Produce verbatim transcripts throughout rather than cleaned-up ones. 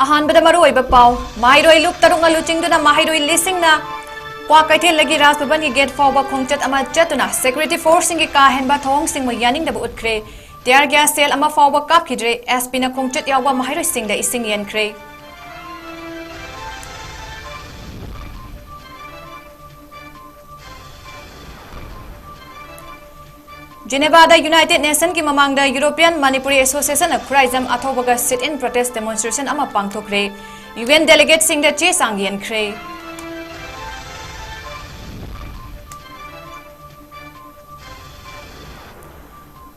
ꯑꯍꯥꯟꯕꯗ ꯃꯔꯨꯑꯣꯏꯕ ꯄꯥꯎ꯫ ꯃꯍꯩꯔꯣꯏ ꯂꯨꯞ ꯇꯔꯨꯛꯅ ꯂꯨꯆꯤꯡꯗꯨꯅ ꯃꯍꯩꯔꯣꯏ ꯂꯤꯁꯤꯡꯅ ꯀ꯭ꯋꯥꯀꯩꯊꯦꯜꯗꯒꯤ ꯔꯥꯖ ꯚꯕꯟꯒꯤ ꯒꯦꯠ ꯐꯥꯎꯕ ꯈꯣꯡꯆꯠ ꯑꯃ ꯆꯠꯇꯨꯅ security forceꯁꯤꯡꯒꯤ ꯀꯥ ꯍꯦꯟꯕ ꯊꯧꯑꯣꯡꯁꯤꯡꯕꯨ ꯌꯥꯅꯤꯡꯗꯕ ꯎꯠꯈ꯭ꯔꯦ꯫ Tear gas shell ꯑꯃ ꯐꯥꯎꯕ ꯀꯥꯞꯈꯤꯗ꯭ꯔꯦ꯫ S Pꯅ ꯈꯣꯡꯆꯠ ꯌꯥꯎꯕ ꯃꯍꯩꯔꯣꯏꯁꯤꯡꯗ ꯏꯁꯤꯡ ꯌꯦꯟꯈ꯭ꯔꯦ꯫ Genevaꯗ United Nationꯀꯤ ꯃꯃꯥꯡꯗ European Manipuri Associationꯅ Khuraijam ꯑꯊꯧꯕꯒ sit-in protest demonstration ꯑꯃ ꯄꯥꯡꯊꯣꯛꯈ꯭ꯔꯦ꯫ UN delegateꯁꯤꯡꯗ ꯆꯦ ꯆꯥꯡ ꯌꯦꯟꯈ꯭ꯔꯦ꯫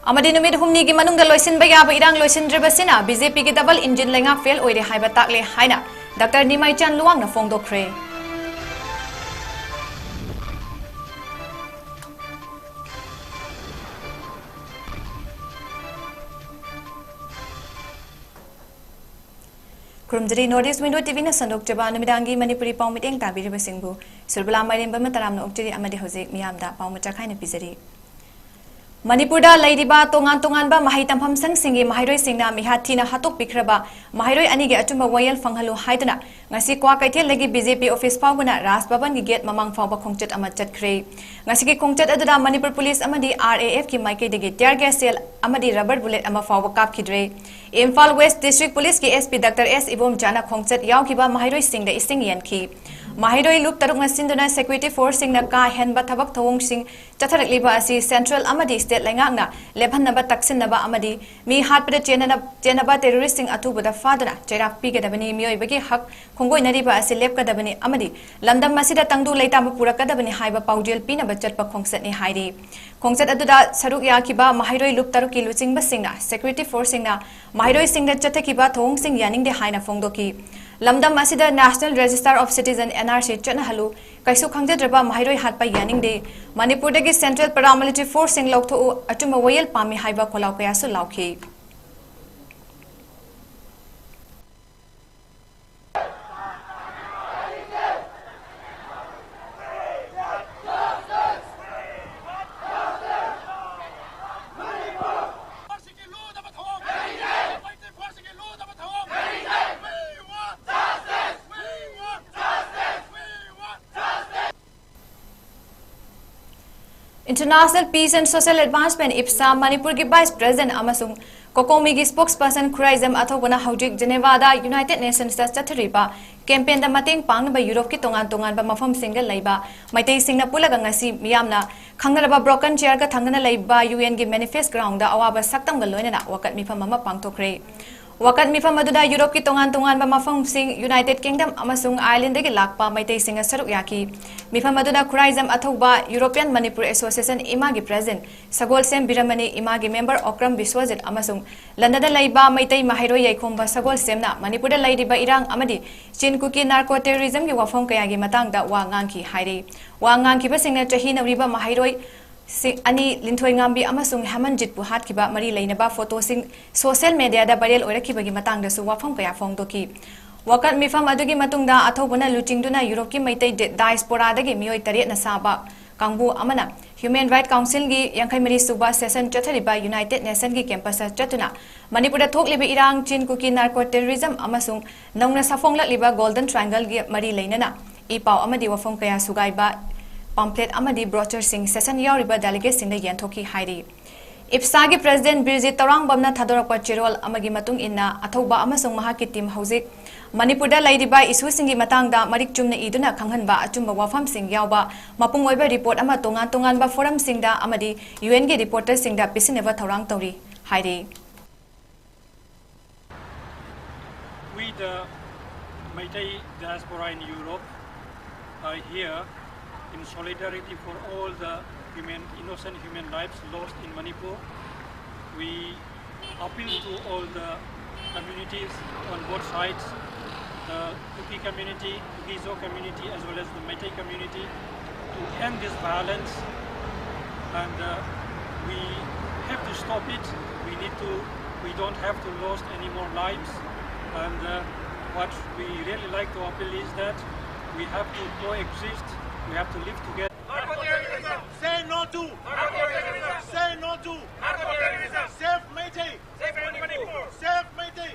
ꯑꯃꯗꯤ ꯅꯨꯃꯤꯠ ꯍꯨꯝꯅꯤꯒꯤ ꯃꯅꯨꯡꯗ ꯂꯣꯏꯁꯤꯟꯕ ꯌꯥꯕ ꯏꯔꯥꯡ ꯂꯣꯏꯁꯤꯟꯗ꯭ꯔꯤꯕꯁꯤꯅ BJPꯒꯤ double engine ꯂꯩꯉꯥꯛ fail ꯑꯣꯏꯔꯦ ꯍꯥꯏꯕ ꯇꯥꯛꯂꯦ ꯍꯥꯏꯅ Doctor ꯅꯤꯃꯥꯏꯆꯥꯟ ꯂꯨꯋꯥꯡꯅ ꯐꯣꯡꯗꯣꯛꯈ꯭ꯔꯦ꯫ ꯈꯨꯔꯨꯝꯖꯔꯤ, North East Window TVꯅ ꯁꯟꯗꯣꯛꯆꯕ ꯅꯨꯃꯤꯗꯥꯡꯒꯤ ꯃꯅꯤꯄꯨꯔꯤ ꯄꯥꯎ ꯃꯤꯠꯌꯦꯡ ꯇꯥꯕꯤꯔꯤꯕꯁꯤꯡꯕꯨ ꯁꯨꯔꯕꯂꯥ ꯃꯥꯏꯔꯦꯝꯕꯝꯅ ꯇꯔꯥꯝꯅ ꯑꯣꯛꯆꯔꯤ꯫ ꯑꯃꯗꯤ ꯍꯧꯖꯤꯛ ꯃꯤꯌꯥꯝꯗ ꯄꯥꯎ ꯃꯆꯥ ꯈꯥꯏꯅ ꯄꯤꯖꯔꯤ꯫ ꯃꯅꯤꯄꯨꯔꯗ ꯂꯩꯔꯤꯕ ꯇꯣꯉꯥꯟ ꯇꯣꯉꯥꯟꯕ ꯃꯍꯩ ꯇꯝꯐꯝ ꯁꯪꯁꯤꯡꯒꯤ ꯃꯍꯩꯔꯣꯏꯁꯤꯡꯅ ꯃꯤꯍꯥꯠ ꯊꯤꯅ ꯍꯥꯠꯇꯣꯛꯄꯤꯈ꯭ꯔꯕ ꯃꯍꯩꯔꯣꯏ ꯑꯅꯤꯒꯤ ꯑꯆꯨꯝꯕ ꯋꯥꯌꯦꯜ ꯐꯪꯍꯜꯂꯨ ꯍꯥꯏꯗꯨꯅ ꯉꯁꯤ ꯀ꯭ꯋꯥꯀꯩꯊꯦꯜꯗꯒꯤ BJP office ꯐꯥꯎꯕꯅ ꯔꯥꯖ ꯚꯕꯟꯒꯤ gate ꯃꯃꯥꯡ ꯐꯥꯎꯕ ꯈꯣꯡꯆꯠ ꯑꯃ ꯆꯠꯈ꯭ꯔꯦ꯫ ꯉꯁꯤꯒꯤ ꯈꯣꯡꯆꯠ ꯑꯗꯨꯗ ꯃꯅꯤꯄꯨꯔ police ꯑꯃꯗꯤ RAFꯀꯤ ꯃꯥꯏꯀꯩꯗꯒꯤ tear gas shell ꯑꯃꯗꯤ rubber bullet ꯑꯃ ꯐꯥꯎꯕ ꯀꯥꯞꯈꯤꯗ꯭ꯔꯦ꯫ Imphal West District Policeꯀꯤ SP Doctor S ꯏꯕꯣꯝꯆꯥꯅ ꯈꯣꯡꯆꯠ ꯌꯥꯎꯈꯤꯕ ꯃꯍꯩꯔꯣꯏꯁꯤꯡꯗ ꯏꯁꯤꯡ ꯌꯦꯟꯈꯤ꯫ ꯃꯍꯩꯔꯣꯏ ꯂꯨꯞ ꯇꯔꯨꯛꯅ ꯁꯤꯟꯗꯨꯅ security forceꯁꯤꯡꯅ ꯀꯥ ꯍꯦꯟꯕ ꯊꯕꯛ ꯊꯧꯑꯣꯡꯁꯤꯡ ꯆꯠꯊꯔꯛꯂꯤꯕ ꯑꯁꯤ central ꯑꯃꯗꯤ state ꯂꯩꯉꯥꯛꯅ ꯂꯦꯞꯍꯟꯅꯕ, ꯇꯛꯁꯤꯟꯅꯕ ꯑꯃꯗꯤ ꯃꯤ ꯍꯥꯠꯄꯗ ꯆꯦꯟꯅꯅ-, ꯆꯦꯟꯅꯕ terroristꯁꯤꯡ ꯑꯊꯨꯕꯗ ꯐꯥꯗꯨꯅ ꯆꯩꯔꯥꯛ ꯄꯤꯒꯗꯕꯅꯤ, ꯃꯤꯑꯣꯏꯕꯒꯤ ꯍꯛ ꯈꯣꯡꯒꯣꯏꯅꯔꯤꯕ ꯑꯁꯤ ꯂꯦꯞꯀꯗꯕꯅꯤ ꯑꯃꯗꯤ ꯂꯝꯗꯝ ꯑꯁꯤꯗ ꯇꯪꯗꯨ ꯂꯩꯇꯥꯕ ꯄꯨꯔꯛꯀꯗꯕꯅꯤ ꯍꯥꯏꯕ ꯄꯥꯎꯖꯦꯜ ꯄꯤꯅꯕ ꯆꯠꯄ ꯈꯣꯡꯆꯠꯅꯤ ꯍꯥꯏꯔꯤ꯫ ꯈꯣꯡꯆꯠ ꯑꯗꯨꯗ ꯁꯔꯨꯛ ꯌꯥꯈꯤꯕ ꯃꯍꯩꯔꯣꯏ ꯂꯨꯞ ꯇꯔꯨꯛꯀꯤ ꯂꯨꯆꯤꯡꯕꯁꯤꯡꯅ security forceꯁꯤꯡꯅ ꯃꯍꯩꯔꯣꯏꯁꯤꯡꯗ ꯆꯠꯊꯈꯤꯕ ꯊꯧꯑꯣꯡꯁꯤꯡ ꯌꯥꯅꯤꯡꯗꯦ ꯍꯥꯏꯅ ꯐꯣꯡꯗꯣꯛꯈꯤ꯫ ꯂꯝꯗꯝ ꯑꯁꯤꯗ National Register of Citizen, NRC, ꯆꯠꯅꯍꯜꯂꯨ, ꯀꯩꯁꯨ ꯈꯪꯖꯗ꯭ꯔꯕ ꯃꯍꯩꯔꯣꯏ ꯍꯥꯠꯄ ꯌꯥꯅꯤꯡꯗꯦ, ꯃꯅꯤꯄꯨꯔꯗꯒꯤ central paramilitary forceꯁꯤꯡ ꯂꯧꯊꯣꯛꯎ, ꯑꯆꯨꯝꯕ ꯋꯥꯌꯦꯜ ꯄꯥꯝꯃꯤ ꯍꯥꯏꯕ ꯈꯣꯜꯂꯥꯎ ꯀꯌꯥꯁꯨ ꯂꯥꯎꯈꯤ꯫ International Peace and Social Advancement, ꯏꯞꯁꯥ, ꯃꯅꯤꯄꯨꯔꯒꯤ Vice President ꯑꯃꯁꯨꯡ ꯀꯣꯀꯣꯃꯤꯒꯤ Spokesperson ꯈꯨꯔꯥꯏꯖꯝ ꯑꯊꯧꯕꯅ ꯍꯧꯖꯤꯛ ꯖꯦꯅꯦꯚꯥꯗ United Nations ꯇ ꯆꯠꯊꯔꯤꯕ campaign ꯗ ꯃꯇꯦꯡ ꯄꯥꯡꯅꯕ ꯌꯨꯔꯣꯞꯀꯤ ꯇꯣꯉꯥꯟ ꯇꯣꯉꯥꯟꯕ ꯃꯐꯝꯁꯤꯡꯗ ꯂꯩꯕ ꯃꯩꯇꯩꯁꯤꯡꯅ ꯄꯨꯜꯂꯒ ꯉꯁꯤ ꯃꯤꯌꯥꯝꯅ ꯈꯪꯅꯔꯕ Broken Chair ꯒ ꯊꯪꯅꯅ ꯂꯩꯕ UN ꯒꯤ Manifest Ground ꯗ ꯑꯋꯥꯕ ꯁꯛꯇꯝꯒ ꯂꯣꯏꯅꯅ ꯋꯥꯀꯠ ꯃꯤꯐꯝ ꯑꯃ ꯄꯥꯡꯊꯣꯛꯈ꯭ꯔꯦ꯫ ꯋꯥꯀꯠ ꯃꯤꯐꯝ ꯑꯗꯨꯗ ꯌꯨꯔꯣꯞꯀꯤ ꯇꯣꯉꯥꯟ ꯇꯣꯉꯥꯟꯕ ꯃꯐꯝꯁꯤꯡ, United Kingdom ꯑꯃꯁꯨꯡ Ireland ꯗꯒꯤ ꯂꯥꯛꯄ ꯃꯩꯇꯩꯁꯤꯡꯅ ꯁꯔꯨꯛ ꯌꯥꯈꯤ꯫ ꯃꯤꯐꯝ ꯑꯗꯨꯗ ꯈꯨꯔꯥꯏꯖꯝ ꯑꯊꯧꯕ, European Manipur Association ꯏꯃꯥꯒꯤ President ꯁꯒꯣꯜꯁꯦꯝ ꯕꯤꯔꯃꯅꯤ, ꯏꯃꯥꯒꯤ member ꯑꯣꯀ꯭ꯔꯝ ꯕꯤꯁ꯭ꯋꯖꯤꯠ ꯑꯃꯁꯨꯡ ꯂꯟꯗꯟꯗ ꯂꯩꯕ ꯃꯩꯇꯩ ꯃꯍꯩꯔꯣꯏ ꯌꯥꯏꯈꯣꯝꯕ ꯁꯒꯣꯜꯁꯦꯝꯅ ꯃꯅꯤꯄꯨꯔꯗ ꯂꯩꯔꯤꯕ ꯏꯔꯥꯡ ꯑꯃꯗꯤ ꯆꯤꯟ ꯀꯨꯀꯤ narco terrorism ꯒꯤ ꯋꯥꯐꯝ ꯀꯌꯥꯒꯤ ꯃꯇꯥꯡꯗ ꯋꯥ ꯉꯥꯡꯈꯤ ꯍꯥꯏꯔꯤ꯫ ꯋꯥ ꯉꯥꯡꯈꯤꯕꯁꯤꯡꯅ ꯆꯍꯤ ꯅꯧꯔꯤꯕ ꯃꯍꯩꯔꯣꯏ ꯁꯤꯡ ꯑꯅꯤ, ꯂꯤꯟꯊꯣꯏꯉꯥꯝꯕꯤ ꯑꯃꯁꯨꯡ ꯍꯦꯃꯟꯖꯤꯠꯄꯨ ꯍꯥꯠꯈꯤꯕ ꯃꯔꯤ ꯂꯩꯅꯕ ꯐꯣꯇꯣꯁꯤꯡ social media ꯗ viral ꯑꯣꯏꯔꯛꯈꯤꯕꯒꯤ ꯃꯇꯥꯡꯗꯁꯨ ꯋꯥꯐꯝ ꯀꯌꯥ ꯐꯣꯡꯗꯣꯛꯈꯤ꯫ ꯋꯥꯀꯠ ꯃꯤꯐꯝ ꯑꯗꯨꯒꯤ ꯃꯇꯨꯡꯗ ꯑꯊꯧꯕꯅ ꯂꯨꯆꯤꯡꯗꯨꯅ ꯌꯨꯔꯣꯞꯀꯤ ꯃꯩꯇꯩ ꯗꯤ-, diaspora ꯗꯒꯤ ꯃꯤꯑꯣꯏ ꯇꯔꯦꯠꯅ ꯁꯥꯕ ꯀꯥꯡꯕꯨ ꯑꯃꯅ Human Rights Council ꯒꯤ ꯌꯥꯡꯈꯩ ꯃꯔꯤ ꯁꯨꯕ session ꯆꯠꯊꯔꯤꯕ United Nation ꯒꯤ campus ꯇ ꯆꯠꯇꯨꯅ ꯃꯅꯤꯄꯨꯔꯗ ꯊꯣꯛꯂꯤꯕ ꯏꯔꯥꯡ, ꯆꯤꯟ ꯀꯨꯀꯤ narco terrorism ꯑꯃꯁꯨꯡ ꯅꯧꯅ ꯁꯥꯐꯣꯡꯂꯛꯂꯤꯕ Golden Triangle ꯒꯤ ꯃꯔꯤ ꯂꯩꯅꯅ ꯏ ꯄꯥꯎ ꯑꯃꯗꯤ ꯋꯥꯐꯝ ꯀꯌꯥ ꯁꯨꯒꯥꯏꯕ pamphlet ꯑꯃꯗꯤ brochure ꯁꯤꯡ session ꯌꯥꯎꯔꯤꯕ delegate ꯁꯤꯡꯗ ꯌꯦꯟꯊꯣꯛꯈꯤ ꯍꯥꯏꯔꯤ꯫ ꯏꯞꯁꯥꯒꯤ President ꯕꯤꯔꯖꯤꯠ ꯇꯧꯔꯥꯡꯕꯝꯅ ꯊꯥꯗꯣꯔꯛꯄ ꯆꯦꯔꯣꯜ ꯑꯃꯒꯤ ꯃꯇꯨꯡ ꯏꯟꯅ, ꯑꯊꯧꯕ ꯑꯃꯁꯨꯡ ꯃꯍꯥꯛꯀꯤ team ꯍꯧꯖꯤꯛ ꯃꯅꯤꯄꯨꯔꯗ ꯂꯩꯔꯤꯕ issue ꯁꯤꯡꯒꯤ ꯃꯇꯥꯡꯗ ꯃꯔꯤꯛ ꯆꯨꯝꯅ ꯏꯗꯨꯅ ꯈꯪꯍꯟꯕ ꯑꯆꯨꯝꯕ ꯋꯥꯐꯝꯁꯤꯡ ꯌꯥꯎꯕ ꯃꯄꯨꯡ ꯑꯣꯏꯕ report ꯑꯃ ꯇꯣꯉꯥꯟ ꯇꯣꯉꯥꯟꯕ forum ꯁꯤꯡꯗ ꯑꯃꯗꯤ UN ꯒꯤ reporter ꯁꯤꯡꯗ ꯄꯤꯁꯤꯟꯅꯕ ꯊꯧꯔꯥꯡ ꯇꯧꯔꯤ ꯍꯥꯏꯔꯤ꯫ We, the Meitei diaspora in Europe, are here in solidarity for all the human, innocent human lives lost in Manipur. We appeal to all the communities on both sides, the Kuki community, Kuki-Zo community, as well as the Meitei community, to end this violence. And uh, we have to stop it. We need to, we don't have to lose any more lives. And uh, what we really like to appeal is that we have to coexist, we have to live together. Say no to. Say no to. Save Meitei. Save Meitei. Save Meitei.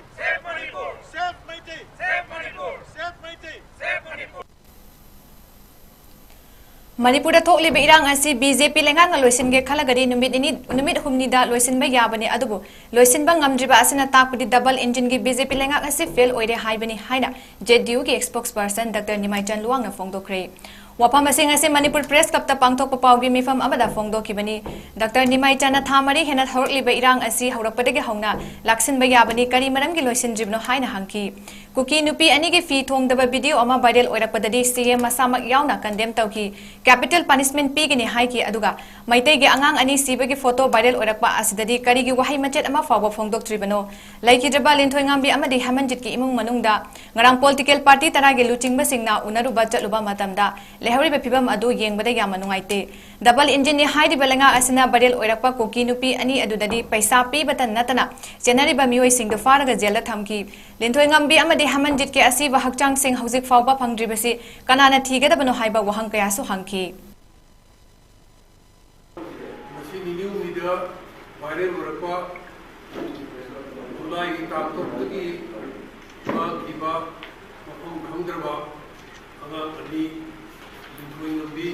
Save Meitei. Save Meitei. ꯃꯅꯤꯄꯨꯔꯗ ꯊꯣꯛꯂꯤꯕ ꯏꯔꯥꯡ ꯑꯁꯤ B J ꯄꯤ ꯂꯩꯉꯥꯛꯅ ꯂꯣꯏꯁꯤꯟꯒꯦ ꯈꯜꯂꯒꯗꯤ ꯅꯨꯃꯤꯠ ꯅꯤꯅꯤ, ꯅꯨꯃꯤꯠ ꯍꯨꯝꯅꯤꯗ ꯂꯣꯏꯁꯤꯟꯕ ꯌꯥꯕꯅꯤ, ꯑꯗꯨꯕꯨ ꯂꯣꯏꯁꯤꯟꯕ ꯉꯝꯗ꯭ꯔꯤꯕ ꯑꯁꯤꯅ ꯇꯥꯛꯄꯗꯤ ꯗꯕꯜ ꯏꯟꯖꯤꯟꯒꯤ ꯕꯤ ꯖꯦ ꯄꯤ ꯂꯩꯉꯥꯛ ꯑꯁꯤ ꯐꯦꯜ ꯑꯣꯏꯔꯦ ꯍꯥꯏꯕꯅꯤ ꯍꯥꯏꯅ ꯖꯦ ꯗꯤ ꯌꯨꯒꯤ ꯏꯁꯄꯣꯛꯁ ꯄꯔꯁꯟ ꯗꯥꯛꯇꯔ ꯅꯤꯃꯥꯏꯆꯟ ꯂꯨꯋꯥꯡꯅ ꯐꯣꯡꯗꯣꯛꯈ꯭ꯔꯦ꯫ ꯋꯥꯐꯝ ꯑꯁꯤꯡ ꯑꯁꯤ ꯃꯅꯤꯄꯨꯔ ꯄ꯭ꯔꯦꯁ ꯀ꯭ꯂꯕꯇ ꯄꯥꯡꯊꯣꯛꯄ ꯄꯥꯎꯒꯤ ꯃꯤꯐꯝ ꯑꯃꯗ ꯐꯣꯡꯗꯣꯛꯈꯤꯕꯅꯤ꯫ ꯗꯥꯛꯇꯔ ꯅꯤꯃꯥꯏꯆꯟꯅ ꯊꯥ ꯃꯔꯤ ꯍꯦꯟꯅ ꯍꯧꯔꯛꯂꯤꯕ ꯏꯔꯥꯡ ꯑꯁꯤ ꯍꯧꯔꯛꯄꯗꯒꯤ ꯍꯧꯅ ꯂꯥꯛꯁꯤꯟꯕ ꯌꯥꯕꯅꯤ, ꯀꯔꯤ ꯃꯔꯝꯒꯤ ꯂꯣꯏꯁꯤꯟꯗ꯭ꯔꯤꯕꯅꯣ ꯍꯥꯏꯅ ꯍꯪꯈꯤ꯫ ꯀꯨꯀꯤ ꯅꯨꯄꯤ ꯑꯅꯤꯒꯤ ꯐꯤ ꯊꯣꯡꯗꯕ ꯚꯤꯗꯤꯑꯣ ꯑꯃ ꯚꯥꯏꯔꯦꯜ ꯑꯣꯏꯔꯛꯄꯗꯗꯤ ꯁꯤ ꯑꯦꯝ ꯃꯁꯥꯃꯛ ꯌꯥꯎꯅ ꯀꯟꯗꯦꯝ ꯇꯧꯈꯤ꯫ ꯀꯦꯄꯤꯇꯦꯜ ꯄꯅꯤꯁꯃꯦꯟ ꯄꯤꯒꯅꯤ ꯍꯥꯏꯈꯤ꯫ ꯑꯗꯨꯒ ꯃꯩꯇꯩꯒꯤ ꯑꯉꯥꯡ ꯑꯅꯤ ꯁꯤꯕꯒꯤ ꯐꯣꯇꯣ ꯚꯥꯏꯔꯦꯜ ꯑꯣꯏꯔꯛꯄ ꯑꯁꯤꯗꯗꯤ ꯀꯔꯤꯒꯤ ꯋꯥꯍꯩ ꯃꯆꯦꯠ ꯑꯃ ꯐꯥꯎꯕ ꯐꯣꯡꯗꯣꯛꯇ꯭ꯔꯤꯕꯅꯣ? ꯂꯩꯈꯤꯗ꯭ꯔꯕ ꯂꯤꯟꯊꯣꯏꯉꯥꯝꯕꯤ ꯑꯃꯗꯤ ꯍꯦꯃꯟꯖꯤꯠꯀꯤ ꯏꯃꯨꯡ ꯃꯅꯨꯡꯗ ꯉꯔꯥꯡ ꯄꯣꯂꯤꯇꯤꯀꯦꯜ ꯄꯥꯔꯇꯤ ꯇꯔꯥꯒꯤ ꯂꯨꯆꯤꯡꯕꯁꯤꯡꯅ ꯎꯅꯔꯨꯕ ꯆꯠꯂꯨꯕ ꯃꯇꯝꯗ ꯂꯩꯍꯧꯔꯤꯕ ꯐꯤꯕꯝ ꯑꯗꯨ ꯌꯦꯡꯕꯗ ꯌꯥꯝꯅ ꯅꯨꯡꯉꯥꯏꯇꯦ꯫ ꯗꯕꯜ ꯏꯟꯖꯤꯟꯅꯤ ꯍꯥꯏꯔꯤꯕ ꯂꯩꯉꯥꯛ ꯑꯁꯤꯅ ꯚꯥꯏꯔꯦꯜ ꯑꯣꯏꯔꯛꯄ ꯀꯨꯀꯤ ꯅꯨꯄꯤ ꯑꯅꯤ ꯑꯗꯨꯗꯗꯤ ꯄꯩꯁꯥ ꯄꯤꯕꯇ ꯅꯠꯇꯅ ꯆꯦꯟꯅꯔꯤꯕ ꯃꯤꯑꯣꯏꯁꯤꯡꯗꯨ ꯐꯥꯔꯒ ꯖꯦꯜꯗ ꯊꯝꯈꯤ꯫ ꯂꯤꯟꯊꯣꯏꯉꯝꯕꯤ ꯑꯃꯗꯤ ꯍꯦꯃꯟꯖꯤꯠꯀꯤ ꯑꯁꯤꯕ ꯍꯛꯆꯥꯡꯁꯤꯡ ꯍꯧꯖꯤꯛ ꯐꯥꯎꯕ ꯐꯪꯗ꯭ꯔꯤꯕꯁꯤ ꯀꯅꯥꯅ ꯊꯤꯒꯗꯕꯅꯣ ꯍꯥꯏꯕ ꯋꯥꯍꯪ ꯀꯌꯥꯁꯨ ꯍꯪꯈꯤ꯫ ꯉꯁꯤ ꯅꯤꯅꯤ ꯍꯨꯝꯅꯤꯗ ꯚꯥꯏꯔꯦꯜ ꯑꯣꯏꯔꯛꯄ ꯖꯨꯂꯥꯏꯒꯤ ꯇꯥꯡ ꯇꯔꯨꯛꯇꯒꯤ ꯃꯥꯡꯈꯤꯕ ꯃꯐꯝ ꯈꯪꯗ꯭ꯔꯕ ꯑꯉꯥꯡ ꯑꯅꯤ, ꯂꯤꯟꯊꯣꯏꯉꯝꯕꯤ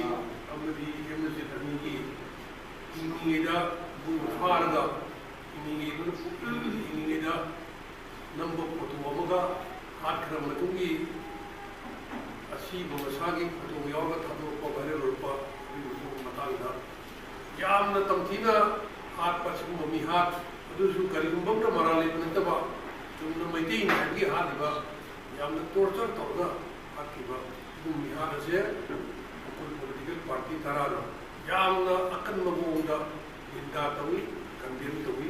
ꯑꯃꯗꯤ ꯍꯦꯃꯟꯖꯤꯠ ꯑꯅꯤꯒꯤ ꯍꯤꯡꯂꯤꯉꯩꯗ ꯃꯣꯏꯕꯨ ꯐꯥꯔꯒ ꯍꯤꯡꯂꯤꯉꯩꯗ, ꯍꯤꯡꯂꯤꯉꯩꯗ ꯅꯝꯕ ꯐꯣꯇꯣ ꯑꯃꯒ ꯍꯥꯠꯈ꯭ꯔ ꯃꯇꯨꯡꯒꯤ ꯑꯁꯤꯕ ꯃꯁꯥꯒꯤ ꯐꯣꯇꯣ ꯌꯥꯎꯔꯒ ꯊꯥꯗꯣꯔꯛꯄ, ꯚꯥꯏꯔꯦꯜ ꯑꯣꯏꯔꯛꯄ ꯑꯗꯨꯒꯤ ꯃꯇꯥꯡꯗ ꯌꯥꯝꯅ ꯇꯝꯊꯤꯅ ꯍꯥꯠꯄ ꯑꯁꯤꯒꯨꯝꯕ ꯃꯤꯍꯥꯠ, ꯑꯗꯨꯁꯨ ꯀꯔꯤꯒꯨꯝꯕ ꯑꯃꯇ ꯃꯔꯥꯜ ꯂꯩꯕ ꯅꯠꯇꯕ, ꯆꯨꯝꯅ ꯃꯩꯇꯩꯅꯤ ꯍꯥꯏꯕꯒꯤ ꯍꯥꯠꯂꯤꯕ ꯌꯥꯝꯅ ꯇꯣꯔꯆꯔ ꯇꯧꯔꯒ ꯍꯥꯠꯈꯤꯕ ꯁꯤꯒꯨꯝꯕ ꯃꯤꯍꯥꯠ ꯑꯁꯦ ꯑꯩꯈꯣꯏ ꯄꯣꯂꯤꯇꯤꯀꯦꯜ ꯄꯥꯔꯇꯤ ꯇꯔꯥꯅ ꯌꯥꯝꯅ ꯑꯀꯟꯕ ꯃꯑꯣꯡꯗ ꯅꯤꯟꯗꯥ ꯇꯧꯏ, ꯀꯟꯗꯦꯝ ꯇꯧꯏ꯫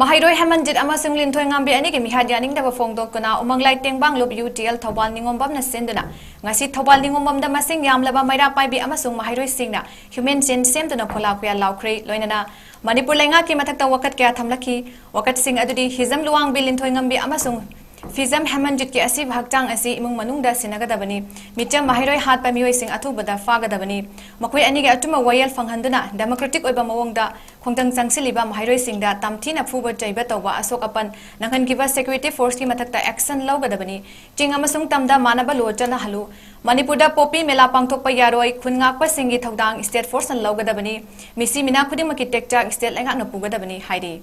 ꯃꯍꯩꯔꯣꯏ ꯍꯦꯃꯟꯖꯤꯠ ꯑꯃꯁꯨꯡ ꯂꯤꯟꯊꯣꯏꯉꯥꯝꯕꯤ ꯑꯅꯤꯒꯤ ꯃꯤꯍꯥꯠ ꯌꯥꯅꯤꯡꯗꯕ ꯐꯣꯡꯗꯣꯛꯇꯨꯅ ꯎꯃꯪꯂꯥꯏ ꯇꯦꯡꯕꯥꯡꯂꯨꯞ ꯌꯨ ꯇꯤ ꯑꯦꯜ ꯊꯧꯕꯥꯜ ꯅꯤꯉꯣꯝꯕꯝꯅ ꯁꯤꯟꯗꯨꯅ ꯉꯁꯤ ꯊꯧꯕꯥꯜ ꯅꯤꯉꯣꯝꯕꯝꯗ ꯃꯁꯤꯡ ꯌꯥꯝꯂꯕ ꯃꯩꯔꯥ ꯄꯥꯏꯕꯤ ꯑꯃꯁꯨꯡ ꯃꯍꯩꯔꯣꯏꯁꯤꯡꯅ ꯍ꯭ꯌꯨꯃꯦꯟ ꯆꯦꯟ ꯁꯦꯝꯗꯨꯅ ꯈꯣꯂꯥ ꯈꯨꯌꯥ ꯂꯥꯎꯈ꯭ꯔꯦ꯫ ꯂꯣꯏꯅꯅ ꯃꯅꯤꯄꯨꯔ ꯂꯩꯉꯥꯛꯀꯤ ꯃꯊꯛꯇ ꯋꯥꯀꯠ ꯀꯌꯥ ꯊꯝꯂꯛꯈꯤ꯫ ꯋꯥꯀꯠꯁꯤꯡ ꯑꯗꯨꯗꯤ ꯍꯤꯖꯝ ꯂꯨꯋꯥꯡꯕꯤ ꯂꯤꯟꯊꯣꯏꯉꯝꯕꯤ ꯑꯃꯁꯨꯡ ꯐꯤꯖꯝ ꯍꯦꯃꯟꯖꯤꯠꯀꯤ ꯑꯁꯤꯕ ꯍꯛꯆꯥꯡ ꯑꯁꯤ ꯏꯃꯨꯡ ꯃꯅꯨꯡꯗ ꯁꯤꯟꯅꯒꯗꯕꯅꯤ꯫ ꯃꯤꯆꯝ ꯃꯍꯩꯔꯣꯏ ꯍꯥꯠꯄ ꯃꯤꯑꯣꯏꯁꯤꯡ ꯑꯊꯨꯕꯗ ꯐꯥꯒꯗꯕꯅꯤ꯫ ꯃꯈꯣꯏ ꯑꯅꯤꯒꯤ ꯑꯆꯨꯝꯕ ꯋꯥꯌꯦꯜ ꯐꯪꯍꯟꯗꯨꯅ democratic ꯑꯣꯏꯕ ꯃꯑꯣꯡꯗ ꯈꯣꯡꯖꯪ ꯆꯪꯁꯤꯜꯂꯤꯕ ꯃꯍꯩꯔꯣꯏꯁꯤꯡꯗ ꯇꯝꯊꯤꯅ ꯐꯨꯕ ꯆꯩꯕ ꯇꯧꯕ ꯑꯁꯣꯛ ꯑꯄꯟ ꯅꯪꯍꯟꯈꯤꯕ security forceꯀꯤ ꯃꯊꯛꯇ action ꯂꯧꯒꯗꯕꯅꯤ꯫ ꯆꯤꯡ ꯑꯃꯁꯨꯡ ꯇꯝꯗ ꯃꯥꯟꯅꯕ law ꯆꯠꯅꯍꯜꯂꯨ꯫ ꯃꯅꯤꯄꯨꯔꯗ ꯄꯣꯄꯤ ꯃꯦꯂꯥ ꯄꯥꯡꯊꯣꯛꯄ ꯌꯥꯔꯣꯏ꯫ ꯈꯨꯟ ꯉꯥꯛꯄꯁꯤꯡꯒꯤ ꯊꯧꯗꯥꯡ state forceꯅ ꯂꯧꯒꯗꯕꯅꯤ꯫ ꯃꯤꯁꯤ ꯃꯤꯅꯥ ꯈꯨꯗꯤꯡꯃꯛꯀꯤ ꯇꯦꯛꯆꯥꯛ state ꯂꯩꯉꯥꯛꯅ ꯄꯨꯒꯗꯕꯅꯤ ꯍꯥꯏꯔꯤ꯫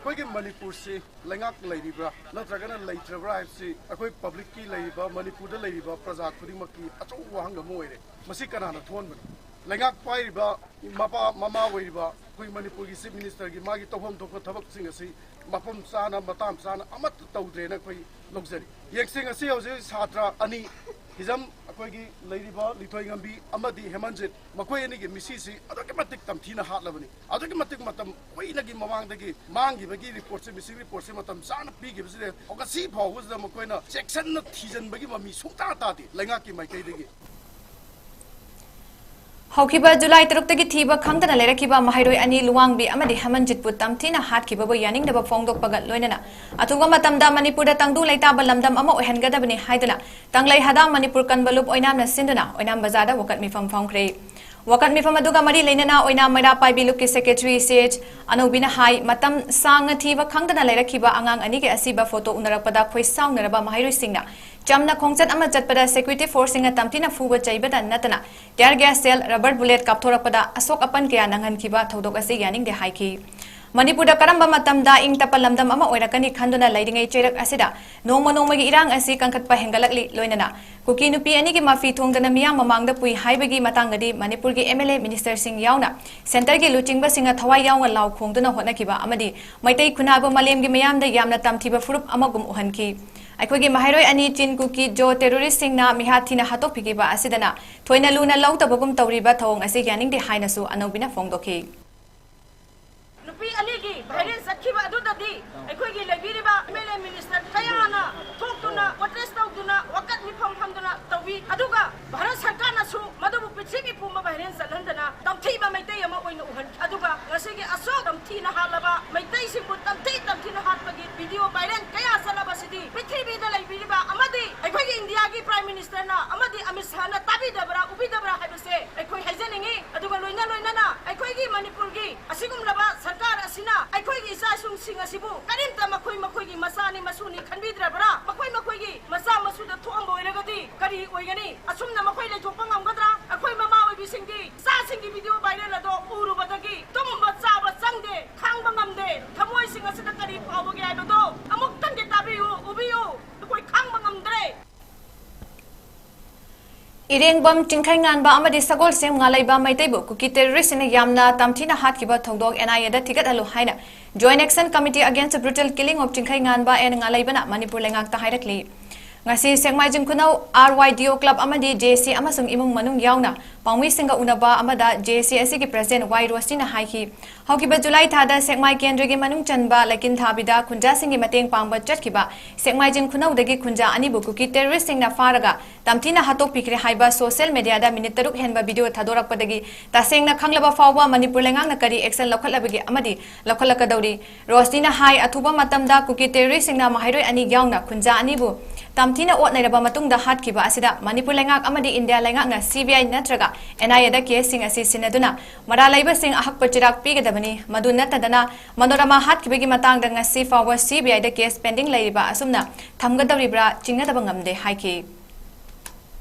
ꯑꯩꯈꯣꯏꯒꯤ ꯃꯅꯤꯄꯨꯔꯁꯤ ꯂꯩꯉꯥꯛ ꯂꯩꯔꯤꯕ꯭ꯔꯥ ꯅꯠꯇ꯭ꯔꯒꯅ ꯂꯩꯇ꯭ꯔꯕ꯭ꯔꯥ ꯍꯥꯏꯕꯁꯤ ꯑꯩꯈꯣꯏ publicꯀꯤ ꯂꯩꯔꯤꯕ, ꯃꯅꯤꯄꯨꯔꯗ ꯂꯩꯔꯤꯕ ꯄ꯭ꯔꯖꯥ ꯈꯨꯗꯤꯡꯃꯛꯀꯤ ꯑꯆꯧꯕ ꯋꯥꯍꯪ ꯑꯃ ꯑꯣꯏꯔꯦ꯫ ꯃꯁꯤ ꯀꯅꯥꯅ ꯊꯣꯛꯍꯟꯕꯅꯣ? ꯂꯩꯉꯥꯛ ꯄꯥꯏꯔꯤꯕ ꯃꯄꯥ ꯃꯃꯥ ꯑꯣꯏꯔꯤꯕ ꯑꯩꯈꯣꯏ ꯃꯅꯤꯄꯨꯔꯒꯤ Chief Ministerꯒꯤ ꯃꯥꯒꯤ ꯇꯧꯐꯝ ꯊꯣꯛꯄ ꯊꯕꯛꯁꯤꯡ ꯑꯁꯤ ꯃꯐꯝ ꯆꯥꯅ, ꯃꯇꯥꯡ ꯆꯥꯅ ꯑꯃꯠꯇ ꯇꯧꯗ꯭ꯔꯦꯅ ꯑꯩꯈꯣꯏ ꯂꯧꯖꯔꯤ꯫ ꯌꯦꯡꯁꯤ, ꯉꯁꯤ ꯍꯧꯖꯤꯛ ꯁꯥꯇ꯭ꯔ ꯑꯅꯤ, ꯍꯤꯖꯝ, ꯑꯩꯈꯣꯏꯒꯤ ꯂꯩꯔꯤꯕ ꯂꯤꯊꯣꯏꯉꯝꯕꯤ ꯑꯃꯗꯤ ꯍꯦꯃꯟꯖꯤꯠ, ꯃꯈꯣꯏ ꯑꯅꯤꯒꯤ ꯃꯤꯁꯤꯁꯤ ꯑꯗꯨꯛꯀꯤ ꯃꯇꯤꯛ ꯇꯝꯊꯤꯅ ꯍꯥꯠꯂꯕꯅꯤ꯫ ꯑꯗꯨꯛꯀꯤ ꯃꯇꯤꯛ ꯃꯇꯝ ꯀꯨꯏꯅꯒꯤ ꯃꯃꯥꯡꯗꯒꯤ ꯃꯥꯡꯈꯤꯕꯒꯤ reportꯁꯦ, missing reportꯁꯦ ꯃꯇꯝ ꯆꯥꯅ ꯄꯤꯈꯤꯕꯁꯤꯗ ꯉꯁꯤ ꯐꯥꯎꯕꯁꯤꯗ ꯃꯈꯣꯏꯅ ꯆꯦꯛꯁꯤꯟꯅ ꯊꯤꯖꯤꯟꯕꯒꯤ ꯃꯃꯤ ꯁꯨꯡꯇꯥ ꯇꯥꯗꯦ ꯂꯩꯉꯥꯛꯀꯤ ꯃꯥꯏꯀꯩꯗꯒꯤ꯫ ꯍꯧꯈꯤꯕ ꯖꯨꯂꯥꯏ ꯇꯔꯨꯛꯇꯒꯤ ꯊꯤꯕ ꯈꯪꯗꯅ ꯂꯩꯔꯛꯈꯤꯕ ꯃꯍꯩꯔꯣꯏ ꯑꯅꯤ ꯂꯨꯋꯥꯡꯕꯤ ꯑꯃꯗꯤ ꯍꯦꯃꯟꯖꯤꯠꯄꯨ ꯇꯝꯊꯤꯅ ꯍꯥꯠꯈꯤꯕꯕꯨ ꯌꯥꯅꯤꯡꯗꯕ ꯐꯣꯡꯗꯣꯛꯄꯒ ꯂꯣꯏꯅꯅ ꯑꯊꯨꯕ ꯃꯇꯝꯗ ꯃꯅꯤꯄꯨꯔꯗ ꯇꯪꯗꯨ ꯂꯩꯇꯥꯕ ꯂꯝꯗꯝ ꯑꯃ ꯑꯣꯏꯍꯟꯒꯗꯕꯅꯤ ꯍꯥꯏꯗꯨꯅ ꯇꯪꯂꯩ ꯍꯗꯥꯝ ꯃꯅꯤꯄꯨꯔ ꯀꯟꯕ ꯂꯨꯞ ꯑꯣꯏꯅꯥꯝꯅ ꯁꯤꯟꯗꯨꯅ ꯑꯣꯏꯅꯥꯝ ꯕꯖꯥꯔꯗ ꯋꯥꯀꯠ ꯃꯤꯐꯝ ꯐꯝꯈ꯭ꯔꯦ꯫ ꯋꯥꯀꯠ ꯃꯤꯐꯝ ꯑꯗꯨꯒ ꯃꯔꯤ ꯂꯩꯅꯅ ꯑꯣꯏꯅꯥꯝ ꯃꯩꯔꯥ ꯄꯥꯏꯕꯤ ꯂꯨꯞꯀꯤ secretary ꯁꯤ ꯑꯦꯆ ꯑꯅꯧꯕꯤꯅ ꯍꯥꯏ, ꯃꯇꯝ ꯁꯥꯡꯅ ꯊꯤꯕ ꯈꯪꯗꯅ ꯂꯩꯔꯛꯈꯤꯕ ꯑꯉꯥꯡ ꯑꯅꯤꯒꯤ ꯑꯁꯤꯕ photo ꯎꯅꯔꯛꯄꯗ ꯈꯣꯏ ꯁꯥꯎꯅꯔꯕ ꯃꯍꯩꯔꯣꯏꯁꯤꯡꯅ ꯆꯝꯅ ꯈꯣꯡꯆꯠ ꯑꯃ ꯆꯠꯄꯗ security forceꯁꯤꯡꯅ ꯇꯝꯊꯤꯅ ꯐꯨꯕ ꯆꯩꯕꯗ ꯅꯠꯇꯅ tear gas shell, rubber bullet ꯀꯥꯞꯊꯣꯔꯛꯄꯗ ꯑꯁꯣꯛ ꯑꯄꯟ ꯀꯌꯥ ꯅꯪꯍꯟꯈꯤꯕ ꯊꯧꯗꯣꯛ ꯑꯁꯤ ꯌꯥꯅꯤꯡꯗꯦ ꯍꯥꯏꯈꯤ꯫ ꯃꯅꯤꯄꯨꯔꯗ ꯀꯔꯝꯕ ꯃꯇꯝꯗ ꯏꯪ ꯇꯞꯄ ꯂꯝꯗꯝ ꯑꯃ ꯑꯣꯏꯔꯛꯀꯅꯤ ꯈꯟꯗꯨꯅ ꯂꯩꯔꯤꯉꯩ ꯆꯩꯔꯛ ꯑꯁꯤꯗ ꯅꯣꯡꯃ ꯅꯣꯡꯃꯒꯤ ꯏꯔꯥꯡ ꯑꯁꯤ ꯀꯟꯈꯠꯄ ꯍꯦꯟꯒꯠꯂꯛꯂꯤ꯫ ꯂꯣꯏꯅꯅ ꯀꯨꯀꯤ ꯅꯨꯄꯤ ꯑꯅꯤꯒꯤ ꯃꯐꯤ ꯊꯣꯡꯗꯅ ꯃꯤꯌꯥꯝ ꯃꯃꯥꯡꯗ ꯄꯨꯏ ꯍꯥꯏꯕꯒꯤ ꯃꯇꯥꯡꯗꯗꯤ ꯃꯅꯤꯄꯨꯔꯒꯤ M L A ministerꯁꯤꯡ ꯌꯥꯎꯅ centreꯒꯤ ꯂꯨꯆꯤꯡꯕꯁꯤꯡꯅ ꯊꯋꯥꯏ ꯌꯥꯎꯅ ꯂꯥꯎ ꯈꯣꯡꯗꯨꯅ ꯍꯣꯠꯅꯈꯤꯕ ꯑꯃꯗꯤ ꯃꯩꯇꯩ ꯈꯨꯟꯅꯥꯕ ꯃꯥꯂꯦꯝꯒꯤ ꯃꯤꯌꯥꯝꯗ ꯌꯥꯝꯅ ꯇꯝꯊꯤꯕ ꯐꯨꯔꯨꯞ ꯑꯃꯒꯨꯝ ꯎꯍꯟꯈꯤ꯫ ꯑꯩꯈꯣꯏꯒꯤ ꯃꯍꯩꯔꯣꯏ ꯑꯅꯤ ꯆꯤꯟ ꯀꯨꯀꯤ ꯖꯣ terroristꯁꯤꯡꯅ ꯃꯤꯍꯥꯠ ꯊꯤꯅ ꯍꯥꯠꯇꯣꯛꯄꯤꯈꯤꯕ ꯑꯁꯤꯗꯅ ꯊꯣꯏꯅ ꯂꯨꯅ ꯂꯧꯗꯕꯒꯨꯝ ꯇꯧꯔꯤꯕ ꯊꯧꯑꯣꯡ ꯑꯁꯤ ꯌꯥꯅꯤꯡꯗꯦ ꯍꯥꯏꯅꯁꯨ ꯑꯅꯧꯕꯤꯅ ꯐꯣꯡꯗꯣꯛꯈꯤ꯫ ꯅꯨꯄꯤ ꯑꯅꯤꯒꯤ viral ꯆꯠꯈꯤꯕ ꯑꯗꯨꯗꯗꯤ ꯑꯩꯈꯣꯏꯒꯤ ꯂꯩꯕꯤꯔꯤꯕ M L A minister ꯀꯌꯥꯅ ꯊꯣꯛꯇꯨꯅ protest ꯇꯧꯗꯨꯅ ꯋꯥꯀꯠ ꯃꯤꯐꯝ ꯐꯝꯗꯨꯅ ꯇꯧꯏ꯫ ꯑꯗꯨꯒ ꯚꯥꯔꯠ ꯁꯔꯀꯥꯔꯅꯁꯨ ꯃꯗꯨꯕꯨ ꯄ꯭ꯔꯤꯊꯤꯕꯤ ꯄꯨꯝꯕ viral ꯆꯠꯍꯟꯗꯅ ꯇꯝꯊꯤꯕ ꯃꯩꯇꯩ ꯑꯃ ꯑꯣꯏꯅ ꯎꯍꯟꯈꯤ꯫ ꯑꯗꯨꯒ ꯉꯁꯤꯒꯤ ꯑꯁꯣꯛ ꯇꯝꯊꯤꯅ ꯍꯥꯠꯂꯕ ꯃꯩꯇꯩꯁꯤꯡꯕꯨ ꯇꯝꯊꯤ ꯇꯝꯊꯤꯅ ꯃꯤꯅꯤꯁꯇꯔꯅ ꯑꯃꯗꯤ ꯑꯃꯤꯠ ꯁꯥꯍꯅ ꯇꯥꯕꯤꯗꯕ꯭ꯔꯥ, ꯎꯕꯤꯗꯕ꯭ꯔꯥ ꯍꯥꯏꯕꯁꯦ ꯑꯩꯈꯣꯏ ꯍꯥꯏꯖꯅꯤꯡꯏ꯫ ꯑꯗꯨꯒ ꯂꯣꯏꯅ ꯂꯣꯏꯅꯅ ꯑꯩꯈꯣꯏꯒꯤ ꯃꯅꯤꯄꯨꯔꯒꯤ ꯑꯁꯤꯒꯨꯝꯂꯕ ꯁꯔꯀꯥꯔ ꯑꯁꯤꯅ ꯑꯩꯈꯣꯏꯒꯤ ꯏꯆꯥ ꯏꯁꯨꯁꯤꯡ ꯑꯁꯤꯕꯨ ꯀꯔꯤꯝꯇ ꯃꯈꯣꯏ ꯃꯈꯣꯏꯒꯤ ꯃꯆꯥꯅꯤ ꯃꯁꯨꯅꯤ ꯈꯟꯕꯤꯗ꯭ꯔꯕ꯭ꯔꯥ? ꯃꯈꯣꯏ ꯃꯈꯣꯏꯒꯤ ꯃꯆꯥ ꯃꯁꯨꯗ ꯊꯣꯛꯑꯝꯕ ꯑꯣꯏꯔꯒꯗꯤ ꯀꯔꯤ ꯑꯣꯏꯒꯅꯤ? ꯑꯁꯨꯝꯅ ꯃꯈꯣꯏ ꯂꯩꯊꯣꯛꯄ ꯉꯝꯒꯗ꯭ꯔꯥ? ꯑꯩꯈꯣꯏ ꯃꯃꯥ ꯑꯣꯏꯕꯤꯁꯤꯡꯗꯤ ꯏꯆꯥꯁꯤꯡꯒꯤ ꯚꯤꯗꯤꯑꯣ ꯚꯥꯏꯔꯦꯜ ꯑꯗꯣ ꯎꯔꯨꯕꯗꯒꯤ ꯇꯨꯝꯕ ꯆꯥꯕ ꯆꯪꯗꯦ, ꯈꯥꯡꯕ ꯉꯝꯗꯦ꯫ ꯊꯃꯣꯏꯁꯤꯡ ꯑꯁꯤꯗ ꯀꯔꯤ ꯐꯥꯎꯕꯒꯦ ꯍꯥꯏꯕꯗꯣ ꯑꯃꯨꯛꯇꯪꯗꯤ ꯇꯥꯕꯤꯌꯨ, ꯎꯕꯤꯌꯨ꯫ ꯑꯩꯈꯣꯏ ꯈꯥꯡꯕ ꯉꯝꯗ꯭ꯔꯦ꯫ ꯏꯔꯦꯡꯕꯝ, ꯆꯤꯡꯈꯩꯉꯥꯟꯕ ꯑꯃꯗꯤ ꯁꯒꯣꯜꯁꯦꯝ ꯉꯥꯂꯩꯕ ꯃꯩꯇꯩꯕꯨ ꯀꯨꯀꯤ ꯇꯦꯔꯣꯔꯤꯁꯁꯤꯡꯅ ꯌꯥꯝꯅ ꯇꯝꯊꯤꯅ ꯍꯥꯠꯈꯤꯕ ꯊꯧꯗꯣꯛ N I A ꯗ ꯊꯤꯒꯠꯍꯜꯂꯨ ꯍꯥꯏꯅ Joint Action Committee Against Brutal Killing of Chingkheinganba N ꯉꯥꯂꯩꯕꯅ ꯃꯅꯤꯄꯨꯔ ꯂꯩꯉꯥꯛꯇ ꯍꯥꯏꯔꯛꯂꯤ꯫ ꯉꯁꯤ ꯁꯦꯛꯃꯥꯏ ꯖꯤꯡꯈꯨꯅꯧ R Y D O club ꯑꯃꯗꯤ J A C ꯑꯃꯁꯨꯡ ꯏꯃꯨꯡ ꯃꯅꯨꯡ ꯌꯥꯎꯅ ꯄꯥꯎꯃꯤꯁꯤꯡꯒ ꯎꯅꯕ ꯑꯃꯗ J A C ꯑꯁꯤꯒꯤ president Y ꯔꯣꯁꯅꯤꯅ ꯍꯥꯏꯈꯤ, ꯍꯧꯈꯤꯕ ꯖꯨꯂꯥꯏ ꯊꯥꯗ ꯁꯦꯛꯃꯥꯏ ꯀꯦꯟꯗ꯭ꯔꯒꯤ ꯃꯅꯨꯡ ꯆꯟꯕ ꯂꯩꯀꯤꯟ ꯊꯥꯕꯤꯗ ꯈꯨꯟꯖꯥꯁꯤꯡꯒꯤ ꯃꯇꯦꯡ ꯄꯥꯡꯕ ꯆꯠꯈꯤꯕ ꯁꯦꯛꯃꯥꯏ ꯖꯤꯡꯈꯨꯅꯧꯗꯒꯤ ꯈꯨꯟꯖꯥ ꯑꯅꯤꯕꯨ ꯀꯨꯀꯤ ꯇꯦꯔꯣꯔꯤꯁꯁꯤꯡꯅ ꯐꯥꯔꯒ ꯇꯝꯊꯤꯅ ꯍꯥꯠꯇꯣꯛꯄꯤꯈ꯭ꯔꯦ ꯍꯥꯏꯕ social media ꯗ ꯃꯤꯅꯤꯠ ꯇꯔꯨꯛ ꯍꯦꯟꯕ ꯚꯤꯗꯤꯑꯣ ꯊꯥꯗꯣꯔꯛꯄꯗꯒꯤ ꯇꯁꯦꯡꯅ ꯈꯪꯂꯕ ꯐꯥꯎꯕ ꯃꯅꯤꯄꯨꯔ ꯂꯩꯉꯥꯛꯅ ꯀꯔꯤ action ꯂꯧꯈꯠꯂꯕꯒꯦ ꯑꯃꯗꯤ ꯂꯧꯈꯠꯂꯛꯀꯗꯧꯔꯤ? ꯔꯣꯁꯅꯤꯅ ꯍꯥꯏ, ꯑꯊꯨꯕ ꯃꯇꯝꯗ ꯀꯨꯀꯤ ꯇꯦꯔꯣꯔꯤꯁꯁꯤꯡꯅ ꯃꯍꯩꯔꯣꯏ ꯑꯅꯤ ꯌꯥꯎꯅ ꯈꯨꯟꯖꯥ ꯑꯅꯤꯕꯨ ꯇꯝꯊꯤꯅ ꯑꯣꯠ ꯅꯩꯔꯕ ꯃꯇꯨꯡꯗ ꯍꯥꯠꯈꯤꯕ ꯑꯁꯤꯗ ꯃꯅꯤꯄꯨꯔ ꯂꯩꯉꯥꯛ ꯑꯃꯗꯤ ꯏꯟꯗꯤꯌꯥ ꯂꯩꯉꯥꯛꯅ C B I ꯅꯠꯇ꯭ꯔꯒ N I A the case ꯁꯤꯡ ꯑꯁꯤ ꯁꯤꯟꯅꯗꯨꯅ ꯃꯔꯥꯜ ꯂꯩꯕꯁꯤꯡ ꯑꯍꯛꯄ ꯆꯩꯔꯥꯛ ꯄꯤꯒꯗꯕꯅꯤ꯫ ꯃꯗꯨ ꯅꯠꯇꯗꯅ ꯃꯅꯣꯔꯃꯥ ꯍꯥꯠꯈꯤꯕꯒꯤ ꯃꯇꯥꯡꯗ ꯉꯁꯤ ꯐꯥꯎꯕ C B I the case pending ꯂꯩꯔꯤꯕ ꯑꯁꯨꯝꯅ ꯊꯝꯒꯗꯧꯔꯤꯕ꯭ꯔꯥ ꯆꯤꯡꯅꯗꯕ ꯉꯝꯗꯦ ꯍꯥꯏꯈꯤ꯫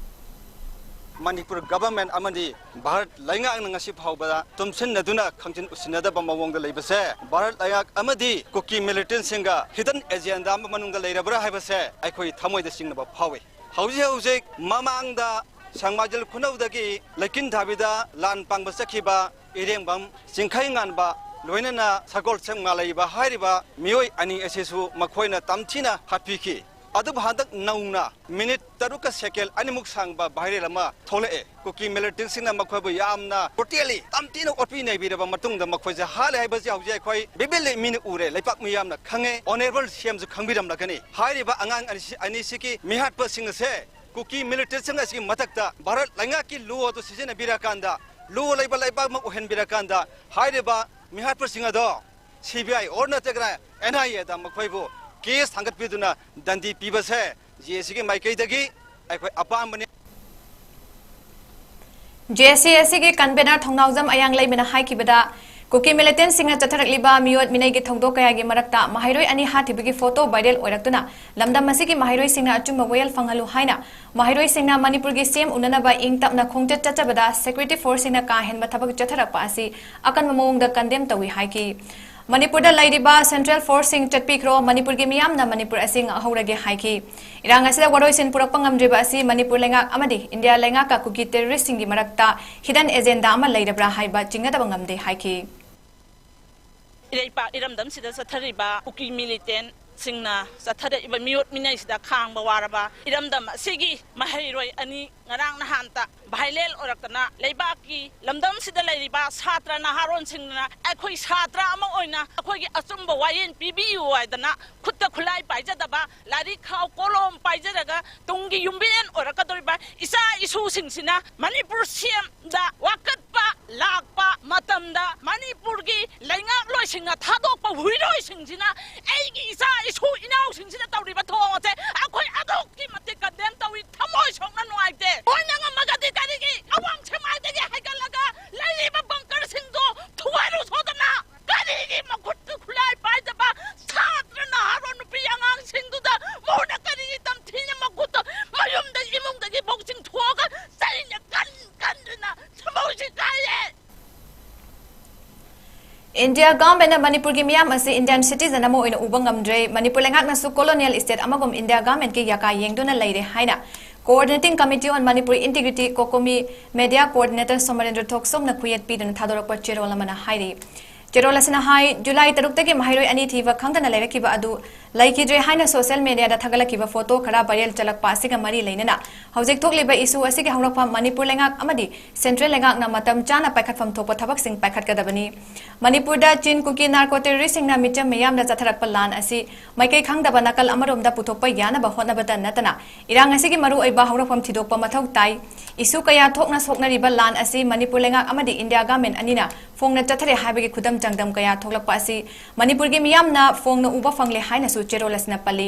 ꯃꯅꯤꯄꯨꯔ government ꯑꯃꯗꯤ ꯚꯥꯔꯠ ꯂꯩꯉꯥꯛꯅ ꯉꯁꯤ ꯐꯥꯎꯕꯗ ꯇꯨꯝꯁꯤꯟꯅꯗꯨꯅ ꯈꯪꯖꯤꯟ ꯎꯁꯤꯟꯅꯗꯕ ꯃꯑꯣꯡꯗ ꯂꯩꯕꯁꯦ ꯚꯥꯔꯠ ꯂꯩꯉꯥꯛ ꯑꯃꯗꯤ ꯀꯨꯀꯤ militant ꯁꯤꯡꯒ hidden agenda ꯑꯃ ꯃꯅꯨꯡꯗ ꯂꯩꯔꯕ꯭ꯔꯥ ꯍꯥꯏꯕꯁꯦ ꯑꯩꯈꯣꯏ ꯊꯃꯣꯏꯗ ꯆꯤꯡꯅꯕ ꯐꯥꯎꯏ꯫ ꯍꯧꯖꯤꯛ ꯍꯧꯖꯤꯛ ꯃꯃꯥꯡꯗ ꯁꯦꯛꯃꯥꯏ ꯖꯤꯡꯈꯨꯅꯧꯗꯒꯤ ꯂꯩꯀꯤꯟ ꯊꯥꯕꯤꯗ ꯂꯥꯟ ꯄꯥꯡꯕ ꯆꯠꯈꯤꯕ ꯏꯔꯦꯡꯕꯝ ꯆꯤꯡꯈꯩꯉꯥꯟꯕ ꯂꯣꯏꯅꯅ ꯁꯒꯣꯜꯁꯦꯝ ꯉꯥꯂꯩꯕ ꯍꯥꯏꯔꯤꯕ ꯃꯤꯑꯣꯏ ꯑꯅꯤ ꯑꯁꯤꯁꯨ ꯃꯈꯣꯏꯅ ꯇꯝꯊꯤꯅ ꯍꯥꯠꯄꯤꯈꯤ꯫ ꯑꯗꯨꯕꯨ ꯍꯟꯗꯛ ꯅꯧꯅ minute ꯇꯔꯨꯛꯀ second ꯑꯅꯤꯃꯨꯛ ꯁꯥꯡꯕ viral ꯑꯃ ꯊꯣꯛꯂꯛꯑꯦ꯫ ꯀꯨꯀꯤ militant ꯁꯤꯡꯅ ꯃꯈꯣꯏꯕꯨ ꯌꯥꯝꯅ brutally ꯇꯝꯊꯤꯅ ꯑꯣꯠꯄꯤ ꯅꯩꯕꯤꯔꯕ ꯃꯇꯨꯡꯗ ꯃꯈꯣꯏꯁꯦ ꯍꯥꯠꯂꯦ ꯍꯥꯏꯕꯁꯤ ꯍꯧꯖꯤꯛ ꯑꯩꯈꯣꯏ vividly ꯃꯤꯅ ꯎꯔꯦ, ꯂꯩꯄꯥꯛ ꯃꯤꯌꯥꯝꯅ ꯈꯪꯉꯦ꯫ Honourable C M ꯁꯨ ꯈꯪꯕꯤꯔꯝꯂꯒꯅꯤ꯫ ꯍꯥꯏꯔꯤꯕ ꯑꯉꯥꯡ ꯑꯅꯤꯁꯤ, ꯑꯅꯤꯁꯤꯒꯤ ꯃꯤꯍꯥꯠꯄꯁꯤꯡ ꯑꯁꯦ ꯀꯨꯀꯤ militant ꯁꯤꯡ ꯑꯁꯤꯒꯤ ꯃꯊꯛꯇ ꯚꯥꯔꯠ ꯂꯩꯉꯥꯛꯀꯤ law ꯑꯗꯨ ꯁꯤꯖꯤꯟꯅꯕꯤꯔꯀꯥꯟꯗ, law ꯂꯩꯕ ꯂꯩꯕꯥꯛ ꯑꯃ ꯑꯣꯏꯍꯟꯕꯤꯔꯀꯥꯟꯗ, ꯍꯥꯏꯔꯤꯕ ꯃꯤꯍꯥꯠꯄꯁꯤꯡ ꯑꯗꯣ C B I or ꯅꯠꯇ꯭ꯔꯒꯅ N I A ꯗ ꯃꯈꯣꯏꯕꯨ case ꯊꯥꯡꯒꯠꯄꯤꯗꯨꯅ ꯗꯟꯗꯤ ꯄꯤꯕꯁꯦ J A C ꯒꯤ ꯃꯥꯏꯀꯩꯗꯒꯤ ꯑꯩꯈꯣꯏ ꯑꯄꯥꯝꯕꯅꯤ꯫ ꯖꯦ ꯑꯦꯁ ꯁꯤ ꯑꯁꯤꯒꯤ ꯀꯟꯚꯦꯅꯔ ꯊꯧꯅꯥꯎꯖꯝ ꯑꯌꯥꯡꯂꯩꯃꯅ ꯍꯥꯏꯈꯤꯕꯗ, ꯀꯨꯀꯤ ꯃꯤꯂꯤꯇꯦꯟꯁꯤꯡꯅ ꯆꯠꯊꯔꯛꯂꯤꯕ ꯃꯤꯑꯣꯠ ꯃꯤꯅꯩꯒꯤ ꯊꯧꯗꯣꯛ ꯀꯌꯥꯒꯤ ꯃꯔꯛꯇ ꯃꯍꯩꯔꯣꯏ ꯑꯅꯤ ꯍꯥꯠꯈꯤꯕꯒꯤ ꯐꯣꯇꯣ ꯚꯥꯏꯔꯦꯜ ꯑꯣꯏꯔꯛꯇꯨꯅ ꯂꯝꯗꯝ ꯑꯁꯤꯒꯤ ꯃꯍꯩꯔꯣꯏꯁꯤꯡꯅ ꯑꯆꯨꯝꯕ ꯋꯥꯌꯦꯜ ꯐꯪꯍꯜꯂꯨ ꯍꯥꯏꯅ ꯃꯍꯩꯔꯣꯏꯁꯤꯡꯅ ꯃꯅꯤꯄꯨꯔꯒꯤ ꯁꯤ ꯑꯦꯝ ꯎꯅꯅꯕ ꯏꯪ ꯇꯞꯅ ꯈꯣꯡꯆꯠ ꯆꯠꯆꯕꯗ ꯁꯦꯀ꯭ꯌꯨꯔꯤꯇꯤ ꯐꯣꯔꯁꯁꯤꯡꯅ ꯀꯥ ꯍꯦꯟꯕ ꯊꯕꯛ ꯆꯠꯊꯔꯛꯄ ꯑꯁꯤ ꯑꯀꯟꯕ ꯃꯑꯣꯡꯗ ꯀꯟꯗꯦꯝ ꯇꯧꯏ ꯍꯥꯏꯈꯤ꯫ ꯃꯅꯤꯄꯨꯔꯗ ꯂꯩꯔꯤꯕ ꯁꯦꯟꯇ꯭ꯔꯦꯜ ꯐꯣꯔꯁꯁꯤꯡ ꯆꯠꯄꯤꯈ꯭ꯔꯣ, ꯃꯅꯤꯄꯨꯔꯒꯤ ꯃꯤꯌꯥꯝꯅ ꯃꯅꯤꯄꯨꯔ ꯑꯁꯤ ꯉꯥꯛꯍꯧꯔꯒꯦ ꯍꯥꯏꯈꯤ꯫ ꯏꯔꯥꯡ ꯑꯁꯤꯗ ꯋꯥꯔꯣꯏꯁꯤꯟ ꯄꯨꯔꯛꯄ ꯉꯝꯗ꯭ꯔꯤꯕ ꯑꯁꯤ ꯃꯅꯤꯄꯨꯔ ꯂꯩꯉꯥꯛ ꯑꯃꯗꯤ ꯏꯟꯗꯤꯌꯥ ꯂꯩꯉꯥꯛꯀ ꯀꯨꯀꯤ ꯇꯦꯔꯣꯔꯤꯁꯁꯤꯡꯒꯤ ꯃꯔꯛꯇ ꯍꯤꯗꯟ ꯑꯦꯖꯦꯟꯗꯥ ꯑꯃ ꯂꯩꯔꯕ꯭ꯔꯥ ꯍꯥꯏꯕ ꯆꯤꯡꯅꯗꯕ ꯉꯝꯗꯦ ꯍꯥꯏꯈꯤ꯫ ꯏꯔꯩꯄꯥꯛ ꯏꯔꯝꯗꯝꯁꯤꯗ ꯆꯠꯊꯔꯤꯕ ꯀꯨꯀꯤ ꯃꯤꯂꯤꯇꯦꯟꯁꯤꯡꯅ ꯆꯠꯊꯔꯛꯏꯕ ꯃꯤꯑꯣꯠ ꯃꯤꯅꯩꯁꯤꯗ ꯈꯥꯡꯕ ꯋꯥꯔꯕ ꯏꯔꯝꯗꯝ ꯑꯁꯤꯒꯤ ꯃꯍꯩꯔꯣꯏ ꯑꯅꯤ ꯉꯔꯥꯡ ꯅꯍꯥꯟꯇ ꯚꯥꯏꯂꯦꯜ ꯑꯣꯏꯔꯛꯇꯅ ꯂꯩꯕꯥꯛꯀꯤ ꯂꯝꯗꯝꯁꯤꯗ ꯂꯩꯔꯤꯕ ꯁꯥꯇ꯭ꯔ ꯅꯍꯥꯔꯣꯟꯁꯤꯡꯅ ꯑꯩꯈꯣꯏ ꯁꯥꯇ꯭ꯔ ꯑꯃ ꯑꯣꯏꯅ ꯑꯩꯈꯣꯏꯒꯤ ꯑꯆꯨꯝꯕ ꯋꯥꯌꯦꯜ ꯄꯤꯕꯤꯌꯨ ꯍꯥꯏꯗꯅ ꯈꯨꯠꯇ ꯈꯨꯠꯂꯥꯏ ꯄꯥꯏꯖꯗꯕ, ꯂꯥꯏꯔꯤꯛ ꯈꯥꯎ ꯀꯣꯂꯣꯝ ꯄꯥꯏꯖꯔꯒ ꯇꯨꯡꯒꯤ ꯌꯨꯝꯕꯤꯔꯦꯟ ꯑꯣꯏꯔꯛꯀꯗꯧꯔꯤꯕ ꯏꯆꯥ ꯏꯁꯨꯁꯤꯡꯁꯤꯅ ꯃꯅꯤꯄꯨꯔ ꯁꯤ ꯑꯦꯝꯗ ꯋꯥꯀꯠꯄ ꯂꯥꯛꯄ ꯃꯇꯝꯗ ꯃꯅꯤꯄꯨꯔꯒꯤ ꯂꯩꯉꯥꯛꯂꯣꯏꯁꯤꯡꯅ ꯊꯥꯗꯣꯛꯄ ꯍꯨꯏꯔꯣꯏꯁꯤꯡꯁꯤꯅ ꯑꯩꯒꯤ ꯏꯆꯥ ꯏꯁꯨ ꯏꯅꯥꯎꯁꯤꯡꯁꯤꯗ ꯇꯧꯔꯤꯕ ꯊꯧꯑꯣꯡ ꯑꯁꯦ ꯑꯩꯈꯣꯏ ꯑꯗꯨꯛꯀꯤ ꯃꯇꯤꯛ ꯀꯟꯗꯦꯝ ꯇꯧꯏ, ꯊꯃꯣꯏ ꯁꯣꯛꯅ ꯅꯨꯡꯉꯥꯏꯇꯦ꯫ ꯃꯣꯏꯅ ꯉꯝꯃꯒꯗꯤ ꯀꯔꯤꯒꯤ ꯑꯋꯥꯡ ꯁꯦꯛꯃꯥꯏꯗꯒꯤ ꯍꯥꯏꯒꯠꯂꯒ ꯂꯩꯔꯤꯕ ꯕꯪꯀꯔꯁꯤꯡꯗꯣ ꯊꯨꯒꯥꯏꯔꯨ ꯁꯣꯗꯅ? ꯀꯔꯤꯒꯤ ꯃꯈꯨꯠꯇ ꯈꯨꯠꯂꯥꯏ ꯄꯥꯏꯗꯕ ꯁꯥꯇ꯭ꯔ ꯅꯍꯥꯔꯣꯜ ꯅꯨꯄꯤ ꯑꯉꯥꯡꯁꯤꯡꯗꯨꯗ ꯃꯣꯏꯅ ꯀꯔꯤꯒꯤ ꯇꯝꯊꯤꯅ ꯃꯈꯨꯠꯇ ꯃꯌꯨꯝꯗ ꯏꯃꯨꯡꯗꯒꯤ ꯐꯥꯎ ꯆꯤꯡꯊꯣꯛꯑꯒ ꯆꯩꯅ ꯀꯟ ꯀꯟꯗꯨꯅ ꯊꯃꯣꯏꯁꯤ ꯀꯥꯏꯔꯦ? ꯏꯟꯗꯤꯌꯥ ꯒꯚꯔꯟꯃꯦꯟꯠꯅ ꯃꯅꯤꯄꯨꯔꯒꯤ ꯃꯤꯌꯥꯝ ꯑꯁꯤ ꯏꯟꯗꯤꯌꯥꯟ ꯁꯤꯇꯤꯖꯟ ꯑꯃ ꯑꯣꯏꯅ ꯎꯕ ꯉꯝꯗ꯭ꯔꯦ, ꯃꯅꯤꯄꯨꯔ ꯂꯩꯉꯥꯛꯅꯁꯨ ꯀꯣꯂꯣꯅꯤꯌꯦꯜ ꯁ꯭ꯇꯦꯠ ꯑꯃꯒꯨꯝ ꯏꯟꯗꯤꯌꯥ ꯒꯚꯔꯟꯃꯦꯟꯠꯀꯤ ꯌꯥꯀꯥ ꯌꯦꯡꯗꯨꯅ ꯂꯩꯔꯦ ꯍꯥꯏꯅ Coordinating Committee on Manipur Integrity, COCOMI, media coordinator Somarendro ꯊꯣꯛꯆꯣꯝꯅ ꯈꯨꯌꯦꯠ ꯄꯤꯗꯨꯅ ꯊꯥꯗꯣꯔꯛꯄ ꯆꯦꯔꯣꯜ ꯑꯃꯅ ꯍꯥꯏꯔꯤ꯫ ꯆꯦꯔꯣꯜ ꯑꯁꯤꯅ ꯍꯥꯏ, ꯖꯨꯂꯥꯏ ꯇꯔꯨꯛꯇꯒꯤ ꯃꯍꯩꯔꯣꯏ ꯑꯅꯤ ꯊꯤꯕ ꯈꯪꯗꯅ ꯂꯩꯔꯛꯈꯤꯕ ꯑꯗꯨ ꯂꯩꯈꯤꯗ꯭ꯔꯦ ꯍꯥꯏꯅ ꯁꯣꯁꯤꯌꯦꯜ ꯃꯦꯗꯤꯌꯥꯗ ꯊꯥꯒꯠꯂꯛꯈꯤꯕ ꯐꯣꯇꯣ ꯈꯔ ꯚꯥꯏꯔꯦꯜ ꯆꯠꯂꯛꯄ ꯑꯁꯤꯒ ꯃꯔꯤ ꯂꯩꯅꯅ ꯍꯧꯖꯤꯛ ꯊꯣꯛꯂꯤꯕ ꯏꯁꯨ ꯑꯁꯤꯒꯤ ꯍꯧꯔꯛꯐꯝ ꯃꯅꯤꯄꯨꯔ ꯂꯩꯉꯥꯛ ꯑꯃꯗꯤ ꯁꯦꯟꯇ꯭ꯔꯦꯜ ꯂꯩꯉꯥꯛꯅ ꯃꯇꯝ ꯆꯥꯅ ꯄꯥꯏꯈꯠꯐꯝ ꯊꯣꯛꯄ ꯊꯕꯛꯁꯤꯡ ꯄꯥꯏꯈꯠꯀꯗꯕꯅꯤ꯫ ꯃꯅꯤꯄꯨꯔꯗ ꯆꯤꯟ ꯀꯨꯀꯤ ꯅꯥꯔꯀꯣ ꯇꯦꯔꯣꯔꯤꯁꯁꯤꯡꯅ ꯃꯤꯆꯝ ꯃꯤꯌꯥꯝꯗ ꯆꯠꯊꯔꯛꯄ ꯂꯥꯟ ꯑꯁꯤ ꯃꯥꯏꯀꯩ ꯈꯪꯗꯕ ꯅꯥꯀꯜ ꯑꯃꯔꯣꯝꯗ ꯄꯨꯊꯣꯛꯄ ꯌꯥꯅꯕ ꯍꯣꯠꯅꯕꯇ ꯅꯠꯇꯅ ꯏꯔꯥꯡ ꯑꯁꯤꯒꯤ ꯃꯔꯨꯑꯣꯏꯕ ꯍꯧꯔꯛꯐꯝ ꯊꯤꯗꯣꯛꯄ ꯃꯊꯧ ꯇꯥꯏ꯫ ꯏꯁꯨ ꯀꯌꯥ ꯊꯣꯛꯅ ꯁꯣꯛꯅꯔꯤꯕ ꯂꯥꯟ ꯑꯁꯤ ꯃꯅꯤꯄꯨꯔ ꯂꯩꯉꯥꯛ ꯑꯃꯗꯤ ꯏꯟꯗꯤꯌꯥ ꯒꯚꯔꯟꯃꯦꯟꯠ ꯑꯅꯤꯅ ꯐꯣꯡꯅ ꯆꯠꯊꯔꯦ ꯍꯥꯏꯕꯒꯤ ꯈꯨꯗꯝ ꯆꯥꯡꯗꯝ ꯀꯌꯥ ꯊꯣꯛꯂꯛꯄ ꯑꯁꯤ ꯃꯅꯤꯄꯨꯔꯒꯤ ꯃꯤꯌꯥꯝꯅ ꯐꯣꯡꯅ ꯎꯕ ꯐꯪꯂꯦ ꯍꯥꯏꯅꯁꯨ ꯆꯦꯔꯣꯜ ꯑꯁꯤꯅ ꯄꯜꯂꯤ꯫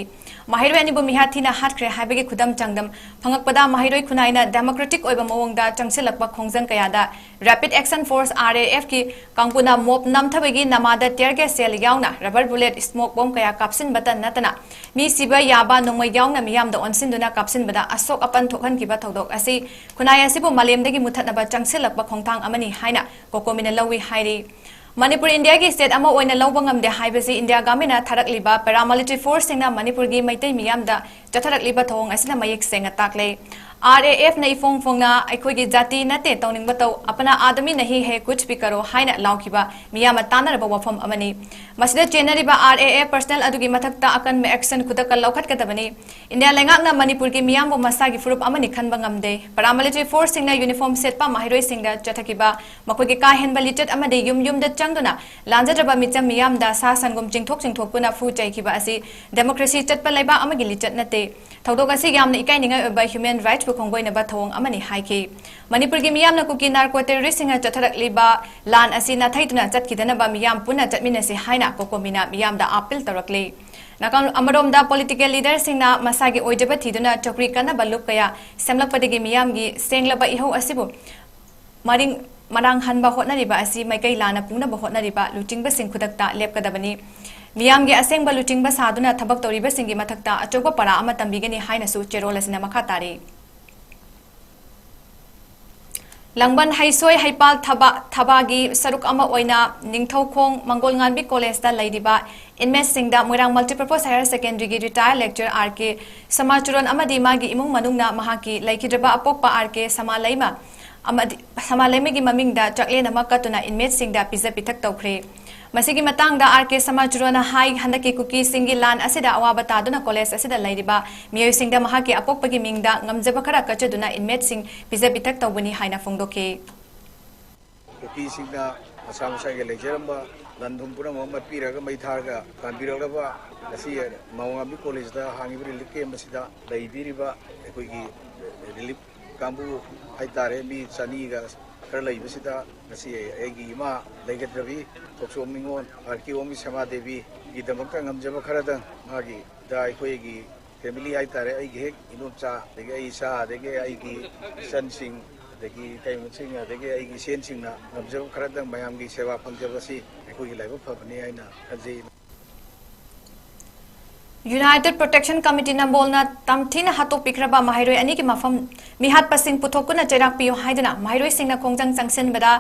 ꯃꯍꯩꯔꯣꯏ ꯑꯅꯤꯕꯨ ꯃꯤꯍꯥꯠ ꯊꯤꯅ ꯍꯥꯠꯈ꯭ꯔꯦ ꯍꯥꯏꯕꯒꯤ ꯈꯨꯗꯝ ꯆꯥꯡꯗꯝ ꯐꯪꯂꯛꯄꯗ ꯃꯍꯩꯔꯣꯏ ꯈꯨꯟꯅꯥꯏꯅ democratic ꯑꯣꯏꯕ ꯃꯑꯣꯡꯗ ꯆꯪꯁꯤꯜꯂꯛꯄ ꯈꯣꯡꯖꯪ ꯀꯌꯥꯗ Rapid Action Force, R A F, ꯀꯤ ꯀꯥꯡꯕꯨꯅ mob ꯅꯝꯊꯕꯒꯤ ꯅꯃꯥꯗ tear gas shell ꯌꯥꯎꯅ rubber bullet, smoke bomb ꯀꯌꯥ ꯀꯥꯞꯁꯤꯟꯕꯇ ꯅꯠꯇꯅ ꯃꯤ ꯁꯤꯕ ꯌꯥꯕ ꯅꯣꯡꯃꯩ ꯌꯥꯎꯅ ꯃꯤꯌꯥꯝꯗ ꯑꯣꯟꯁꯤꯟꯗꯨꯅ ꯀꯥꯞꯁꯤꯟꯕꯗ ꯑꯁꯣꯛ ꯑꯄꯟ ꯊꯣꯛꯍꯟꯈꯤꯕ ꯊꯧꯗꯣꯛ ꯑꯁꯤ ꯈꯨꯟꯅꯥꯏ ꯑꯁꯤꯕꯨ ꯃꯥꯂꯦꯝꯗꯒꯤ ꯃꯨꯊꯠꯅꯕ ꯆꯪꯁꯤꯜꯂꯛꯄ ꯈꯣꯡꯊꯥꯡ ꯑꯃꯅꯤ ꯍꯥꯏꯅ ꯀꯣꯀꯣꯃꯤꯅ ꯂꯧꯏ ꯍꯥꯏꯔꯤ꯫ ꯃꯅꯤꯄꯨꯔ ꯏꯟꯗꯤꯌꯥꯒꯤ state ꯑꯃ ꯑꯣꯏꯅ ꯂꯧꯕ ꯉꯝꯗꯦ ꯍꯥꯏꯕꯁꯤ ꯏꯟꯗꯤꯌꯥ government ꯅ ꯊꯥꯔꯛꯂꯤꯕ paramilitary force ꯁꯤꯡꯅ ꯃꯅꯤꯄꯨꯔꯒꯤ ꯃꯩꯇꯩ ꯃꯤꯌꯥꯝꯗ ꯆꯠꯊꯔꯛꯂꯤꯕ ꯊꯧꯑꯣꯡ ꯑꯁꯤꯅ ꯃꯌꯦꯛ ꯁꯦꯡꯅ ꯇꯥꯛꯂꯦ꯫ R A F ꯅ ꯏꯐꯣꯡ ꯐꯣꯡꯅ "ꯑꯩꯈꯣꯏꯒꯤ ꯖꯥꯇꯤ ꯅꯠꯇꯦ ꯇꯧꯅꯤꯡꯕ ꯇꯧ, ꯑꯄꯅꯥ ꯑꯥꯗꯃꯤ ꯅꯍꯤ ꯍꯦ ꯀꯨꯆ ꯚꯤ ꯀꯔꯣ" ꯍꯥꯏꯅ ꯂꯥꯎꯈꯤꯕ ꯃꯤꯌꯥꯝꯅ ꯇꯥꯟꯅꯔꯕ ꯋꯥꯐꯝ ꯑꯃꯅꯤ꯫ ꯃꯁꯤꯗ ꯆꯦꯟꯅꯔꯤꯕ R A F personnel ꯑꯗꯨꯒꯤ ꯃꯊꯛꯇ ꯑꯀꯟꯕ action ꯈꯨꯗꯛꯇ ꯂꯧꯈꯠꯀꯗꯕꯅꯤ꯫ ꯏꯟꯗꯤꯌꯥ ꯂꯩꯉꯥꯛꯅ ꯃꯅꯤꯄꯨꯔꯒꯤ ꯃꯤꯌꯥꯝꯕꯨ ꯃꯁꯥꯒꯤ ꯐꯨꯔꯨꯞ ꯑꯃꯅꯤ ꯈꯟꯕ ꯉꯝꯗꯦ꯫ Paramilitary force ꯁꯤꯡꯅ uniform ꯁꯦꯠꯄ ꯃꯍꯩꯔꯣꯏꯁꯤꯡꯗ ꯆꯠꯊꯈꯤꯕ ꯃꯈꯣꯏꯒꯤ ꯀꯥ ꯍꯦꯟꯕ ꯂꯤꯆꯠ ꯑꯃꯗꯤ ꯌꯨꯝ ꯌꯨꯝꯗ ꯆꯪꯗꯨꯅ ꯂꯥꯟꯖꯗ꯭ꯔꯕ ꯃꯤꯆꯝ ꯃꯤꯌꯥꯝꯗ ꯁꯥ ꯁꯟꯒꯨꯝ ꯆꯤꯡꯊꯣꯛ ꯆꯤꯡꯊꯣꯛꯇꯨꯅ ꯐꯨ ꯆꯩꯈꯤꯕ ꯑꯁꯤ democracy ꯆꯠꯄ ꯂꯩꯕꯥꯛ ꯑꯃꯒꯤ ꯂꯤꯆꯠ ꯅꯠꯇꯦ꯫ ꯊꯧꯗꯣꯛ ꯑꯁꯤ ꯌꯥꯝꯅ ꯏꯀꯥꯏꯅꯤꯡꯉꯥꯏ ꯑꯣꯏꯕ human rights ꯄꯨ ꯈꯣꯡꯒꯣꯏꯅꯕ ꯊꯧꯑꯣꯡ ꯑꯃꯅꯤ ꯍꯥꯏꯈꯤ꯫ ꯃꯅꯤꯄꯨꯔꯒꯤ ꯃꯤꯌꯥꯝꯅ ꯀꯨꯀꯤ narco terrorist ꯁꯤꯡꯅ ꯆꯠꯊꯔꯛꯂꯤꯕ ꯂꯥꯟ ꯑꯁꯤ ꯅꯥꯊꯩꯗꯨꯅ ꯆꯠꯈꯤꯗꯅꯕ ꯃꯤꯌꯥꯝ ꯄꯨꯟꯅ ꯆꯠꯃꯤꯟꯅꯁꯤ ꯍꯥꯏꯅ ꯀꯣꯀꯣꯃꯤꯅ ꯃꯤꯌꯥꯝꯗ appeal ꯇꯧꯔꯛꯂꯤ꯫ ꯅꯥꯀꯜ ꯑꯃꯔꯣꯝꯗ political leader ꯁꯤꯡꯅ ꯃꯁꯥꯒꯤ ꯑꯣꯏꯖꯕ ꯊꯤꯗꯨꯅ ꯆꯧꯀ꯭ꯔꯤ ꯀꯟꯅꯕ ꯂꯨꯞ ꯀꯌꯥ ꯁꯦꯝꯂꯛꯄꯗꯒꯤ ꯃꯤꯌꯥꯝꯒꯤ ꯁꯦꯡꯂꯕ ꯏꯍꯧ ꯑꯁꯤꯕꯨ ꯃꯔꯤꯡ ꯃꯔꯥꯡ ꯍꯟꯕ ꯍꯣꯠꯅꯔꯤꯕ ꯑꯁꯤ ꯃꯥꯏꯀꯩ ꯂꯥꯟꯅ ꯄꯨꯅꯕ ꯍꯣꯠꯅꯔꯤꯕ ꯂꯨꯆꯤꯡꯕꯁꯤꯡ ꯈꯨꯗꯛꯇ ꯂꯦꯞꯀꯗꯕꯅꯤ꯫ ꯃꯤꯌꯥꯝꯒꯤ ꯑꯁꯦꯡꯕ ꯂꯨꯆꯤꯡꯕ ꯁꯥꯗꯨꯅ ꯊꯕꯛ ꯇꯧꯔꯤꯕꯁꯤꯡꯒꯤ ꯃꯊꯛꯇ ꯑꯆꯧꯕ ꯄꯔꯥ ꯑꯃ ꯇꯝꯕꯤꯒꯅꯤ ꯍꯥꯏꯅꯁꯨ ꯆꯦꯔꯣꯜ ꯑꯁꯤꯅ ꯃꯈꯥ ꯇꯥꯔꯤ꯫ ꯂꯥꯡꯕꯟ ꯍꯩꯁꯣꯏ ꯍꯩꯄꯥꯜ ꯊꯕ-, ꯊꯕꯥꯒꯤ ꯁꯔꯨꯛ ꯑꯃ ꯑꯣꯏꯅ ꯅꯤꯡꯊꯧꯈꯣꯡ ꯃꯪꯒꯣꯜꯉꯥꯟꯕꯤ college ꯇ ꯂꯩꯔꯤꯕ inmate ꯁꯤꯡꯗ ꯃꯣꯏꯔꯥꯡ Multipurpose Higher Secondary ꯒꯤ retired lecturer R K ꯁꯃꯥꯆꯨꯔꯟ ꯑꯃꯗꯤ ꯃꯥꯒꯤ ꯏꯃꯨꯡ ꯃꯅꯨꯡꯅ ꯃꯍꯥꯛꯀꯤ ꯂꯩꯈꯤꯗ꯭ꯔꯕ ꯑꯄꯣꯛꯄ R K ꯁꯃꯥꯂꯩꯃ ꯑꯃꯗꯤ ꯁꯃꯥꯂꯩꯃꯒꯤ ꯃꯃꯤꯡꯗ ꯆꯥꯛꯂꯦꯟ ꯑꯃ ꯀꯠꯇꯨꯅ inmate ꯁꯤꯡꯗ ꯄꯤꯖ ꯄꯤꯊꯛ ꯇꯧꯈ꯭ꯔꯦ꯫ ꯃꯁꯤꯒꯤ ꯃꯇꯥꯡꯗ R K ꯁꯃꯥꯆꯨꯔꯟꯅ ꯍꯥꯏ, ꯍꯟꯗꯛꯀꯤ ꯀꯨꯀꯤꯁꯤꯡꯒꯤ ꯂꯥꯟ ꯑꯁꯤꯗ ꯑꯋꯥꯕ ꯇꯥꯗꯨꯅ college ꯑꯁꯤꯗ ꯂꯩꯔꯤꯕ ꯃꯤꯑꯣꯏꯁꯤꯡꯗ ꯃꯍꯥꯛꯀꯤ ꯑꯄꯣꯛꯄꯒꯤ ꯃꯤꯡꯗ ꯉꯝꯖꯕ ꯈꯔ ꯀꯠꯆꯗꯨꯅ inmate ꯁꯤꯡ ꯄꯤꯖ ꯄꯤꯊꯛ ꯇꯧꯕꯅꯤ ꯍꯥꯏꯅ ꯐꯣꯡꯗꯣꯛꯈꯤ꯫ ꯀꯨꯀꯤꯁꯤꯡꯅ ꯃꯁꯥ ꯃꯁꯥꯒꯤ ꯂꯩꯖꯔꯝꯕ ꯂꯟ ꯊꯨꯝ ꯄꯨꯝꯅꯃꯛ ꯑꯃ ꯄꯤꯔꯒ ꯃꯩ ꯊꯥꯔꯒ ꯀꯥꯟꯕꯤꯔꯛꯂꯕ ꯉꯁꯤ ꯃꯥꯎꯉꯥꯝꯕꯤ college ꯇ ꯍꯥꯡꯉꯤꯕ relief camp ꯑꯁꯤꯗ ꯂꯩꯕꯤꯔꯤꯕ ꯑꯩꯈꯣꯏꯒꯤ relief ꯀꯥꯡꯕꯨ ꯍꯥꯏꯇꯥꯔꯦ, ꯃꯤ ꯆꯅꯤꯒ ꯈꯔ ꯂꯩꯕꯁꯤꯗ ꯉꯁꯤ ꯑꯩꯒꯤ ꯏꯃꯥ ꯂꯩꯒꯗ꯭ꯔꯕꯤ ꯊꯣꯛꯆꯣꯝ ꯅꯤꯉꯣꯜ, ꯑꯥꯔ ꯀꯦ ꯑꯣꯡꯕꯤ ꯁꯦꯃꯥ ꯗꯦꯕꯤꯒꯤꯗꯃꯛꯇ ꯉꯝꯖꯕ ꯈꯔꯗꯪ, ꯃꯥꯒꯤꯗ ꯑꯩꯈꯣꯏꯒꯤ ꯐꯦꯃꯤꯂꯤ ꯍꯥꯏꯇꯥꯔꯦ, ꯑꯩꯒꯤ ꯍꯦꯛ ꯏꯅꯣꯝꯆꯥ, ꯑꯗꯒꯤ ꯑꯩ ꯏꯆꯥ, ꯑꯗꯒꯤ ꯑꯩꯒꯤ ꯏꯆꯟꯁꯤꯡ, ꯑꯗꯒꯤ ꯏꯇꯩꯃꯁꯤꯡ, ꯑꯗꯒꯤ ꯑꯩꯒꯤ ꯏꯆꯦꯟꯁꯤꯡꯅ ꯉꯝꯖꯕ ꯈꯔꯗꯪ ꯃꯌꯥꯝꯒꯤ ꯁꯦꯕꯥ ꯐꯪꯖꯕꯁꯤ ꯑꯩꯈꯣꯏꯒꯤ ꯂꯥꯏꯕꯛ ꯐꯕꯅꯤ ꯍꯥꯏꯅ ꯈꯟꯖꯩ꯫ United Protection Committee ꯅꯝꯕꯣꯜꯅ ꯇꯝꯊꯤꯅ ꯍꯥꯠꯇꯣꯛꯄꯤꯈ꯭ꯔꯕ ꯃꯍꯩꯔꯣꯏ ꯑꯅꯤꯒꯤ ꯃꯐꯝ ꯃꯤꯍꯥꯠꯄꯁꯤꯡ ꯄꯨꯊꯣꯛꯇꯨꯅ ꯆꯩꯔꯥꯛ ꯄꯤꯌꯨ ꯍꯥꯏꯗꯨꯅ ꯃꯍꯩꯔꯣꯏꯁꯤꯡꯅ ꯈꯣꯡꯖꯪ ꯆꯪꯁꯤꯟꯕꯗ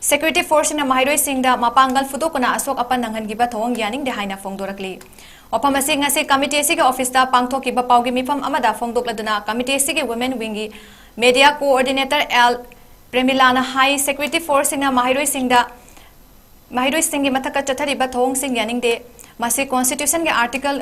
security forceꯁꯤꯡꯅ ꯃꯍꯩꯔꯣꯏꯁꯤꯡꯗ ꯃꯄꯥꯡꯒꯜ ꯐꯨꯗꯣꯛꯇꯨꯅ ꯑꯁꯣꯛ ꯑꯄꯟ ꯅꯪꯍꯟꯈꯤꯕ ꯊꯧꯑꯣꯡ ꯌꯥꯅꯤꯡꯗꯦ ꯍꯥꯏꯅ ꯐꯣꯡꯗꯣꯔꯛꯂꯤ꯫ ꯋꯥꯐꯝ ꯑꯁꯤ ꯉꯁꯤ committee ꯑꯁꯤꯒꯤ officeꯇ ꯄꯥꯡꯊꯣꯛꯈꯤꯕ ꯄꯥꯎꯒꯤ ꯃꯤꯐꯝ ꯑꯃꯗ ꯐꯣꯡꯗꯣꯛꯂꯗꯨꯅ committee ꯑꯁꯤꯒꯤ women wingꯒꯤ media coordinator ꯑꯦꯜ ꯄ꯭ꯔꯦꯃꯤꯂꯥꯅ ꯍꯥꯏ, security forceꯁꯤꯡꯅ ꯃꯍꯩꯔꯣꯏꯁꯤꯡꯗ ꯃꯍꯩꯔꯣꯏꯁꯤꯡꯒꯤ ꯃꯊꯛꯇ ꯆꯠꯊꯔꯤꯕ ꯊꯧꯑꯣꯡꯁꯤꯡ ꯌꯥꯅꯤꯡꯗꯦ꯫ ꯃꯁꯤ constitutionꯒꯤ article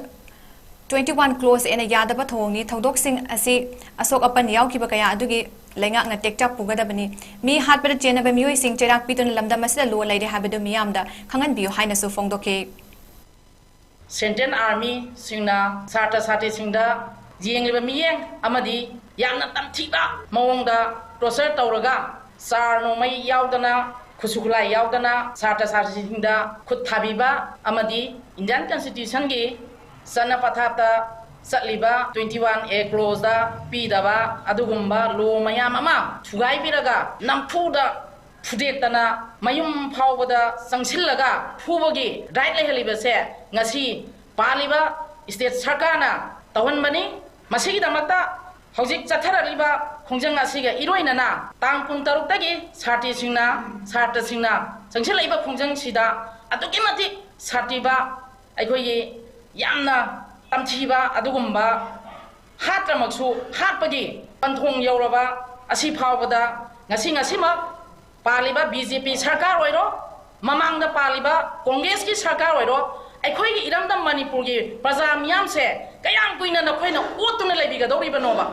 twenty one clause ꯑꯦꯅ ꯌꯥꯗꯕ ꯊꯧꯑꯣꯡꯅꯤ꯫ ꯊꯧꯗꯣꯛꯁꯤꯡ ꯑꯁꯤ ꯑꯁꯣꯛ ꯑꯄꯟ ꯌꯥꯎꯈꯤꯕ ꯀꯌꯥ ꯑꯗꯨꯒꯤ ꯂꯩꯉꯥꯛꯅ ꯇꯦꯛꯆꯥꯛ ꯄꯨꯒꯗꯕꯅꯤ꯫ ꯃꯤ ꯍꯥꯠꯄꯗ ꯆꯦꯟꯅꯕ ꯃꯤꯑꯣꯏꯁꯤꯡ ꯆꯩꯔꯥꯛ ꯄꯤꯗꯨꯅ ꯂꯝꯗꯝ ꯑꯁꯤꯗ law ꯂꯩꯔꯦ ꯍꯥꯏꯕꯗꯨ ꯃꯤꯌꯥꯝꯗ ꯈꯪꯍꯟꯕꯤꯌꯨ ꯍꯥꯏꯅꯁꯨ ꯐꯣꯡꯗꯣꯛꯈꯤ꯫ Central Armyꯁꯤꯡꯅ ꯁꯥꯇ꯭ꯔ ꯁꯥꯇ꯭ꯔꯤꯁꯤꯡꯗ ꯌꯦꯡꯂꯤꯕ ꯃꯤꯠꯌꯦꯡ ꯑꯃꯗꯤ ꯌꯥꯝꯅ ꯇꯝꯊꯤꯕ ꯃꯑꯣꯡꯗ torture ꯇꯧꯔꯒ ꯆꯥꯔ ꯅꯣꯡꯃꯩ ꯌꯥꯎꯗꯅ, ꯈꯨꯠꯁꯨ ꯈꯨꯠꯂꯥꯏ ꯌꯥꯎꯗꯅ ꯁꯥꯇ꯭ꯔ ꯁꯥꯇ꯭ꯔꯤꯁꯤꯡꯗ ꯈꯨꯠ ꯊꯥꯕꯤꯕ ꯑꯃꯗꯤ Indian Constitutionꯒꯤ ꯆꯠꯅ ꯄꯊꯥꯞꯇ ꯆꯠꯂꯤꯕ twenty one A clauseꯇ ꯄꯤꯗꯕ ꯑꯗꯨꯒꯨꯝꯕ law ꯃꯌꯥꯝ ꯑꯃ ꯊꯨꯒꯥꯏꯕꯤꯔꯒ ꯅꯝꯐꯨꯗ ꯐꯨꯗꯦꯛꯇꯅ ꯃꯌꯨꯝ ꯐꯥꯎꯕꯗ ꯆꯪꯁꯤꯜꯂꯒ ꯐꯨꯕꯒꯤ right ꯂꯩꯍꯜꯂꯤꯕꯁꯦ ꯉꯁꯤ ꯄꯥꯜꯂꯤꯕ state ꯁꯔꯀꯥꯔꯅ ꯇꯧꯍꯟꯕꯅꯤ꯫ ꯃꯁꯤꯒꯤꯗꯃꯛꯇ ꯍꯧꯖꯤꯛ ꯆꯠꯊꯔꯛꯂꯤꯕ ꯈꯣꯡꯖꯪ ꯑꯁꯤꯒ ꯏꯔꯣꯏꯅꯅ ꯇꯥꯡ ꯀꯨꯟꯇꯔꯨꯛꯇꯒꯤ ꯁꯥꯇ꯭ꯔꯤꯁꯤꯡꯅ, ꯁꯥꯇ꯭ꯔꯁꯤꯡꯅ ꯆꯪꯁꯤꯜꯂꯛꯂꯤꯕ ꯈꯣꯡꯖꯪꯁꯤꯗ ꯑꯗꯨꯛꯀꯤ ꯃꯇꯤꯛ ꯁꯥꯊꯤꯕ, ꯑꯩꯈꯣꯏꯒꯤ ꯌꯥꯝꯅ ꯇꯝꯊꯤꯕ ꯑꯗꯨꯒꯨꯝꯕ ꯍꯥꯠꯇ꯭ꯔꯃꯛꯁꯨ ꯍꯥꯠꯄꯒꯤ ꯄꯟꯊꯨꯡ ꯌꯧꯔꯕ ꯑꯁꯤ ꯐꯥꯎꯕꯗ ꯉꯁꯤ ꯉꯁꯤꯃꯛ ꯄꯥꯜꯂꯤꯕ BJP ꯁꯔꯀꯥꯔ ꯑꯣꯏꯔꯣ, ꯃꯃꯥꯡꯗ ꯄꯥꯜꯂꯤꯕ Congressꯀꯤ ꯁꯔꯀꯥꯔ ꯑꯣꯏꯔꯣ, ꯑꯩꯈꯣꯏꯒꯤ ꯏꯔꯝꯗꯝ ꯃꯅꯤꯄꯨꯔꯒꯤ ꯄ꯭ꯔꯖꯥ ꯃꯤꯌꯥꯝꯁꯦ ꯀꯌꯥꯝ ꯀꯨꯏꯅ ꯅꯈꯣꯏꯅ ꯑꯣꯠꯇꯨꯅ ꯂꯩꯕꯤꯒꯗꯧꯔꯤꯕꯅꯣꯕ?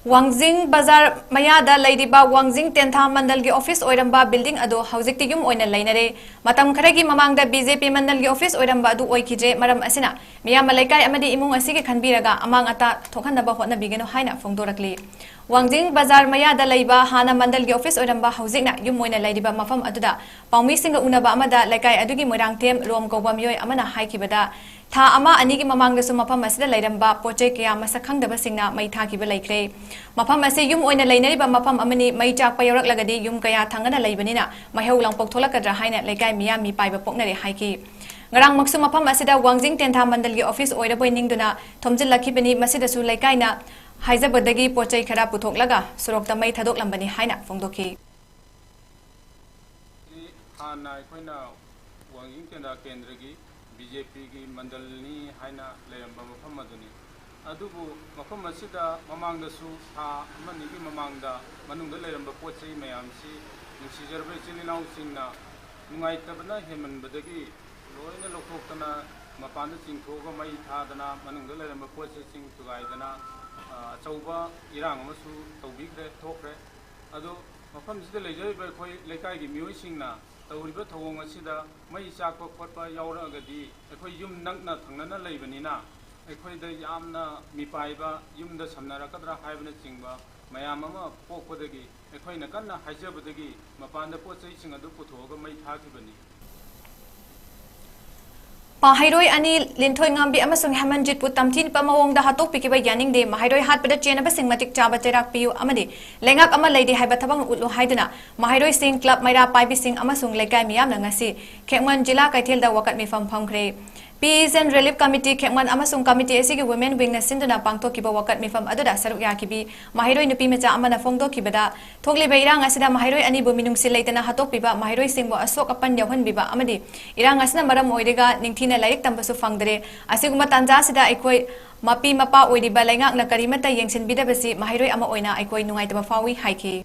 ꯋꯥꯡꯖꯤꯡ ꯕꯖꯥꯔ ꯃꯌꯥꯗ ꯂꯩꯔꯤꯕ ꯋꯥꯡꯖꯤꯡ ꯇꯦꯟꯊꯥ ꯃꯟꯗꯜꯒꯤ ꯑꯣꯐꯤꯁ ꯑꯣꯏꯔꯝꯕ ꯕꯤꯜꯗꯤꯡ ꯑꯗꯨ ꯍꯧꯖꯤꯛꯇꯤ ꯌꯨꯝ ꯑꯣꯏꯅ ꯂꯩꯅꯔꯦ꯫ ꯃꯇꯝ ꯈꯔꯒꯤ ꯃꯃꯥꯡꯗ ꯕꯤ ꯖꯦ ꯄꯤ ꯃꯟꯗꯜꯒꯤ ꯑꯣꯐꯤꯁ ꯑꯣꯏꯔꯝꯕ ꯑꯗꯨ ꯑꯣꯏꯈꯤꯗ꯭ꯔꯦ꯫ ꯃꯔꯝ ꯑꯁꯤꯅ ꯃꯤꯌꯥꯝꯅ ꯂꯩꯀꯥꯏ ꯑꯃꯗꯤ ꯏꯃꯨꯡ ꯑꯁꯤꯒꯤ ꯈꯟꯕꯤꯔꯒ ꯑꯃꯥꯡ ꯑꯇꯥ ꯊꯣꯛꯍꯟꯅꯕ ꯍꯣꯠꯅꯕꯤꯒꯅꯨ ꯍꯥꯏꯅ ꯐꯣꯡꯗꯣꯔꯛꯂꯤ꯫ ꯋꯥꯡꯖꯤꯡ ꯕꯖꯥꯔ ꯃꯌꯥꯗ ꯂꯩꯕ ꯍꯥꯟꯅ ꯃꯟꯗꯜꯒꯤ ꯑꯣꯐꯤꯁ ꯑꯣꯏꯔꯝꯕ ꯍꯧꯖꯤꯛꯅ ꯌꯨꯝ ꯑꯣꯏꯅ ꯂꯩꯔꯤꯕ ꯃꯐꯝ ꯑꯗꯨꯗ ꯄꯥꯎꯃꯤꯁꯤꯡꯒ ꯎꯅꯕ ꯑꯃꯗ ꯂꯩꯀꯥꯏ ꯑꯗꯨꯒꯤ ꯃꯣꯏꯔꯥꯡꯊꯦꯝ ꯔꯣꯝ ꯀꯧꯕ ꯃꯤꯑꯣꯏ ꯑꯃꯅ ꯍꯥꯏꯈꯤꯕꯗ, ꯊꯥ ꯑꯃ ꯑꯅꯤꯒꯤ ꯃꯃꯥꯡꯗꯁꯨ ꯃꯐꯝ ꯑꯁꯤꯗ ꯂꯩꯔꯝꯕ ꯄꯣꯠ ꯆꯩ ꯀꯌꯥ ꯃꯁꯛ ꯈꯪꯗꯕꯁꯤꯡꯅ ꯃꯩ ꯊꯥꯈꯤꯕ ꯂꯩꯈ꯭ꯔꯦ꯫ ꯃꯐꯝ ꯑꯁꯤ ꯌꯨꯝ ꯑꯣꯏꯅ ꯂꯩꯅꯔꯤꯕ ꯃꯐꯝ ꯑꯃꯅꯤ꯫ ꯃꯩ ꯆꯥꯛꯄ ꯌꯥꯎꯔꯛꯂꯒꯗꯤ ꯌꯨꯝ ꯀꯌꯥ ꯊꯪꯅꯅ ꯂꯩꯕꯅꯤꯅ ꯃꯩꯍꯧ ꯂꯥꯡꯄꯣꯛ ꯊꯣꯛꯂꯛꯀꯗ꯭ꯔꯥ ꯍꯥꯏꯅ ꯂꯩꯀꯥꯏ ꯃꯤꯌꯥꯝ ꯃꯤꯄꯥꯏꯕ ꯄꯣꯛꯅꯔꯦ ꯍꯥꯏꯈꯤ꯫ ꯉꯔꯥꯡꯃꯛꯁꯨ ꯃꯐꯝ ꯑꯁꯤꯗ ꯋꯥꯡꯖꯤꯡ ꯇꯦꯟꯊꯥ ꯃꯟꯗꯜꯒꯤ ꯑꯣꯐꯤꯁ ꯑꯣꯏꯔꯕꯣꯏ ꯅꯤꯡꯗꯨꯅ ꯊꯣꯝꯖꯤꯜꯂꯛꯈꯤꯕꯅꯤ꯫ ꯃꯁꯤꯗꯁꯨ ꯂꯩꯀꯥꯏꯅ ꯍꯥꯏꯖꯕꯗꯒꯤ ꯄꯣꯠ ꯆꯩ ꯈꯔ ꯄꯨꯊꯣꯛꯂꯒ ꯁꯣꯔꯣꯛꯇ ꯃꯩ ꯊꯥꯗꯣꯛꯂꯝꯕꯅꯤ ꯍꯥꯏꯅ ꯐꯣꯡꯗꯣꯛꯈꯤ꯫ ꯁꯤ ꯍꯥꯟꯅ ꯑꯩꯈꯣꯏꯅ ꯋꯥꯡꯖꯤꯡ ꯇꯦꯟꯊꯥ ꯀꯦꯟꯗ꯭ꯔꯒꯤ ꯕꯤ ꯖꯦ ꯄꯤꯒꯤ ꯃꯟꯗꯜꯅꯤ ꯍꯥꯏꯅ ꯂꯩꯔꯝꯕ ꯃꯐꯝ ꯑꯗꯨꯅꯤ꯫ ꯑꯗꯨꯕꯨ ꯃꯐꯝ ꯑꯁꯤꯗ ꯃꯃꯥꯡꯗꯁꯨ, ꯊꯥ ꯑꯃꯅꯤꯒꯤ ꯃꯃꯥꯡꯗ, ꯃꯅꯨꯡꯗ ꯂꯩꯔꯝꯕ ꯄꯣꯠ ꯆꯩ ꯃꯌꯥꯝꯁꯤ ꯅꯨꯡꯁꯤꯖꯔꯕ ꯏꯆꯤꯜ ꯏꯅꯥꯎꯁꯤꯡꯅ ꯅꯨꯡꯉꯥꯏꯇꯕꯅ ꯍꯦꯟꯃꯟꯕꯗꯒꯤ ꯂꯣꯏꯅ ꯂꯧꯊꯣꯛꯇꯅ, ꯃꯄꯥꯟꯗ ꯆꯤꯡꯊꯣꯛꯑꯒ ꯃꯩ ꯊꯥꯗꯅ, ꯃꯅꯨꯡꯗ ꯂꯩꯔꯝꯕ ꯄꯣꯠ ꯆꯩꯁꯤꯡ ꯊꯨꯒꯥꯏꯗꯅ, ꯑ, ꯑꯆꯧꯕ ꯏꯔꯥꯡ ꯑꯃꯁꯨ ꯇꯧꯕꯤꯈ꯭ꯔꯦ, ꯊꯣꯛꯈ꯭ꯔꯦ꯫ ꯑꯗꯣ ꯃꯐꯝꯁꯤꯗ ꯂꯩꯖꯔꯤꯕ ꯑꯩꯈꯣꯏ ꯂꯩꯀꯥꯏꯒꯤ ꯃꯤꯑꯣꯏꯁꯤꯡꯅ ꯇꯧꯔꯤꯕ ꯊꯧꯑꯣꯡ ꯑꯁꯤꯗ ꯃꯩ ꯆꯥꯛꯄ ꯈꯣꯠꯄ ꯌꯥꯎꯔꯛꯑꯒꯗꯤ, ꯑꯩꯈꯣꯏ ꯌꯨꯝ ꯅꯛꯅ ꯊꯪꯅꯅ ꯂꯩꯕꯅꯤꯅ, ꯑꯩꯈꯣꯏꯗ ꯌꯥꯝꯅ ꯃꯤꯄꯥꯏꯕ, ꯌꯨꯝꯗ ꯁꯝꯅꯔꯛꯀꯗ꯭ꯔꯥ ꯍꯥꯏꯕꯅꯆꯤꯡꯕ ꯃꯌꯥꯝ ꯑꯃ ꯄꯣꯛꯄꯗꯒꯤ, ꯑꯩꯈꯣꯏꯅ ꯀꯟꯅ ꯍꯥꯏꯖꯕꯗꯒꯤ ꯃꯄꯥꯟꯗ ꯄꯣꯠ ꯆꯩꯁꯤꯡ ꯑꯗꯨ ꯄꯨꯊꯣꯛꯑꯒ ꯃꯩ ꯊꯥꯈꯤꯕꯅꯤ꯫ ꯃꯍꯩꯔꯣꯏ ꯑꯅꯤ ꯂꯤꯟꯊꯣꯏ ꯉꯥꯝꯕꯤ ꯑꯃꯁꯨꯡ ꯍꯦꯃꯟꯖꯤꯠꯄꯨ ꯇꯝꯊꯤꯕ ꯃꯑꯣꯡꯗ ꯍꯥꯠꯇꯣꯛꯄꯤꯈꯤꯕ ꯌꯥꯅꯤꯡꯗꯦ, ꯃꯍꯩꯔꯣꯏ ꯍꯥꯠꯄꯗ ꯆꯦꯟꯅꯕꯁꯤꯡ ꯃꯇꯤꯛ ꯆꯥꯕ ꯆꯩꯔꯥꯛ ꯄꯤꯌꯨ ꯑꯃꯗꯤ ꯂꯩꯉꯥꯛ ꯑꯃ ꯂꯩꯔꯤ ꯍꯥꯏꯕ ꯊꯕꯛ ꯎꯠꯂꯨ ꯍꯥꯏꯗꯨꯅ ꯃꯍꯩꯔꯣꯏꯁꯤꯡ, ꯀ꯭ꯂꯕ, ꯃꯩꯔꯥ ꯄꯥꯏꯕꯤꯁꯤꯡ ꯑꯃꯁꯨꯡ ꯂꯩꯀꯥꯏ ꯃꯤꯌꯥꯝꯅ ꯉꯁꯤ ꯈꯦꯛꯃꯟ ꯖꯤꯂꯥ ꯀꯩꯊꯦꯜꯗ ꯋꯥꯀꯠ ꯃꯤꯐꯝ ꯐꯝꯈ꯭ꯔꯦ꯫ Peace and Relief Committee ꯈꯦꯛꯃꯟ ꯑꯃꯁꯨꯡ committee ꯑꯁꯤꯒꯤ women wingꯅ ꯁꯤꯟꯗꯨꯅ ꯄꯥꯡꯊꯣꯛꯈꯤꯕ ꯋꯥꯀꯠ ꯃꯤꯐꯝ ꯑꯗꯨꯗ ꯁꯔꯨꯛ ꯌꯥꯈꯤꯕꯤ ꯃꯍꯩꯔꯣꯏ ꯅꯨꯄꯤ ꯃꯆꯥ ꯑꯃꯅ ꯐꯣꯡꯗꯣꯛꯈꯤꯕꯗ, ꯊꯣꯛꯂꯤꯕ ꯏꯔꯥꯡ ꯑꯁꯤꯗ ꯃꯍꯩꯔꯣꯏ ꯑꯅꯤꯕꯨ ꯃꯤꯅꯨꯡꯁꯤ ꯂꯩꯇꯅ ꯍꯥꯠꯇꯣꯛꯄꯤꯕ, ꯃꯍꯩꯔꯣꯏꯁꯤꯡꯕꯨ ꯑꯁꯣꯛ ꯑꯄꯟ ꯌꯥꯎꯍꯟꯕꯤꯕ ꯑꯃꯗꯤ ꯏꯔꯥꯡ ꯑꯁꯤꯅ ꯃꯔꯝ ꯑꯣꯏꯔꯒ ꯅꯤꯡꯊꯤꯅ ꯂꯥꯏꯔꯤꯛ ꯇꯝꯕꯁꯨ ꯐꯪꯗꯔꯦ꯫ ꯑꯁꯤꯒꯨꯝꯕ ꯇꯥꯟꯖꯥ ꯑꯁꯤꯗ ꯑꯩꯈꯣꯏ ꯃꯄꯤ ꯃꯄꯥ ꯑꯣꯏꯔꯤꯕ ꯂꯩꯉꯥꯛꯅ ꯀꯔꯤꯃꯠꯇ ꯌꯦꯡꯁꯤꯟꯕꯤꯗꯕꯁꯤ ꯃꯍꯩꯔꯣꯏ ꯑꯃ ꯑꯣꯏꯅ ꯑꯩꯈꯣꯏ ꯅꯨꯡꯉꯥꯏꯇꯕ ꯐꯥꯎꯏ ꯍꯥꯏꯈꯤ꯫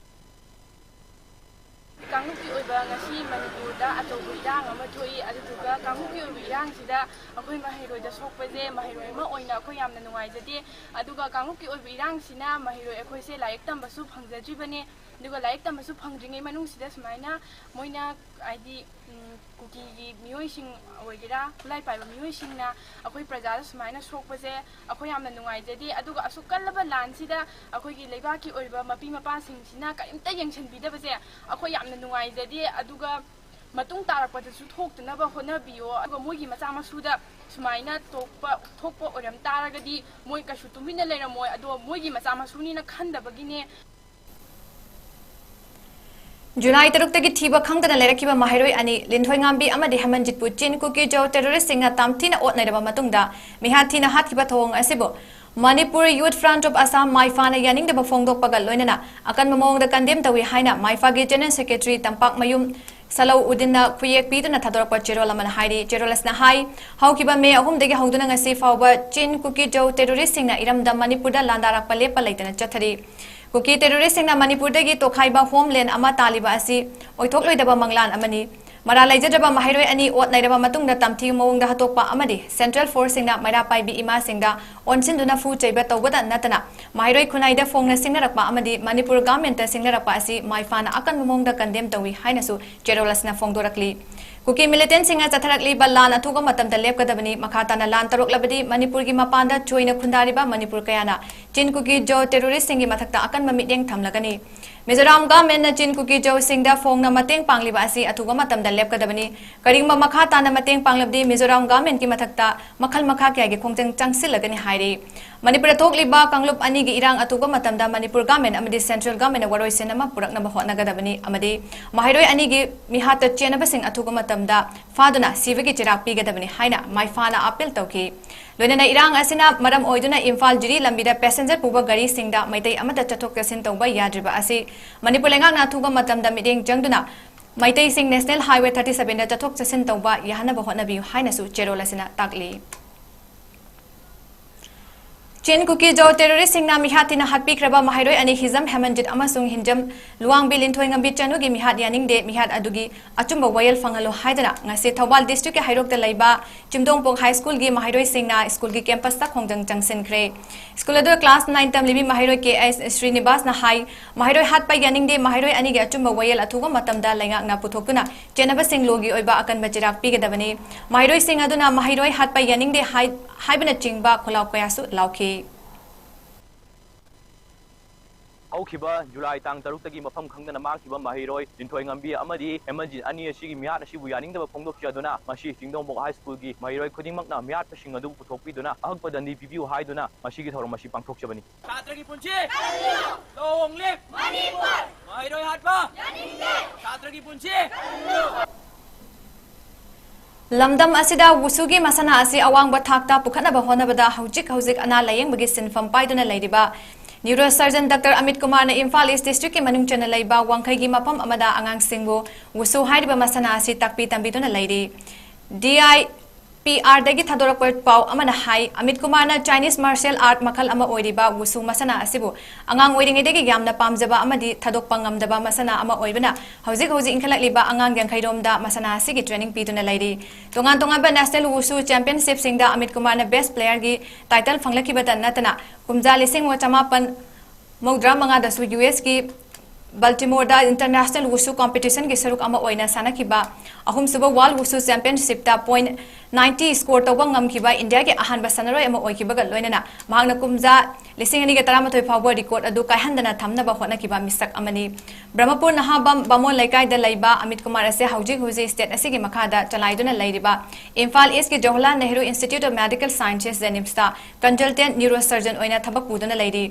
ꯀꯥꯡꯂꯨꯞꯀꯤ ꯑꯣꯏꯕ ꯉꯁꯤ ꯃꯅꯤꯄꯨꯔꯗ ꯑꯆꯧꯕ ꯏꯔꯥꯡ ꯑꯃ ꯊꯣꯛꯏ꯫ ꯑꯗꯨꯗꯨꯒ ꯀꯥꯡꯂꯨꯞꯀꯤ ꯑꯣꯏꯕ ꯏꯔꯥꯡꯁꯤꯗ ꯑꯩꯈꯣꯏ ꯃꯍꯩꯔꯣꯏꯗ ꯁꯣꯛꯄꯁꯦ, ꯃꯍꯩꯔꯣꯏ ꯑꯃ ꯑꯣꯏꯅ ꯑꯩꯈꯣꯏ ꯌꯥꯝꯅ ꯅꯨꯡꯉꯥꯏꯖꯗꯦ꯫ ꯑꯗꯨꯒ ꯀꯥꯡꯂꯨꯞꯀꯤ ꯑꯣꯏꯕ ꯏꯔꯥꯡꯁꯤꯅ ꯃꯍꯩꯔꯣꯏ ꯑꯩꯈꯣꯏꯁꯦ ꯂꯥꯏꯔꯤꯛ ꯇꯝꯕꯁꯨ ꯐꯪꯖꯗ꯭ꯔꯤꯕꯅꯦ꯫ ꯑꯗꯨꯒ ꯂꯥꯏꯔꯤꯛ ꯇꯝꯕꯁꯨ ꯐꯪꯗ꯭ꯔꯤꯉꯩ ꯃꯅꯨꯡꯁꯤꯗ ꯁꯨꯃꯥꯏꯅ ꯃꯣꯏꯅ, ꯍꯥꯏꯗꯤ, ꯎꯝ, ꯀꯨꯀꯤꯒꯤ ꯃꯤꯑꯣꯏꯁꯤꯡ ꯑꯣꯏꯒꯦꯔꯥ, ꯈꯨꯠꯂꯥꯏ ꯄꯥꯏꯕ ꯃꯤꯑꯣꯏꯁꯤꯡꯅ ꯑꯩꯈꯣꯏ ꯄ꯭ꯔꯖꯥꯗ ꯁꯨꯃꯥꯏꯅ ꯁꯣꯛꯄꯁꯦ ꯑꯩꯈꯣꯏ ꯌꯥꯝꯅ ꯅꯨꯡꯉꯥꯏꯖꯗꯦ꯫ ꯑꯗꯨꯒ ꯑꯁꯨꯛ ꯀꯜꯂꯕ ꯂꯥꯟꯁꯤꯗ ꯑꯩꯈꯣꯏꯒꯤ ꯂꯩꯕꯥꯛꯀꯤ ꯑꯣꯏꯕ ꯃꯄꯤ ꯃꯄꯥꯁꯤꯡꯁꯤꯅ ꯀꯔꯤꯝꯇ ꯌꯦꯡꯁꯤꯟꯕꯤꯗꯕꯁꯦ ꯑꯩꯈꯣꯏ ꯌꯥꯝꯅ ꯅꯨꯡꯉꯥꯏꯖꯗꯦ꯫ ꯑꯗꯨꯒ ꯃꯇꯨꯡ ꯇꯥꯔꯛꯄꯗꯁꯨ ꯊꯣꯛꯇꯅꯕ ꯍꯣꯠꯅꯕꯤꯌꯣ꯫ ꯑꯗꯨꯒ ꯃꯣꯏꯒꯤ ꯃꯆꯥ ꯃꯁꯨꯗ ꯁꯨꯃꯥꯏꯅ ꯊꯣꯛꯄ, ꯊꯣꯛꯄ ꯑꯣꯏꯔꯝ ꯇꯥꯔꯒꯗꯤ ꯃꯣꯏ ꯀꯩꯁꯨ ꯇꯨꯃꯤꯟꯅ ꯂꯩꯔꯝꯃꯣꯏ꯫ ꯑꯗꯣ ꯃꯣꯏꯒꯤ ꯃꯆꯥ ꯃꯁꯨꯅꯤꯅ ꯈꯟꯗꯕꯒꯤꯅꯦ꯫ ꯖꯨꯂꯥꯏ ꯇꯔꯨꯛꯇꯒꯤ ꯊꯤꯕ ꯈꯪꯗꯅ ꯂꯩꯔꯛꯈꯤꯕ ꯃꯍꯩꯔꯣꯏ ꯑꯅꯤ, ꯂꯤꯟꯊꯣꯏꯉꯥꯝꯕꯤ ꯑꯃꯗꯤ ꯍꯦꯃꯟꯖꯤꯠꯄꯨ ꯆꯤꯟ ꯀꯨꯀꯤ ꯖꯧ ꯇꯦꯔꯣꯔꯤꯁꯁꯤꯡꯅ ꯇꯝꯊꯤꯅ ꯑꯣꯠ ꯅꯩꯔꯕ ꯃꯇꯨꯡꯗ ꯃꯤꯍꯥꯠ ꯊꯤꯅ ꯍꯥꯠꯈꯤꯕ ꯊꯧꯑꯣꯡ ꯑꯁꯤꯕꯨ Manipur Youth Front of Assam, ꯃꯥꯏꯐꯥꯅ ꯌꯥꯅꯤꯡꯗꯕ ꯐꯣꯡꯗꯣꯛꯄꯒ ꯂꯣꯏꯅꯅ ꯑꯀꯟꯕ ꯃꯑꯣꯡꯗ ꯀꯟꯗꯦꯝ ꯇꯧꯏ ꯍꯥꯏꯅ ꯃꯥꯏꯐꯥꯒꯤ ꯖꯦꯅꯔꯦꯜ ꯁꯦꯀ꯭ꯔꯦꯇꯔꯤ ꯇꯝꯄꯥꯛꯃꯌꯨꯝ ꯁꯂꯧ ꯎꯗꯤꯟꯅ ꯈꯨꯌꯦꯛ ꯄꯤꯗꯨꯅ ꯊꯥꯗꯣꯔꯛꯄ ꯆꯦꯔꯣꯜ ꯑꯃꯅ ꯍꯥꯏꯔꯤ꯫ ꯆꯦꯔꯣꯜ ꯑꯁꯤꯅ ꯍꯥꯏ, ꯍꯧꯈꯤꯕ ꯃꯦ ꯑꯍꯨꯝꯗꯒꯤ ꯍꯧꯗꯨꯅ ꯉꯁꯤ ꯐꯥꯎꯕ ꯆꯤꯟ ꯀꯨꯀꯤ ꯖꯧ ꯇꯦꯔꯣꯔꯤꯁꯁꯤꯡꯅ ꯏꯔꯝꯗꯝ ꯃꯅꯤꯄꯨꯔꯗ ꯂꯥꯟꯗꯥꯔꯛꯄ ꯂꯦꯞꯄ ꯂꯩꯇꯅ ꯆꯠꯊꯔꯤ꯫ ꯀꯨꯀꯤ ꯇꯦꯔꯣꯔꯤꯁꯁꯤꯡꯅ ꯃꯅꯤꯄꯨꯔꯗꯒꯤ ꯇꯣꯈꯥꯏꯕ ꯍꯣꯝꯂꯦꯟ ꯑꯃ ꯇꯥꯜꯂꯤꯕ ꯑꯁꯤ ꯑꯣꯏꯊꯣꯛꯂꯣꯏꯗꯕ ꯃꯪꯂꯥꯟ ꯑꯃꯅꯤ꯫ ꯃꯔꯥꯜ ꯂꯩꯖꯗ꯭ꯔꯕ ꯃꯍꯩꯔꯣꯏ ꯑꯅꯤ ꯑꯣꯠ ꯅꯩꯔꯕ ꯃꯇꯨꯡꯗ ꯇꯝꯊꯤꯕ ꯃꯑꯣꯡꯗ ꯍꯥꯠꯇꯣꯛꯄ ꯑꯃꯗꯤ ꯁꯦꯟꯇ꯭ꯔꯦꯜ ꯐꯣꯔꯁꯁꯤꯡꯅ ꯃꯩꯔꯥ ꯄꯥꯏꯕꯤ ꯏꯃꯥꯁꯤꯡꯗ ꯑꯣꯟꯁꯤꯟꯗꯨꯅ ꯐꯨ ꯆꯩꯕ ꯇꯧꯕꯗ ꯅꯠꯇꯅ ꯃꯍꯩꯔꯣꯏ ꯈꯨꯟꯅꯥꯏꯗ ꯐꯣꯡꯅ ꯁꯤꯡꯅꯔꯛꯄ ꯑꯃꯗꯤ ꯃꯅꯤꯄꯨꯔ ꯒꯚꯔꯟꯃꯦꯟꯠꯇ ꯁꯤꯡꯅꯔꯛꯄ ꯑꯁꯤ ꯃꯥꯏꯐꯥꯅ ꯑꯀꯟꯕ ꯃꯑꯣꯡꯗ ꯀꯟꯗꯦꯝ ꯇꯧꯏ ꯍꯥꯏꯅꯁꯨ ꯆꯦꯔꯣꯜ ꯑꯁꯤꯅ ꯐꯣꯡꯗꯣꯔꯛꯂꯤ꯫ ꯀꯨꯀꯤ ꯃꯤꯂꯤꯇꯦꯟꯠꯁꯤꯡꯅ ꯆꯠꯊꯔꯛꯂꯤꯕ ꯂꯥꯟ ꯑꯊꯨꯕ ꯃꯇꯝꯗ ꯂꯦꯞꯀꯗꯕꯅꯤ꯫ ꯃꯈꯥ ꯇꯥꯅ ꯂꯥꯟ ꯇꯧꯔꯛꯂꯕꯗꯤ ꯃꯅꯤꯄꯨꯔꯒꯤ ꯃꯄꯥꯟꯗ ꯆꯣꯏꯅ ꯈꯨꯟꯗꯥꯔꯤꯕ ꯃꯅꯤꯄꯨꯔ ꯀꯌꯥꯅ ꯆꯤꯟ ꯀꯨꯀꯤ ꯖꯧ ꯇꯦꯔꯣꯔꯤꯁꯁꯤꯡꯒꯤ ꯃꯊꯛꯇ ꯑꯀꯟꯕ ꯃꯤꯠꯌꯦꯡ ꯊꯝꯂꯒꯅꯤ꯫ ꯃꯤꯖꯣꯔꯥꯝ ꯒꯚꯔꯟꯃꯦꯟꯠꯅ ꯆꯤꯟ ꯀꯨꯀꯤ ꯖꯧꯁꯤꯡꯗ ꯐꯣꯡꯅ ꯃꯇꯦꯡ ꯄꯥꯡꯂꯤꯕ ꯑꯁꯤ ꯑꯊꯨꯕ ꯃꯇꯝꯗ ꯂꯦꯞꯀꯗꯕꯅꯤ꯫ ꯀꯔꯤꯒꯨꯝꯕ ꯃꯈꯥ ꯇꯥꯅ ꯃꯇꯦꯡ ꯄꯥꯡꯂꯕꯗꯤ ꯃꯤꯖꯣꯔꯥꯝ ꯒꯚꯔꯟꯃꯦꯟꯠꯀꯤ ꯃꯊꯛꯇ ꯃꯈꯜ ꯃꯈꯥ ꯀꯌꯥꯒꯤ ꯈꯣꯡꯖꯪ ꯆꯪꯁꯤꯜꯂꯒꯅꯤ ꯍꯥꯏꯔꯤ꯫ ꯃꯅꯤꯄꯨꯔꯗ ꯊꯣꯛꯂꯤꯕ ꯀꯥꯡꯂꯨꯞ ꯑꯅꯤꯒꯤ ꯏꯔꯥꯡ ꯑꯊꯨꯕ ꯃꯇꯝꯗ ꯃꯅꯤꯄꯨꯔ ꯒꯚꯔꯟꯃꯦꯟꯠ ꯑꯃꯗꯤ ꯁꯦꯟꯇ꯭ꯔꯦꯜ ꯒꯚꯔꯟꯃꯦꯟꯠꯅ ꯋꯥꯔꯣꯏꯁꯤꯟ ꯑꯃ ꯄꯨꯔꯛꯅꯕ ꯍꯣꯠꯅꯒꯗꯕꯅꯤ ꯑꯃꯗꯤ ꯃꯍꯩꯔꯣꯏ ꯑꯅꯤꯒꯤ ꯃꯤꯍꯥꯠꯇ ꯆꯦꯟꯅꯕꯁꯤꯡ ꯑꯊꯨꯕ ꯃꯇꯝꯗ ꯐꯥꯗꯨꯅ ꯁꯤꯕꯒꯤ ꯆꯩꯔꯥꯛ ꯄꯤꯒꯗꯕꯅꯤ ꯍꯥꯏꯅ ꯃꯥꯏꯐꯥꯅ ꯑꯥꯄꯤꯜ ꯇꯧꯈꯤ꯫ ꯂꯣꯏꯅꯅ ꯏꯔꯥꯡ ꯑꯁꯤꯅ ꯃꯔꯝ ꯑꯣꯏꯗꯨꯅ ꯏꯝꯐꯥꯜ ꯖꯤꯔꯤ ꯂꯝꯕꯤꯗ ꯄꯦꯁꯦꯟꯖꯔ ꯄꯨꯕ ꯒꯥꯔꯤꯁꯤꯡꯗ ꯃꯩꯇꯩ ꯑꯃꯠꯇ ꯆꯠꯊꯣꯛ ꯆꯠꯁꯤꯟ ꯇꯧꯕ ꯌꯥꯗ꯭ꯔꯤꯕ ꯑꯁꯤ ꯃꯅꯤꯄꯨꯔ ꯂꯩꯉꯥꯛꯅ ꯑꯊꯨꯕ ꯃꯇꯝꯗ ꯃꯤꯠꯌꯦꯡ ꯆꯪꯗꯨꯅ ꯃꯩꯇꯩꯁꯤꯡ ꯅꯦꯁꯅꯦꯜ ꯍꯥꯏꯋꯦ ꯊꯥꯔꯇꯤ ꯁꯚꯦꯟꯗ ꯆꯠꯊꯣꯛ ꯆꯠꯁꯤꯟ ꯇꯧꯕ ꯌꯥꯍꯟꯅꯕ ꯍꯣꯠꯅꯕꯤꯌꯨ ꯍꯥꯏꯅꯁꯨ ꯆꯦꯔꯣꯜ ꯑꯁꯤꯅ ꯇꯥꯛꯂꯤ꯫ ꯆꯤꯟ ꯀꯨꯀꯤ ꯖꯣ ꯇꯦꯔꯣꯔꯤꯁꯁꯤꯡꯅ ꯃꯤꯍꯥꯠ ꯊꯤꯅ ꯍꯥꯠꯄꯤꯈ꯭ꯔꯕ ꯃꯍꯩꯔꯣꯏ ꯑꯅꯤ ꯍꯤꯖꯝ ꯍꯦꯃꯟꯖꯤꯠ ꯑꯃꯁꯨꯡ ꯍꯤꯟꯖꯝ ꯂꯨꯋꯥꯡꯕꯤ ꯂꯤꯟꯊꯣꯏꯉꯝꯕꯤ ꯆꯅꯨꯒꯤ ꯃꯤꯍꯥꯠ ꯌꯥꯅꯤꯡꯗꯦ, ꯃꯤꯍꯥꯠ ꯑꯗꯨꯒꯤ ꯑꯆꯨꯝꯕ ꯋꯥꯌꯦꯜ ꯐꯪꯍꯜꯂꯨ ꯍꯥꯏꯗꯨꯅ ꯉꯁꯤ ꯊꯧꯕꯥꯜ ꯗꯤꯁꯇ꯭ꯔꯤꯛꯀꯤ ꯍꯩꯔꯣꯛꯇ ꯂꯩꯕ ꯆꯤꯡꯗꯣꯡꯄꯣꯛ ꯍꯥꯏ ꯁ꯭ꯀꯨꯜꯒꯤ ꯃꯍꯩꯔꯣꯏꯁꯤꯡꯅ ꯁ꯭ꯀꯨꯜꯒꯤ ꯀꯦꯝꯄꯁꯇ ꯈꯣꯡꯖꯪ ꯆꯪꯁꯤꯟꯈ꯭ꯔꯦ꯫ ꯁ꯭ꯀꯨꯜ ꯑꯗꯨꯗ ꯀ꯭ꯂꯥꯁ ꯅꯥꯏꯟ ꯇꯝꯂꯤꯕꯤ ꯃꯍꯩꯔꯣꯏ ꯀꯦ ꯑꯦꯁ ꯁ꯭ꯔꯤꯅꯤꯕꯥꯁꯅ ꯍꯥꯏ, ꯃꯍꯩꯔꯣꯏ ꯍꯥꯠꯄ ꯌꯥꯅꯤꯡꯗꯦ, ꯃꯍꯩꯔꯣꯏ ꯑꯅꯤꯒꯤ ꯑꯆꯨꯝꯕ ꯋꯥꯌꯦꯜ ꯑꯊꯨꯕ ꯃꯇꯝꯗ ꯂꯩꯉꯥꯛꯅ ꯄꯨꯊꯣꯛꯇꯨꯅ ꯆꯦꯟꯅꯕꯁꯤꯡ ꯂꯣꯒꯤ ꯑꯣꯏꯕ ꯑꯀꯟꯕ ꯆꯩꯔꯥꯛ ꯄꯤꯒꯗꯕꯅꯤ꯫ ꯃꯍꯩꯔꯣꯏꯁꯤꯡ ꯑꯗꯨꯅ ꯃꯍꯩꯔꯣꯏ ꯍꯥꯠꯄ ꯌꯥꯅꯤꯡꯗꯦ ꯍꯥꯏ-, ꯍꯥꯏꯕꯅꯆꯤꯡꯕ ꯈꯣꯜꯂꯥꯎ ꯀꯌꯥꯁꯨ ꯂꯥꯎꯈꯤ꯫ ꯍꯧꯈꯤꯕ ꯖꯨꯂꯥꯏ ꯇꯥꯡ ꯇꯔꯨꯛꯇꯒꯤ ꯃꯐꯝ ꯈꯪꯗꯅ ꯃꯥꯡꯈꯤꯕ ꯃꯍꯩꯔꯣꯏ ꯂꯤꯟꯊꯣꯏꯉꯝꯕꯤ ꯑꯃꯗꯤ ꯍꯦꯃꯟꯖꯤꯠ ꯑꯅꯤ ꯑꯁꯤꯒꯤ ꯃꯤꯍꯥꯠ ꯑꯁꯤꯕꯨ ꯌꯥꯅꯤꯡꯗꯕ ꯐꯣꯡꯗꯣꯛꯆꯗꯨꯅ ꯉꯁꯤ ꯆꯤꯡꯗꯣꯡꯕꯣꯛ ꯍꯥꯏ ꯁ꯭ꯀꯨꯜꯒꯤ ꯃꯍꯩꯔꯣꯏ ꯈꯨꯗꯤꯡꯃꯛꯅ ꯃꯤꯍꯥꯠꯄꯁꯤꯡ ꯑꯗꯨꯕꯨ ꯄꯨꯊꯣꯛꯄꯤꯗꯨꯅ ꯑꯍꯛꯄ ꯗꯟꯗꯤ ꯄꯤꯕꯤꯌꯨ ꯍꯥꯏꯗꯨꯅ ꯉꯁꯤꯒꯤ ꯊꯧꯔꯝ ꯑꯁꯤ ꯄꯥꯡꯊꯣꯛꯆꯕꯅꯤ꯫ ꯁꯥꯇ꯭ꯔꯒꯤ ꯄꯨꯟꯁꯤ! Long live! ꯃꯅꯤꯄꯨꯔ! ꯃꯍꯩꯔꯣꯏ ꯍꯥꯠꯄ! ꯌꯥꯅꯤꯡꯗꯦ! ꯁꯥꯇ꯭ꯔꯒꯤ ꯄꯨꯟꯁꯤ! ꯂꯝꯗꯝ ꯑꯁꯤꯗ ꯋꯨꯁꯨꯒꯤ ꯃꯁꯥꯟꯅ ꯑꯁꯤ ꯑꯋꯥꯡꯕ ꯊꯥꯛꯇ ꯄꯨꯈꯠꯅꯕ ꯍꯣꯠꯅꯕꯗ ꯍꯧꯖꯤꯛ ꯍꯧꯖꯤꯛ ꯑꯅꯥ ꯂꯥꯌꯦꯡꯕꯒꯤ ꯁꯤꯟꯐꯝ ꯄꯥꯏꯗꯨꯅ ꯂꯩꯔꯤꯕ ꯅ꯭ꯌꯨꯔꯣ ꯁꯔꯖꯟ ꯗꯥꯛꯇꯔ ꯑꯃꯤꯠ ꯀꯨꯃꯥꯔꯅ ꯏꯝꯐꯥꯜ ꯏꯁ ꯗꯤꯁꯇ꯭ꯔꯤꯛꯀꯤ ꯃꯅꯨꯡ ꯆꯟꯅ ꯂꯩꯕ ꯋꯥꯡꯈꯩꯒꯤ ꯃꯐꯝ ꯑꯃꯗ ꯑꯉꯥꯡꯁꯤꯡꯕꯨ ꯋꯨꯁꯨ ꯍꯥꯏꯔꯤꯕ ꯃꯁꯥꯟꯅ ꯑꯁꯤ ꯇꯥꯛꯄꯤ ꯇꯝꯕꯤꯗꯨꯅ ꯂꯩꯔꯤ꯫ ꯗꯤ ꯑꯥꯏ ꯄꯤ ꯑꯥꯔꯗꯒꯤ ꯊꯥꯗꯣꯔꯛꯄ ꯄꯥꯎ ꯑꯃꯅ ꯍꯥꯏ, ꯑꯃꯤꯠ ꯀꯨꯃꯥꯔꯅ ꯆꯥꯏꯅꯤꯁ ꯃꯥꯔꯁꯤꯌꯦꯜ ꯑꯥꯔꯠ ꯃꯈꯜ ꯑꯃ ꯑꯣꯏꯔꯤꯕ ꯋꯨꯁꯨ ꯃꯁꯥꯟꯅ ꯑꯁꯤꯕꯨ ꯑꯉꯥꯡ ꯑꯣꯏꯔꯤꯉꯩꯗꯒꯤ ꯌꯥꯝꯅ ꯄꯥꯝꯖꯕ ꯑꯃꯗꯤ ꯊꯥꯗꯣꯛꯄ ꯉꯝꯗꯕ ꯃꯁꯥꯟꯅ ꯑꯃ ꯑꯣꯏꯕꯅ ꯍꯧꯖꯤꯛ ꯍꯧꯖꯤꯛ ꯏꯟꯈꯠꯂꯛꯂꯤꯕ ꯑꯉꯥꯡ ꯌꯥꯡꯈꯩꯔꯣꯝꯗ ꯃꯁꯥꯟꯅ ꯑꯁꯤꯒꯤ training ꯄꯤꯗꯨꯅ ꯂꯩꯔꯤ꯫ ꯇꯣꯉꯥꯟ ꯇꯣꯉꯥꯟꯕ national wushu championshipꯁꯤꯡꯗ ꯑꯃꯤꯠ ꯀꯨꯃꯥꯔꯅ best playerꯒꯤ title ꯐꯪꯂꯛꯈꯤꯕꯇ ꯅꯠꯇꯅ ꯀꯨꯝꯖꯥ ꯂꯤꯁꯤꯡ ꯑꯃ ꯆꯃꯥꯄꯟ ꯃꯧꯗ꯭ꯔꯥ ꯃꯉꯥꯗꯁꯨ ꯌꯨ ꯑꯦꯁꯀꯤ ꯕꯜꯇꯤꯃꯣꯔꯗ international wushu competitionꯒꯤ ꯁꯔꯨꯛ ꯑꯃ ꯑꯣꯏꯅ ꯁꯥꯟꯅꯈꯤꯕ ꯑꯍꯨꯝꯁꯨꯕ World Wushu Championshipꯇ point ninety score ꯇꯧꯕ ꯉꯝꯈꯤꯕ ꯏꯟꯗꯤꯌꯥꯒꯤ ꯑꯍꯥꯟꯕ ꯁꯥꯟꯅꯔꯣꯏ ꯑꯃ ꯑꯣꯏꯈꯤꯕꯒ ꯂꯣꯏꯅꯅ ꯃꯍꯥꯛꯅ ꯀꯨꯝꯖꯥ ꯂꯤꯁꯤꯡ ꯑꯅꯤꯒ ꯇꯔꯥꯃꯥꯊꯣꯏ ꯐꯥꯎꯕ record ꯑꯗꯨ ꯀꯥꯏꯍꯟꯗꯅ ꯊꯝꯅꯕ ꯍꯣꯠꯅꯈꯤꯕ ꯃꯤꯁꯛ ꯑꯃꯅꯤ꯫ ꯕ꯭ꯔꯍꯃꯄꯨꯔ ꯅꯍꯥꯕꯝ ꯕꯥꯃꯣꯟ ꯂꯩꯀꯥꯏꯗ ꯂꯩꯕ ꯑꯃꯤꯠ ꯀꯨꯃꯥꯔ ꯑꯁꯦ ꯍꯧꯖꯤꯛ ꯍꯧꯖꯤꯛ state ꯑꯁꯤꯒꯤ ꯃꯈꯥꯗ ꯆꯂꯥꯏꯗꯨꯅ ꯂꯩꯔꯤꯕ ꯏꯝꯐꯥꯜ ꯏꯁꯀꯤ Jawaharlal Nehru Institute of Medical Sciences, JNIMSꯇ consultant neurosurgeon ꯑꯣꯏꯅ ꯊꯕꯛ ꯄꯨꯗꯨꯅ ꯂꯩꯔꯤ꯫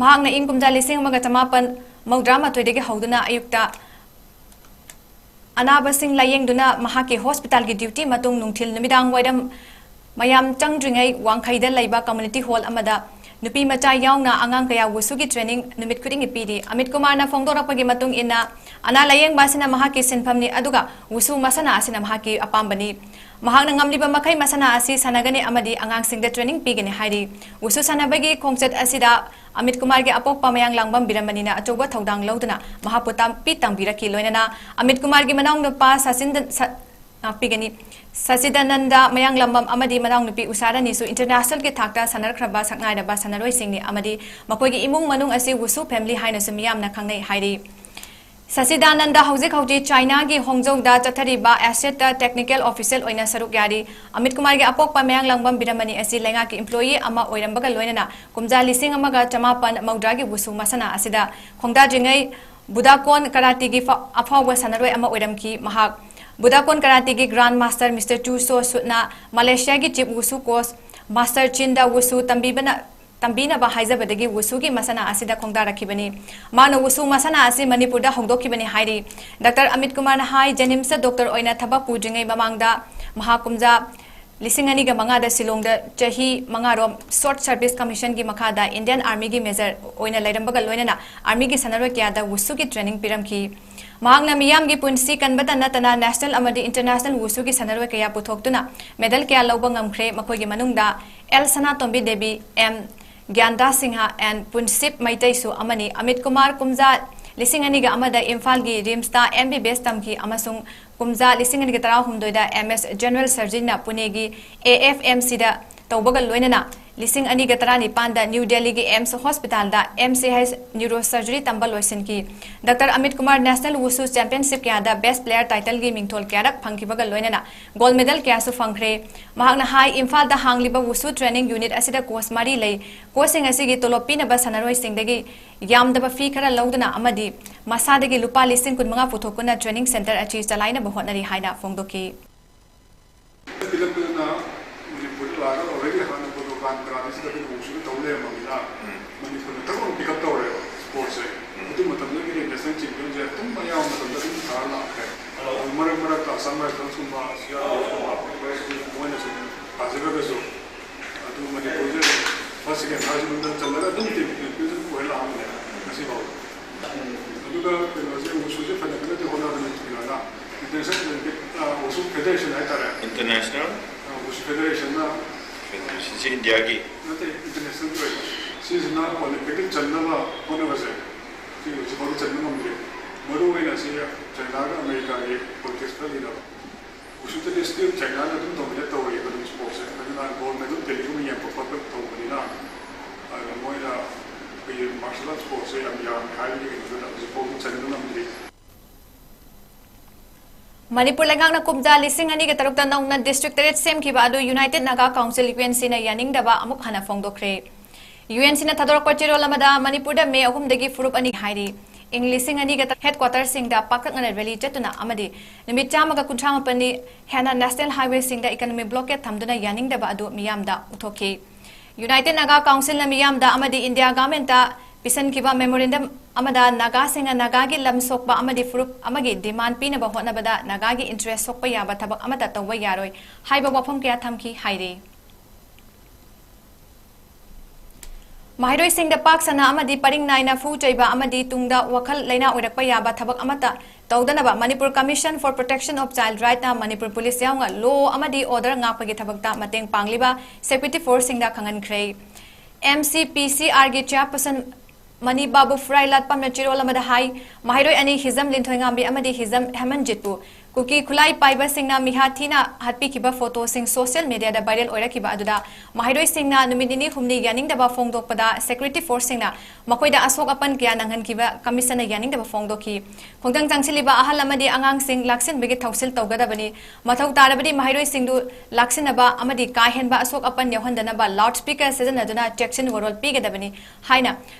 ꯃꯍꯥꯛꯅ ꯏꯪ ꯀꯨꯝꯖꯥ ꯂꯤꯁꯤꯡ ꯑꯃꯒ ꯆꯃꯥꯄꯟ ꯃꯧꯗ꯭ꯔꯥ ꯃꯥꯊꯣꯏꯗꯒꯤ ꯍꯧꯗꯨꯅ ꯑꯌꯨꯛꯇ ꯑꯅꯥꯕꯁꯤꯡ ꯂꯥꯌꯦꯡꯗꯨꯅ ꯃꯍꯥꯛꯀꯤ ꯍꯣꯁꯄꯤꯇꯥꯜꯒꯤ duty ꯃꯇꯨꯡ ꯅꯨꯡꯊꯤꯜ ꯅꯨꯃꯤꯗꯥꯡ ꯋꯥꯏꯔꯝ ꯃꯌꯥꯝ ꯆꯪꯗ꯭ꯔꯤꯉꯩ ꯋꯥꯡꯈꯩꯗ ꯂꯩꯕ community hall ꯑꯃꯗ ꯅꯨꯄꯤ ꯃꯆꯥ ꯌꯥꯎꯅ ꯑꯉꯥꯡ ꯀꯌꯥ ꯋꯨꯁꯨꯒꯤ training ꯅꯨꯃꯤꯠ ꯈꯨꯗꯤꯡꯒꯤ ꯄꯤꯔꯤ꯫ ꯑꯃꯤꯠ ꯀꯨꯃꯥꯔꯅ ꯐꯣꯡꯗꯣꯔꯛꯄꯒꯤ ꯃꯇꯨꯡ ꯏꯟꯅ, ꯑꯅꯥ ꯂꯥꯌꯦꯡꯕ ꯑꯁꯤꯅ ꯃꯍꯥꯛꯀꯤ ꯁꯤꯟꯐꯝꯅꯤ, ꯑꯗꯨꯒ ꯋꯨꯁꯨ ꯃꯁꯥꯟꯅ ꯑꯁꯤꯅ ꯃꯍꯥꯛꯀꯤ ꯑꯄꯥꯝꯕꯅꯤ꯫ ꯃꯍꯥꯛꯅ ꯉꯝꯂꯤꯕ ꯃꯈꯩ ꯃꯁꯥꯟꯅ ꯑꯁꯤ ꯁꯥꯟꯅꯒꯅꯤ ꯑꯃꯗꯤ ꯑꯉꯥꯡꯁꯤꯡꯗ training ꯄꯤꯒꯅꯤ ꯍꯥꯏꯔꯤ꯫ ꯋꯨꯁꯨ ꯁꯥꯟꯅꯕꯒꯤ ꯈꯣꯡꯆꯠ ꯑꯁꯤꯗ ꯑꯃꯤꯠ ꯀꯨꯃꯥꯔꯒꯤ ꯑꯄꯣꯛꯄ ꯃꯌꯥꯡꯂꯥꯡꯕꯝ ꯕꯤꯔꯃꯅꯤꯅ ꯑꯆꯧꯕ ꯊꯧꯗꯥꯡ ꯂꯧꯗꯨꯅ ꯃꯍꯥꯛꯄꯨ ꯇꯥꯛꯄꯤ ꯇꯝꯕꯤꯔꯛꯈꯤ꯫ ꯂꯣꯏꯅꯅ ꯑꯃꯤꯠ ꯀꯨꯃꯥꯔꯒꯤ ꯃꯅꯥꯎꯅꯨꯄꯥ ꯁꯆꯤꯟꯗ-, ꯁ-, ꯉꯥꯛꯄꯤꯒꯅꯤ꯫ ꯁꯆꯤꯗꯥꯅꯟꯗ ꯃꯌꯥꯡꯂꯥꯝꯕꯝ ꯑꯃꯗꯤ ꯃꯅꯥꯎꯅꯨꯄꯤ ꯎꯁꯥ ꯔꯥꯅꯤꯁꯨ internationalꯒꯤ ꯊꯥꯛꯇ ꯁꯥꯟꯅꯈ꯭ꯔꯕ ꯁꯛꯅꯥꯏꯔꯕ ꯁꯥꯟꯅꯔꯣꯏꯁꯤꯡꯅꯤ ꯑꯃꯗꯤ ꯃꯈꯣꯏꯒꯤ ꯏꯃꯨꯡ ꯃꯅꯨꯡ ꯑꯁꯤ ꯋꯨꯁꯨ family ꯍꯥꯏꯅꯁꯨ ꯃꯤꯌꯥꯝꯅ ꯈꯪꯅꯩ ꯍꯥꯏꯔꯤ꯫ ꯁꯆꯤꯗꯥꯅꯟꯗ ꯍꯧꯖꯤꯛ ꯍꯧꯖꯤꯛ ꯆꯥꯏꯅꯥꯒꯤ ꯍꯣꯡꯖꯧꯗ ꯆꯠꯊꯔꯤꯕ ASIADꯇ technical official ꯑꯣꯏꯅ ꯁꯔꯨꯛ ꯌꯥꯔꯤ꯫ ꯑꯃꯤꯠ ꯀꯨꯃꯥꯔꯒꯤ ꯑꯄꯣꯛꯄ ꯃꯌꯥꯡꯂꯥꯝꯕꯝ ꯕꯤꯔꯃꯅꯤ ꯑꯁꯤ ꯂꯩꯉꯥꯛꯀꯤ employee ꯑꯃ ꯑꯣꯏꯔꯝꯕꯒ ꯂꯣꯏꯅꯅ ꯀꯨꯝꯖꯥ ꯂꯤꯁꯤꯡ ꯑꯃꯒ ꯆꯃꯥꯄꯟ ꯃꯧꯗ꯭ꯔꯥꯒꯤ ꯋꯨꯁꯨ ꯃꯁꯥꯟꯅ ꯑꯁꯤꯗ ꯈꯣꯡꯗꯥꯗ꯭ꯔꯤꯉꯩ ꯕꯨꯗꯥꯀꯣꯟ ꯀꯔꯥꯇꯤꯒꯤ ꯐ-, ꯑꯐꯥꯎꯕ ꯁꯥꯟꯅꯔꯣꯏ ꯑꯃ ꯑꯣꯏꯔꯝꯈꯤ꯫ ꯃꯍꯥꯛ ꯕꯨꯗꯥꯀꯣꯟ ꯀꯔꯥꯇꯤꯒꯤ grand master Mister Chu So Sutꯅ ꯃꯂꯦꯁꯤꯌꯥꯒꯤ chief ꯋꯨꯁꯨ coach Master Chinꯗ ꯋꯨꯁꯨ ꯇꯝꯕꯤꯕꯅ, ꯇꯝꯕꯤꯅꯕ ꯍꯥꯏꯖꯕꯗꯒꯤ ꯋꯨꯁꯨꯒꯤ ꯃꯁꯥꯟꯅ ꯑꯁꯤꯗ ꯈꯣꯡꯗꯥꯔꯛꯈꯤꯕꯅꯤ꯫ ꯃꯍꯥꯛꯅ ꯋꯨꯁꯨ ꯃꯁꯥꯟꯅ ꯑꯁꯤ ꯃꯅꯤꯄꯨꯔꯗ ꯍꯧꯗꯣꯛꯈꯤꯕꯅꯤ ꯍꯥꯏꯔꯤ꯫ ꯗꯥꯛꯇꯔ ꯑꯃꯤꯠ ꯀꯨꯃꯥꯔꯅ ꯍꯥꯏ, JNIMSꯇ doctor ꯑꯣꯏꯅ ꯊꯕꯛ ꯄꯨꯗ꯭ꯔꯤꯉꯩ ꯃꯃꯥꯡꯗ ꯃꯍꯥꯛ ꯀꯨꯝꯖꯥ ꯂꯤꯁꯤꯡ ꯑꯅꯤꯒ ꯃꯉꯥꯗ ꯁꯤꯂꯣꯡꯗ ꯆꯍꯤ ꯃꯉꯥꯔꯣꯝ Short Service Commissionꯒꯤ ꯃꯈꯥꯗ Indian Armyꯒꯤ major ꯑꯣꯏꯅ ꯂꯩꯔꯝꯕꯒ ꯂꯣꯏꯅꯅ Armyꯒꯤ ꯁꯥꯟꯅꯔꯣꯏ ꯀꯌꯥꯗ ꯋꯨꯁꯨꯒꯤ training ꯄꯤꯔꯝꯈꯤ꯫ ꯃꯍꯥꯛꯅ ꯃꯤꯌꯥꯝꯒꯤ ꯄꯨꯟꯁꯤ ꯀꯟꯕꯇ ꯅꯠꯇꯅ national ꯑꯃꯗꯤ international ꯋꯨꯁꯨꯒꯤ ꯁꯥꯟꯅꯔꯣꯏ ꯀꯌꯥ ꯄꯨꯊꯣꯛꯇꯨꯅ medal ꯀꯌꯥ ꯂꯧꯕ ꯉꯝꯈ꯭ꯔꯦ꯫ ꯃꯈꯣꯏꯒꯤ ꯃꯅꯨꯡꯗ L Sanatombi Devi, M ꯒ꯭ꯌꯥꯟꯗꯥ Singh and ꯄꯨꯟꯁꯤꯞ ꯃꯩꯇꯩꯁꯨ ꯑꯃꯅꯤ꯫ ꯑꯃꯤꯠ ꯀꯨꯃꯥꯔ ꯀꯨꯝꯖꯥ ꯂꯤꯁꯤꯡ ꯑꯅꯤꯒ ꯑꯃꯗ ꯏꯝꯐꯥꯜꯒꯤ RIMSꯇ MBBS ꯇꯝꯈꯤ ꯑꯃꯁꯨꯡ ꯀꯨꯝꯖꯥ ꯂꯤꯁꯤꯡ ꯑꯅꯤꯒ ꯇꯔꯥꯍꯨꯝꯗꯣꯏꯗ MS General Surgeryꯅ ꯄꯨꯅꯦꯒꯤ AFMCꯗ ꯇꯧꯕꯒ ꯂꯣꯏꯅꯅ ꯂꯤꯁꯤꯡ ꯑꯅꯤꯒ ꯇꯔꯥꯅꯤꯄꯥꯟꯗ ꯅ꯭ꯌꯨ ꯗꯦꯜꯂꯤꯒꯤ AIIMS hospitalꯗ MCH Neurosurgery ꯇꯝꯕ ꯂꯣꯏꯁꯤꯟꯈꯤ꯫ Doctor Amit Kumar national ꯋꯨꯁꯨ championship ꯀꯌꯥꯗ best player titleꯒꯤ ꯃꯤꯡꯊꯣꯜ ꯀꯌꯥꯔꯛ ꯐꯪꯈꯤꯕꯒ ꯂꯣꯏꯅꯅ gold medal ꯀꯌꯥꯁꯨ ꯐꯪꯈ꯭ꯔꯦ꯫ ꯃꯍꯥꯛꯅ ꯍꯥꯏ, ꯏꯝꯐꯥꯜꯗ ꯍꯥꯡꯂꯤꯕ ꯋꯨꯁꯨ training unit ꯑꯁꯤꯗ coach ꯃꯔꯤ ꯂꯩ꯫ Coachꯁꯤꯡ ꯑꯁꯤꯒꯤ ꯇꯣꯂꯣꯞ ꯄꯤꯅꯕ ꯁꯥꯟꯅꯔꯣꯏꯁꯤꯡꯗꯒꯤ ꯌꯥꯝꯗꯕ fee ꯈꯔ ꯂꯧꯗꯨꯅ ꯑꯃꯗꯤ ꯃꯁꯥꯗꯒꯤ ꯂꯨꯄꯥ ꯂꯤꯁꯤꯡ ꯀꯨꯟꯃꯉꯥ ꯄꯨꯊꯣꯛꯇꯨꯅ training centre ꯑꯁꯤ ꯆꯂꯥꯏꯅꯕ ꯍꯣꯠꯅꯔꯤ ꯍꯥꯏꯅ ꯐꯣꯡꯗꯣꯛꯈꯤ꯫ ꯄꯤꯔꯛꯄꯗꯨꯅ ꯃꯅꯤꯄꯨꯔꯗ ꯂꯥꯛꯑꯒ already ꯍꯥꯟꯅ ꯕꯣꯗꯣꯀꯥꯟ ꯀꯔꯥꯇꯤꯁꯤꯗ ꯑꯩꯈꯣꯏ ꯅꯣꯡ ꯆꯨꯕ ꯇꯧ ꯂꯩꯔꯝꯃꯕꯅꯤꯅ ꯃꯅꯤꯄꯨꯔꯅ ꯊꯛ ꯂꯥꯎꯅ pick up ꯇꯧꯔꯦꯕ sportsꯁꯦ꯫ ꯑꯗꯨ ꯃꯇꯝꯗꯒꯤꯗꯤ national championꯁꯦ ꯑꯗꯨꯝ ꯑꯌꯥꯝꯕ ꯃꯇꯝꯗ ꯑꯗꯨꯝ ꯊꯥꯔ ꯂꯥꯛꯈ꯭ꯔꯦ꯫ ꯑꯗꯨ ꯃꯔꯛ ꯃꯔꯛꯇ Assam Riflesꯀꯨꯝꯕ, ꯁꯤꯌꯥꯔ ꯃꯣꯏꯅ ꯁꯨꯝ ꯄꯥꯖꯈ꯭ꯔꯒꯁꯨ ꯑꯗꯨ ꯃꯅꯤꯄꯨꯔꯁꯦ first ꯁꯦꯀꯦꯟ ꯊꯥꯔꯠꯁꯤ ꯃꯅꯨꯡꯗ ꯆꯜꯂꯒ ꯑꯗꯨꯝ ꯇꯤꯝ ꯆꯦꯝꯄꯤꯌꯟꯁꯤꯞ ꯑꯣꯏꯔ ꯂꯥꯛꯑꯕꯅꯦ ꯉꯁꯤꯐꯥꯎ꯫ ꯑꯗꯨꯒ ꯀꯩꯅꯣꯁꯦ, ꯋꯨꯁꯨꯁꯦ ꯐꯅ ꯀꯟꯅꯗꯤ ꯍꯣꯠꯅꯕꯅꯤ ꯀꯩꯅꯣꯅ, ꯏꯟꯇꯔꯅꯦꯁꯅꯦꯜ ꯑꯣꯂꯤꯝꯄꯤꯛ, ꯑ, ꯋꯨꯁꯨ ꯐꯦꯗꯔꯦꯁꯟ ꯍꯥꯏꯇꯥꯔꯦ꯫ ꯏꯟꯇꯔꯅꯦꯁꯅꯦꯜ ꯑ, ꯋꯨꯁꯨ ꯐꯦꯗꯔꯦꯁꯟꯅ ꯐꯦꯗꯔꯦꯁꯟꯁꯤ ꯏꯟꯗꯤꯌꯥꯒꯤ ꯅꯠꯇꯦ, ꯏꯟꯇꯔꯅꯦꯁꯅꯦꯜꯒꯤ ꯑꯣꯏꯕ꯫ ꯁꯤꯁꯤꯅ ꯑꯣꯂꯤꯝꯄꯤꯛꯇ ꯆꯟꯅꯕ ꯍꯣꯠꯅꯕꯁꯦ ꯁꯤ ꯍꯧꯖꯤꯛꯐꯥꯎꯗꯤ ꯆꯟꯕ ꯉꯝꯗ꯭ꯔꯤ꯫ ꯃꯔꯨ ꯑꯣꯏꯅ ꯁꯤ ꯆꯥꯏꯅꯥꯒ ꯑꯃꯦꯔꯤꯀꯥꯒꯤ ꯀꯣꯟꯇꯦꯁ ꯈꯔ ꯂꯩꯅꯕ꯫ ꯋꯨꯁꯨꯗꯗꯤ ꯁ꯭ꯇꯤꯜ ꯆꯥꯏꯅꯥꯅ ꯑꯗꯨꯝ ꯗꯣꯃꯤꯅꯦꯠ ꯇꯧꯔꯤ ꯑꯗꯨꯝ ꯁ꯭ꯄꯣꯔꯠꯁꯦ꯫ ꯑꯗꯨꯅ ꯒꯣꯜ ꯃꯦꯗꯜ ꯗꯦꯜꯂꯤꯒꯨꯝꯕ ꯌꯦꯟꯕ ꯈꯣꯠꯄ ꯇꯧꯕꯅꯤꯅ, ꯑꯗꯨꯅ ꯃꯣꯏꯅ ꯑꯩꯈꯣꯏꯒꯤ ꯃꯥꯔꯁꯤꯌꯦꯜ ꯑꯥꯔꯠ ꯁ꯭ꯄꯣꯔꯠꯁꯦ ꯌꯥꯝ ꯌꯥꯝꯃꯤ ꯍꯥꯏꯕꯒꯤ ꯀꯩꯅꯣꯗꯨꯗ ꯍꯧꯖꯤꯛꯐꯥꯎꯗꯤ ꯆꯟꯕ ꯉꯝꯗ꯭ꯔꯤ꯫ ꯃꯅꯤꯄꯨꯔ ꯂꯩꯉꯥꯛꯅ ꯀꯨꯝꯖꯥ ꯂꯤꯁꯤꯡ ꯑꯅꯤꯒ ꯇꯔꯨꯛꯇ ꯅꯧꯅ ꯗꯤꯁꯇ꯭ꯔꯤꯛ ꯇꯔꯦꯠ ꯁꯦꯝꯈꯤꯕ ꯑꯗꯨ united Naga council, U N ꯁꯤꯅ ꯌꯥꯅꯤꯡꯗꯕ ꯑꯃꯨꯛ ꯍꯟꯅ ꯐꯣꯡꯗꯣꯛꯈ꯭ꯔꯦ꯫ ꯌꯨ ꯑꯦꯟ ꯁꯤꯅ ꯊꯥꯗꯣꯔꯛꯄ ꯆꯦꯔꯣꯜ ꯑꯃꯗ ꯃꯅꯤꯄꯨꯔꯗ ꯃꯦ ꯑꯍꯨꯝꯗꯒꯤ ꯐꯨꯔꯨꯞ ꯑꯅꯤ ꯍꯥꯏꯔꯤ꯫ ꯏꯪ ꯂꯤꯁꯤꯡ ꯑꯅꯤꯒ ꯍꯦꯗꯀ꯭ꯋꯥꯇꯔꯁꯤꯡꯗ ꯄꯥꯛꯇꯛꯅꯅ ꯔꯦꯂꯤ ꯆꯠꯇꯨꯅ ꯑꯃꯗꯤ ꯅꯨꯃꯤꯠ ꯆꯥꯝꯃꯒ ꯀꯨꯟꯊ꯭ꯔꯥ ꯃꯥꯄꯟꯅꯤ ꯍꯦꯟꯅ ꯅꯦꯁꯅꯦꯜ ꯍꯥꯏꯋꯦꯁꯤꯡꯗ ꯏꯀꯅꯣꯃꯤꯛ ꯕ꯭ꯂꯣꯀꯦꯠ ꯊꯝꯗꯨꯅ ꯌꯥꯅꯤꯡꯗꯕ ꯑꯗꯨ ꯃꯤꯌꯥꯝꯗ ꯎꯠꯊꯣꯛꯈꯤ꯫ ꯌꯨꯅꯥꯏꯇꯦꯗ ꯅꯥꯒꯥ ꯀꯥꯎꯟꯁꯤꯜꯅ ꯃꯤꯌꯥꯝꯗ ꯑꯃꯗꯤ ꯏꯟꯗꯤꯌꯥ ꯒꯚꯔꯟꯃꯦꯟꯠꯇ ꯄꯤꯁꯤꯟꯈꯤꯕ ꯃꯦꯃꯣꯔꯦꯟꯗꯝ ꯑꯃꯗ ꯅꯥꯒꯥꯁꯤꯡꯅ ꯅꯥꯒꯥꯒꯤ ꯂꯝ ꯁꯣꯛꯄ ꯑꯃꯗꯤ ꯐꯨꯔꯨꯞ ꯑꯃꯒꯤ ꯗꯤꯃꯥꯟ ꯄꯤꯅꯕ ꯍꯣꯠꯅꯕꯗ ꯅꯥꯒꯥꯒꯤ ꯏꯟꯇꯔꯦꯁ ꯁꯣꯛꯄ ꯌꯥꯕ ꯊꯕꯛ ꯑꯃꯠꯇ ꯇꯧꯕ ꯌꯥꯔꯣꯏ ꯍꯥꯏꯕ ꯋꯥꯐꯝ ꯀꯌꯥ ꯊꯝꯈꯤ ꯍꯥꯏꯔꯤ꯫ ꯃꯍꯩꯔꯣꯏꯁꯤꯡꯗ ꯄꯥꯛ ꯁꯟꯅ ꯑꯃꯗꯤ ꯄꯔꯤꯡ ꯅꯥꯏꯅ ꯐꯨ ꯆꯩꯕ ꯑꯃꯗꯤ ꯇꯨꯡꯗ ꯋꯥꯈꯜ ꯂꯩꯅꯥ ꯑꯣꯏꯔꯛꯄ ꯌꯥꯕ ꯊꯕꯛ ꯑꯃꯠꯇ ꯇꯧꯗꯅꯕ Manipur Commission for Protection of Child Rightꯅ ꯃꯅꯤꯄꯨꯔ ꯄꯨꯂꯤꯁ ꯌꯥꯎꯅ ꯂꯣ ꯑꯃꯗꯤ ꯑꯣꯔꯗꯔ ꯉꯥꯛꯄꯒꯤ ꯊꯕꯛꯇ ꯃꯇꯦꯡ ꯄꯥꯡꯂꯤꯕ ꯁꯦꯀ꯭ꯌꯨꯔꯤꯇꯤ ꯐꯣꯔꯁꯁꯤꯡꯗ ꯈꯪꯍꯟꯈ꯭ꯔꯦ꯫ ꯑꯦꯝ ꯁꯤ ꯄꯤ ꯁꯤ ꯑꯥꯔꯒꯤ ꯆꯤꯌꯥꯔꯄꯔꯁꯟ ꯃꯅꯤ ꯕꯥꯕꯨ ꯐ꯭ꯔꯥꯏ ꯂꯥꯠꯄꯝꯅ ꯆꯦꯔꯣꯜ ꯑꯃꯗ ꯍꯥꯏ, ꯃꯍꯩꯔꯣꯏ ꯑꯅꯤ ꯍꯤꯖꯝ ꯂꯤꯟꯊꯣꯏꯉꯥꯝꯕꯤ ꯑꯃꯗꯤ ꯍꯤꯖꯝ ꯍꯦꯃꯟꯖꯤꯠꯄꯨ ꯀꯨꯀꯤ ꯈꯨꯠꯂꯥꯏ ꯄꯥꯏꯕꯁꯤꯡꯅ ꯃꯤꯍꯥ ꯊꯤꯅ ꯍꯥꯠꯄꯤꯈꯤꯕ ꯐꯣꯇꯣꯁꯤꯡ ꯁꯣꯁꯤꯌꯦꯜ ꯃꯤꯗꯤꯌꯥꯗ ꯚꯥꯏꯔꯦꯜ ꯑꯣꯏꯔꯛꯈꯤꯕ ꯑꯗꯨꯗ ꯃꯍꯩꯔꯣꯏꯁꯤꯡꯅ ꯅꯨꯃꯤꯠ ꯅꯤꯅꯤ ꯍꯨꯝꯅꯤ ꯌꯥꯅꯤꯡꯗꯕ ꯐꯣꯡꯗꯣꯛꯄꯗ ꯁꯦꯀ꯭ꯌꯨꯔꯤꯇꯤ ꯐꯣꯔꯁꯁꯤꯡꯅ ꯃꯈꯣꯏꯗ ꯑꯁꯣꯛ ꯑꯄꯟ ꯀꯌꯥ ꯅꯪꯍꯟꯈꯤꯕ ꯀꯃꯤꯁꯟꯅ ꯌꯥꯅꯤꯡꯗꯕ ꯐꯣꯡꯗꯣꯛꯈꯤ꯫ ꯈꯣꯡꯖꯪ ꯆꯪꯁꯤꯜꯂꯤꯕ ꯑꯍꯜ ꯑꯃꯗꯤ ꯑꯉꯥꯡꯁꯤꯡ ꯂꯥꯛꯁꯤꯟꯕꯒꯤ ꯊꯧꯁꯤꯜ ꯇꯧꯒꯗꯕꯅꯤ꯫ ꯃꯊꯧ ꯇꯥꯔꯕꯗꯤ ꯃꯍꯩꯔꯣꯏꯁꯤꯡꯗꯨ ꯂꯥꯛꯁꯤꯟꯅꯕ ꯑꯃꯗꯤ ꯀꯥ ꯍꯦꯟꯕ ꯑꯁꯣꯛ ꯑꯄꯟ ꯌꯥꯎꯍꯟꯗꯅꯕ ꯂꯥꯎꯗ ꯁ꯭ꯄꯤꯀꯔ ꯁꯤꯖꯤꯟꯅꯗꯨꯅ ꯆꯦꯛꯁꯤꯟ ꯋꯥꯔꯣꯜ ꯄꯤꯒꯗꯕꯅꯤ ꯍꯥꯏꯅ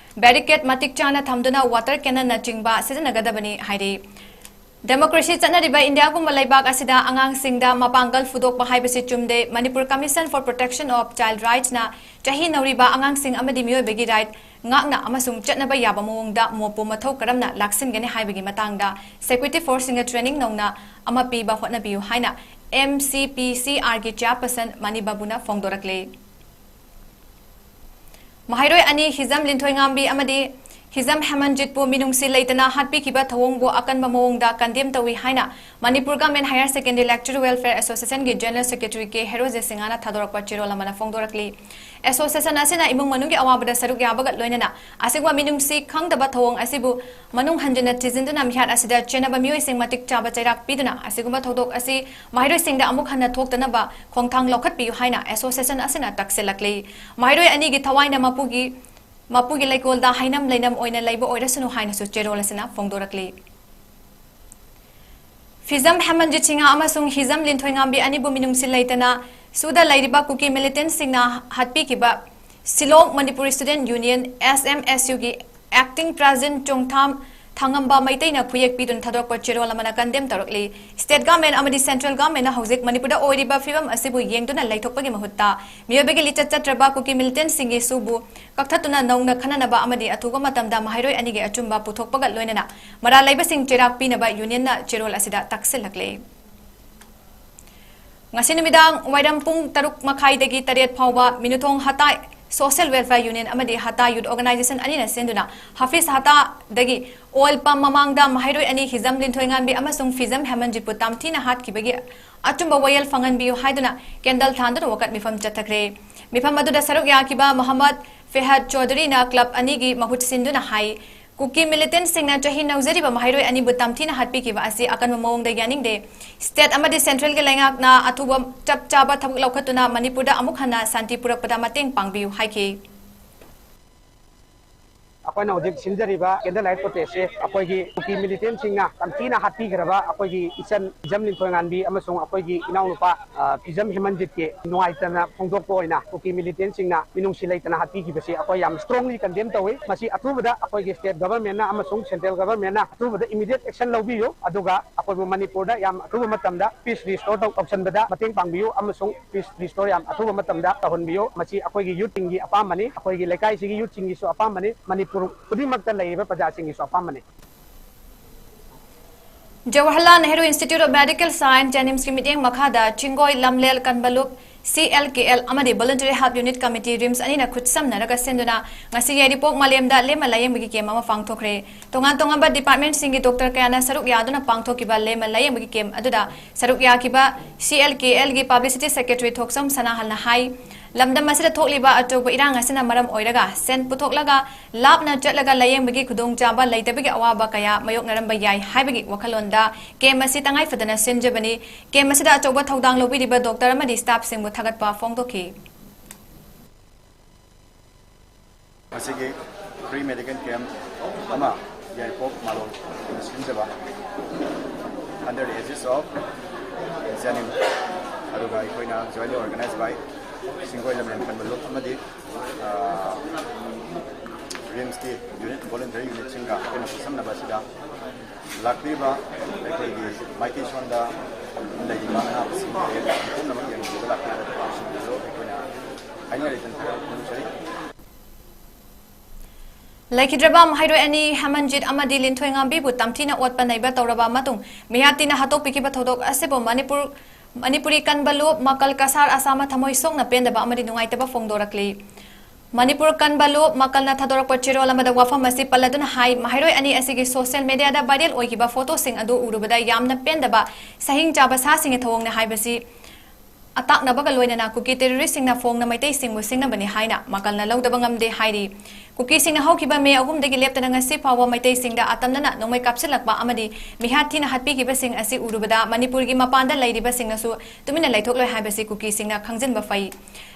ꯕꯦꯔꯤꯀꯦꯗ ꯃꯇꯤꯛ ꯆꯥꯅ ꯊꯝꯗꯨꯅ ꯋꯥꯇꯔ ꯀꯦꯅꯟꯅꯆꯤꯡꯕ ꯁꯤꯖꯤꯟꯅꯒꯗꯕꯅꯤ ꯍꯥꯏꯔꯤ꯫ ꯗꯦꯃꯣꯀ꯭ꯔꯦꯁꯤ ꯆꯠꯅꯔꯤꯕ ꯏꯟꯗꯤꯌꯥꯒꯨꯝꯕ ꯂꯩꯕꯥꯛ ꯑꯁꯤꯗ ꯑꯉꯥꯡꯁꯤꯡꯗ ꯃꯄꯥꯡꯒꯜ ꯐꯨꯗꯣꯛꯄ ꯍꯥꯏꯕꯁꯤ ꯆꯨꯝꯗꯦ꯫ Manipur Commission for Protection of Child Rightsꯅ ꯆꯍꯤ ꯅꯧꯔꯤꯕ ꯑꯉꯥꯡꯁꯤꯡ ꯑꯃꯗꯤ ꯃꯤꯑꯣꯏꯕꯒꯤ ꯔꯥꯏꯠ ꯉꯥꯛꯅ ꯑꯃꯁꯨꯡ ꯆꯠꯅꯕ ꯌꯥꯕ ꯃꯑꯣꯡꯗ ꯃꯣꯞꯄꯨ ꯃꯊꯧ ꯀꯔꯝꯅ ꯂꯥꯛꯁꯤꯟꯒꯅꯤ ꯍꯥꯏꯕꯒꯤ ꯃꯇꯥꯡꯗ ꯁꯦꯀ꯭ꯌꯨꯔꯤꯇꯤ ꯐꯣꯔꯁꯁꯤꯡꯗ ꯇ꯭ꯔꯦꯅꯤꯡ ꯅꯧꯅ ꯑꯃ ꯄꯤꯕ ꯍꯣꯠꯅꯕꯤꯌꯨ ꯍꯥꯏꯅ ꯑꯦꯝ ꯁꯤ ꯄꯤ ꯁꯤ ꯑꯥꯔꯒꯤ ꯆꯤꯌꯥꯔꯄꯔꯁꯟ ꯃꯅꯤ ꯕꯥꯕꯨꯅ ꯐꯣꯡꯗꯣꯔꯛꯂꯤ꯫ ꯃꯍꯩꯔꯣꯏ ꯑꯅꯤ ꯍꯤꯖꯝ ꯂꯤꯟꯊꯣꯏꯉꯥꯝꯕꯤ ꯑꯃꯗꯤ ꯍꯤꯖꯝ ꯍꯦꯃꯟꯖꯤꯠꯄꯨ ꯃꯤꯅꯨꯡꯁꯤ ꯂꯩꯇꯅ ꯍꯥꯠꯄꯤꯈꯤꯕ ꯊꯧꯑꯣꯡꯕꯨ ꯑꯀꯟꯕ ꯃꯑꯣꯡꯗ condemn ꯇꯧꯏ ꯍꯥꯏꯅ Manipur Government Higher Secondary Lecturer Welfare Association ꯒꯤ General Secretary ꯀꯦ ꯍꯦꯔꯣꯖꯦ ꯁꯤꯡꯍꯅ ꯊꯥꯗꯣꯔꯛꯄ ꯆꯦꯔꯣꯜ ꯑꯃꯅ ꯐꯣꯡꯗꯣꯔꯛꯂꯤ꯫ Association ꯑꯁꯤꯅ ꯏꯃꯨꯡ ꯃꯅꯨꯡꯒꯤ ꯑꯋꯥꯕꯗ ꯁꯔꯨꯛ ꯌꯥꯕꯒ ꯂꯣꯏꯅꯅ ꯑꯁꯤꯒꯨꯝꯕ ꯃꯤꯅꯨꯡꯁꯤ ꯈꯪꯗꯕ ꯊꯧꯑꯣꯡ ꯑꯁꯤꯕꯨ ꯃꯅꯨꯡ ꯍꯟꯖꯤꯟꯅ ꯊꯤꯖꯤꯟꯗꯨꯅ ꯃꯤꯍꯥꯠ ꯑꯁꯤꯗ ꯆꯦꯟꯅꯕ ꯃꯤꯑꯣꯏꯁꯤꯡ ꯃꯇꯤꯛ ꯆꯥꯕ ꯆꯩꯔꯥꯛ ꯄꯤꯗꯨꯅ ꯑꯁꯤꯒꯨꯝꯕ ꯊꯧꯗꯣꯛ ꯑꯁꯤ ꯃꯍꯩꯔꯣꯏꯁꯤꯡꯗ ꯑꯃꯨꯛ ꯍꯟꯅ ꯊꯣꯛꯇꯅꯕ ꯈꯣꯡꯊꯥꯡ ꯂꯧꯈꯠꯄꯤꯌꯨ ꯍꯥꯏꯅ association ꯑꯁꯤꯅ ꯇꯛꯁꯤꯜꯂꯛꯂꯤ꯫ ꯃꯍꯩꯔꯣꯏ ꯑꯅꯤꯒꯤ ꯊꯋꯥꯏꯅ ꯃꯄꯨꯒꯤ, ꯃꯄꯨꯒꯤ ꯂꯩꯀꯣꯜꯗ ꯍꯩꯅꯝ ꯂꯩꯅꯝ ꯑꯣꯏꯅ ꯂꯩꯕ ꯑꯣꯏꯔꯁꯅꯨ ꯍꯥꯏꯅꯁꯨ ꯆꯦꯔꯣꯜ ꯑꯁꯤꯅ ꯐꯣꯡꯗꯣꯔꯛꯂꯤ꯫ ꯐꯤꯖꯝ ꯍꯦꯃꯟꯖꯤꯠ ꯁꯤꯡꯍ ꯑꯃꯁꯨꯡ ꯍꯤꯖꯝ ꯂꯤꯟꯊꯣꯏꯉꯥꯝꯕꯤ ꯑꯅꯤꯕꯨ ꯃꯤꯅꯨꯡꯁꯤ ꯂꯩꯇꯅ ꯁꯨꯗ ꯂꯩꯔꯤꯕ ꯀꯨꯀꯤ militantꯁꯤꯡꯅ ꯍꯥꯠꯄꯤꯈꯤꯕ Shillong Manipuri Student Union, S M S U ꯒꯤ acting president ꯆꯣꯡꯊꯥꯝ ꯊꯥꯉꯝꯕ ꯃꯩꯇꯩꯅ ꯈꯨꯌꯦꯛ ꯄꯤꯗꯨꯅ ꯊꯥꯗꯣꯔꯛꯄ ꯆꯦꯔꯣꯜ ꯑꯃꯅ condemn ꯇꯧꯔꯛꯂꯤ꯫ State Government ꯑꯃꯗꯤ Central Governmentꯅ ꯍꯧꯖꯤꯛ ꯃꯅꯤꯄꯨꯔꯗ ꯑꯣꯏꯔꯤꯕ ꯐꯤꯕꯝ ꯑꯁꯤꯕꯨ ꯌꯦꯡꯗꯨꯅ ꯂꯩꯊꯣꯛꯄꯒꯤ ꯃꯍꯨꯠꯇ ꯃꯤꯑꯣꯏꯕꯒꯤ ꯂꯤꯆꯠ ꯆꯠꯇ꯭ꯔꯕ ꯀꯨꯀꯤ militantꯁꯤꯡꯒꯤ ꯁꯨꯕꯨ ꯀꯛꯊꯠꯇꯨꯅ ꯅꯧꯅ ꯈꯟꯅꯅꯕ ꯑꯃꯗꯤ ꯑꯊꯨꯕ ꯃꯇꯝꯗ ꯃꯍꯩꯔꯣꯏ ꯑꯅꯤꯒꯤ ꯑꯆꯨꯝꯕ ꯄꯨꯊꯣꯛꯄꯒ ꯂꯣꯏꯅꯅ ꯃꯔꯥꯜ ꯂꯩꯕꯁꯤꯡ ꯆꯩꯔꯥꯛ ꯄꯤꯅꯕ unionꯅ ꯆꯦꯔꯣꯜ ꯑꯁꯤꯗ ꯇꯛꯁꯤꯜꯂꯛꯂꯤ꯫ ꯉꯁꯤ ꯅꯨꯃꯤꯗꯥꯡ ꯋꯥꯏꯔꯝ ꯄꯨꯡ ꯇꯔꯨꯛ ꯃꯈꯥꯏꯗꯒꯤ ꯇꯔꯦꯠ ꯐꯥꯎꯕ ꯃꯤꯅꯨꯊꯣꯡ ꯍꯇꯥ Social Welfare Union ꯑꯃꯗꯤ ꯍꯇꯥ Youth Organization ꯑꯅꯤꯅ ꯁꯤꯟꯗꯨꯅ ꯍꯥꯐꯤꯖ ꯍꯇꯥꯗꯒꯤ oil pump ꯃꯃꯥꯡꯗ ꯃꯍꯩꯔꯣꯏ ꯑꯅꯤ ꯍꯤꯖꯝ ꯂꯤꯟꯊꯣꯏꯉꯥꯝꯕꯤ ꯑꯃꯁꯨꯡ ꯐꯤꯖꯝ ꯍꯦꯃꯟꯖꯤꯠꯄꯨ ꯇꯝꯊꯤꯅ ꯍꯥꯠꯈꯤꯕꯒꯤ ꯑꯆꯨꯝꯕ ꯋꯥꯌꯦꯜ ꯐꯪꯍꯟꯕꯤꯌꯨ ꯍꯥꯏꯗꯨꯅ candle ꯊꯥꯟꯗꯨꯅ ꯋꯥꯀꯠ ꯃꯤꯐꯝ ꯆꯠꯊꯈ꯭ꯔꯦ꯫ ꯃꯤꯐꯝ ꯑꯗꯨꯗ ꯁꯔꯨꯛ ꯌꯥꯈꯤꯕ ꯃꯣꯍꯝꯃꯗ ꯐꯦꯍꯗ ꯆꯧꯙꯔꯤꯅ club ꯑꯅꯤꯒꯤ ꯃꯍꯨꯠ ꯁꯤꯟꯗꯨꯅ ꯍꯥꯏ, ꯀꯨꯀꯤ militantꯁꯤꯡꯅ ꯆꯍꯤ ꯅꯧꯖꯔꯤꯕ ꯃꯍꯩꯔꯣꯏ ꯑꯅꯤꯕꯨ ꯇꯝꯊꯤꯅ ꯍꯥꯠꯄꯤꯈꯤꯕ ꯑꯁꯤ ꯑꯀꯟꯕ ꯃꯑꯣꯡꯗ ꯌꯥꯅꯤꯡꯗꯦ꯫ State ꯑꯃꯗꯤ Centralꯒꯤ ꯂꯩꯉꯥꯛꯅ ꯑꯊꯨꯕ ꯆꯞ ꯆꯥꯕ ꯊꯕꯛ ꯂꯧꯈꯠꯇꯨꯅ ꯃꯅꯤꯄꯨꯔꯗ ꯑꯃꯨꯛ ꯍꯟꯅ ꯁꯥꯟꯇꯤ ꯄꯨꯔꯛꯄꯗ ꯃꯇꯦꯡ ꯄꯥꯡꯕꯤꯌꯨ ꯍꯥꯏꯈꯤ꯫ ꯑꯩꯈꯣꯏꯅ ꯍꯧꯖꯤꯛ ꯁꯤꯟꯖꯔꯤꯕ candle light protestꯁꯦ ꯑꯩꯈꯣꯏꯒꯤ ꯀꯨꯀꯤ militantꯁꯤꯡꯅ ꯇꯝꯊꯤꯅ ꯍꯥꯠꯄꯤꯈ꯭ꯔꯕ ꯑꯩꯈꯣꯏꯒꯤ ꯏꯆꯟ ꯐꯤꯖꯝ ꯂꯤꯟꯊꯣꯏꯉꯥꯝꯕꯤ ꯑꯃꯁꯨꯡ ꯑꯩꯈꯣꯏꯒꯤ ꯏꯅꯥꯎꯅꯨꯄꯥ, ꯑ, ꯐꯤꯖꯝ ꯍꯦꯃꯟꯖꯤꯠꯀꯤ ꯅꯨꯡꯉꯥꯏꯇꯅ ꯐꯣꯡꯗꯣꯛꯄ ꯑꯣꯏꯅ ꯀꯨꯀꯤ militantꯁꯤꯡꯅ ꯃꯤꯅꯨꯡꯁꯤ ꯂꯩꯇꯅ ꯍꯥꯠꯄꯤꯈꯤꯕꯁꯤ ꯑꯩꯈꯣꯏ ꯌꯥꯝ strongly condemn ꯇꯧꯏ꯫ ꯃꯁꯤ ꯑꯊꯨꯕꯗ ꯑꯩꯈꯣꯏꯒꯤ State Governmentꯅ ꯑꯃꯁꯨꯡ Central Governmentꯅ ꯑꯊꯨꯕꯗ immediate action ꯂꯧꯕꯤꯌꯨ, ꯑꯗꯨꯒ ꯑꯩꯈꯣꯏꯕꯨ ꯃꯅꯤꯄꯨꯔꯗ ꯌꯥꯝ ꯑꯊꯨꯕ ꯃꯇꯝꯗ peace restore ꯇꯧ-, ꯇꯧꯁꯟꯕꯗ ꯃꯇꯦꯡ ꯄꯥꯡꯕꯤꯌꯨ ꯑꯃꯁꯨꯡ peace restore ꯌꯥꯝ ꯑꯊꯨꯕ ꯃꯇꯝꯗ ꯇꯧꯍꯟꯕꯤꯌꯨ꯫ ꯃꯁꯤ ꯑꯩꯈꯣꯏꯒꯤ youthꯁꯤꯡꯒꯤ ꯑꯄꯥꯝꯕꯅꯤ, ꯑꯩꯈꯣꯏꯒꯤ ꯂꯩꯀꯥꯏꯁꯤꯒꯤ youthꯁꯤꯡꯒꯤꯁꯨ ꯑꯄꯥꯝꯕꯅꯤ, ꯃꯅꯤꯄꯨꯔ ꯈꯨꯗꯤꯡꯃꯛꯇ ꯂꯩꯔꯤꯕ ꯄ꯭ꯔꯖꯥꯁꯤꯡꯒꯤꯁꯨ ꯑꯄꯥꯝꯕꯅꯤ꯫ Jawaharlal Nehru Institute of Medical Science, JNIMSꯀꯤ ꯃꯤꯠꯌꯦꯡ ꯃꯈꯥꯗ ꯆꯤꯡꯒꯣꯏ ꯂꯝꯂꯦꯜ ꯀꯟꯕ ꯂꯨꯞ C L K L ꯑꯃꯗꯤ Voluntary Health Unit Committee, RIMS ꯑꯅꯤꯅ ꯈꯨꯠꯁꯝꯅꯔꯒ ꯁꯤꯟꯗꯨꯅ ꯉꯁꯤ ꯌꯥꯏꯔꯤꯄꯣꯛ ꯃꯥꯂꯦꯝꯗ ꯂꯦꯝꯃ ꯂꯥꯌꯦꯡꯕꯒꯤ ꯀꯦꯝ ꯑꯃ ꯄꯥꯡꯊꯣꯛꯈ꯭ꯔꯦ꯫ ꯇꯣꯉꯥꯟ ꯇꯣꯉꯥꯟꯕ ꯗꯤꯄꯥꯔꯠꯃꯦꯟꯠꯁꯤꯡꯒꯤ ꯗꯣꯛꯇꯔ ꯀꯌꯥꯅ ꯁꯔꯨꯛ ꯌꯥꯗꯨꯅ ꯄꯥꯡꯊꯣꯛꯈꯤꯕ ꯂꯦꯝꯃ ꯂꯥꯌꯦꯡꯕꯒꯤ ꯀꯦꯝ ꯑꯗꯨꯗ ꯁꯔꯨꯛ ꯌꯥꯈꯤꯕ C L K L ꯒꯤ publicity secretary ꯊꯣꯛꯆꯝ ꯁꯅꯥꯍꯜꯅ ꯍꯥꯏ, ꯂꯝꯗꯝ ꯑꯁꯤꯗ ꯊꯣꯛꯂꯤꯕ ꯑꯆꯧꯕ ꯏꯔꯥꯡ ꯑꯁꯤꯅ ꯃꯔꯝ ꯑꯣꯏꯔꯒ ꯁꯦꯟ ꯄꯨꯊꯣꯛꯂꯒ ꯂꯥꯞꯅ ꯆꯠꯂꯒ ꯂꯥꯌꯦꯡꯕꯒꯤ ꯈꯨꯗꯣꯡꯆꯥꯕ ꯂꯩꯇꯕꯒꯤ ꯑꯋꯥꯕ ꯀꯌꯥ ꯃꯥꯌꯣꯛꯅꯔꯝꯕ ꯌꯥꯏ ꯍꯥꯏꯕꯒꯤ ꯋꯥꯈꯜꯂꯣꯟꯗ ꯀꯦꯝ ꯑꯁꯤ ꯇꯉꯥꯏ ꯐꯗꯅ ꯁꯤꯟꯖꯕꯅꯤ꯫ ꯀꯦꯝ ꯑꯁꯤꯗ ꯑꯆꯧꯕ ꯊꯧꯗꯥꯡ ꯂꯧꯕꯤꯔꯤꯕ ꯗꯣꯛꯇꯔ ꯑꯃꯗꯤ ꯁ꯭ꯇꯥꯐꯁꯤꯡꯕꯨ ꯊꯥꯒꯠꯄ ꯐꯣꯡꯗꯣꯛꯈꯤ꯫ ꯃꯁꯤꯒꯤ free medical camp ꯑꯃ ꯌꯥꯏꯔꯤꯄꯣꯛ ꯃꯥꯂꯣꯝꯅ ꯁꯤꯟꯖꯕ, under the aegis of JNIMS, ꯑꯗꯨꯒ ꯑꯩꯈꯣꯏꯅ jointly organized by ꯁꯤꯡꯒꯣꯏ ꯂꯝꯂꯦꯟ ꯀꯟꯕ ꯂꯨꯞ ꯑꯃꯗꯤ, ꯑ, RIMSꯀꯤ unit, voluntary unitꯁꯤꯡꯒ ꯑꯩꯈꯣꯏꯅ ꯈꯨꯠꯁꯝꯅꯕ ꯑꯁꯤꯗ ꯂꯥꯛꯄꯤꯕ ꯑꯩꯈꯣꯏꯒꯤ ꯃꯥꯏꯀꯩ ꯁꯣꯟꯗ ꯂꯩꯔꯤꯕ ꯑꯅꯥꯕꯁꯤꯡ ꯄꯨꯝꯅꯃꯛ ꯌꯦꯡꯕꯤꯕꯗ ꯂꯥꯛꯄꯤꯕ ꯗꯣꯛꯇꯔꯁꯤꯡꯗꯁꯨ ꯑꯩꯈꯣꯏꯅ ꯍꯥꯏꯅꯔꯤꯗꯨꯅ ꯊꯥꯒꯠꯄ ꯐꯣꯡꯗꯣꯛꯆꯔꯤ꯫ ꯂꯩꯈꯤꯗ꯭ꯔꯕ ꯃꯍꯩꯔꯣꯏ ꯑꯅꯤ ꯍꯦꯃꯟꯖꯤꯠ ꯑꯃꯗꯤ ꯂꯤꯟꯊꯣꯏꯉꯥꯝꯕꯤꯕꯨ ꯇꯝꯊꯤꯅ ꯑꯣꯠꯄ ꯅꯩꯕ ꯇꯧꯔꯕ ꯃꯇꯨꯡ ꯃꯤꯍꯥꯠ ꯊꯤꯅ ꯍꯥꯠꯇꯣꯛꯄꯤꯈꯤꯕ ꯊꯧꯗꯣꯛ ꯑꯁꯤꯕꯨ ꯃꯅꯤꯄꯨꯔ, ꯃꯅꯤꯄꯨꯔꯤ ꯀꯟꯕ ꯂꯨꯞ ꯃꯀꯜ ꯀꯁꯥꯔ ꯑꯁꯥꯝꯅ ꯊꯃꯣꯏ ꯁꯣꯛꯅ ꯄꯦꯟꯗꯕ ꯑꯃꯗꯤ ꯅꯨꯡꯉꯥꯏꯇꯕ ꯐꯣꯡꯗꯣꯔꯛꯂꯤ꯫ ꯃꯅꯤꯄꯨꯔ ꯀꯟꯕ ꯂꯨꯞ ꯃꯀꯜꯅ ꯊꯥꯗꯣꯔꯛꯄ ꯆꯦꯔꯣꯜ ꯑꯃꯗ ꯋꯥꯐꯝ ꯑꯁꯤ ꯄꯜꯂꯗꯨꯅ ꯍꯥꯏ, ꯃꯍꯩꯔꯣꯏ ꯑꯅꯤ ꯑꯁꯤꯒꯤ social mediaꯗ viral ꯑꯣꯏꯈꯤꯕ ꯐꯣꯇꯣꯁꯤꯡ ꯑꯗꯨ ꯎꯔꯨꯕꯗ ꯌꯥꯝꯅ ꯄꯦꯟꯗꯕ, ꯁꯍꯤꯡ ꯆꯥꯕ ꯁꯥꯁꯤꯡꯒꯤ ꯊꯧꯑꯣꯡꯅꯤ ꯍꯥꯏꯕꯁꯤ ꯑꯇꯥꯛꯅꯕꯒ ꯂꯣꯏꯅꯅ ꯀꯨꯀꯤ terroristꯁꯤꯡꯅ ꯐꯣꯡꯅ ꯃꯩꯇꯩꯁꯤꯡꯕꯨ ꯁꯤꯡꯅꯕꯅꯤ ꯍꯥꯏꯅ ꯃꯀꯜꯅ ꯂꯧꯗꯕ ꯉꯝꯗꯦ ꯍꯥꯏꯔꯤ꯫ ꯀꯨꯀꯤꯁꯤꯡꯅ ꯍꯧꯈꯤꯕ ꯃꯦ ꯑꯍꯨꯝꯗꯒꯤ ꯂꯦꯞꯇꯅ ꯉꯁꯤ ꯐꯥꯎꯕ ꯃꯩꯇꯩꯁꯤꯡꯗ ꯑꯇꯝꯅꯅ ꯅꯣꯡꯃꯩ ꯀꯥꯞꯁꯤꯜꯂꯛꯄ ꯑꯃꯗꯤ ꯃꯤꯍꯥꯠ ꯊꯤꯅ ꯍꯥꯠꯄꯤꯈꯤꯕꯁꯤꯡ ꯑꯁꯤ ꯎꯔꯨꯕꯗ ꯃꯅꯤꯄꯨꯔꯒꯤ ꯃꯄꯥꯟꯗ ꯂꯩꯔꯤꯕꯁꯤꯡꯅꯁꯨ ꯇꯨꯃꯤꯟꯅ ꯂꯩꯊꯣꯛꯂꯣꯏ ꯍꯥꯏꯕꯁꯤ ꯀꯨꯀꯤꯁꯤꯡꯅ ꯈꯪꯖꯤꯟꯕ ꯐꯩ꯫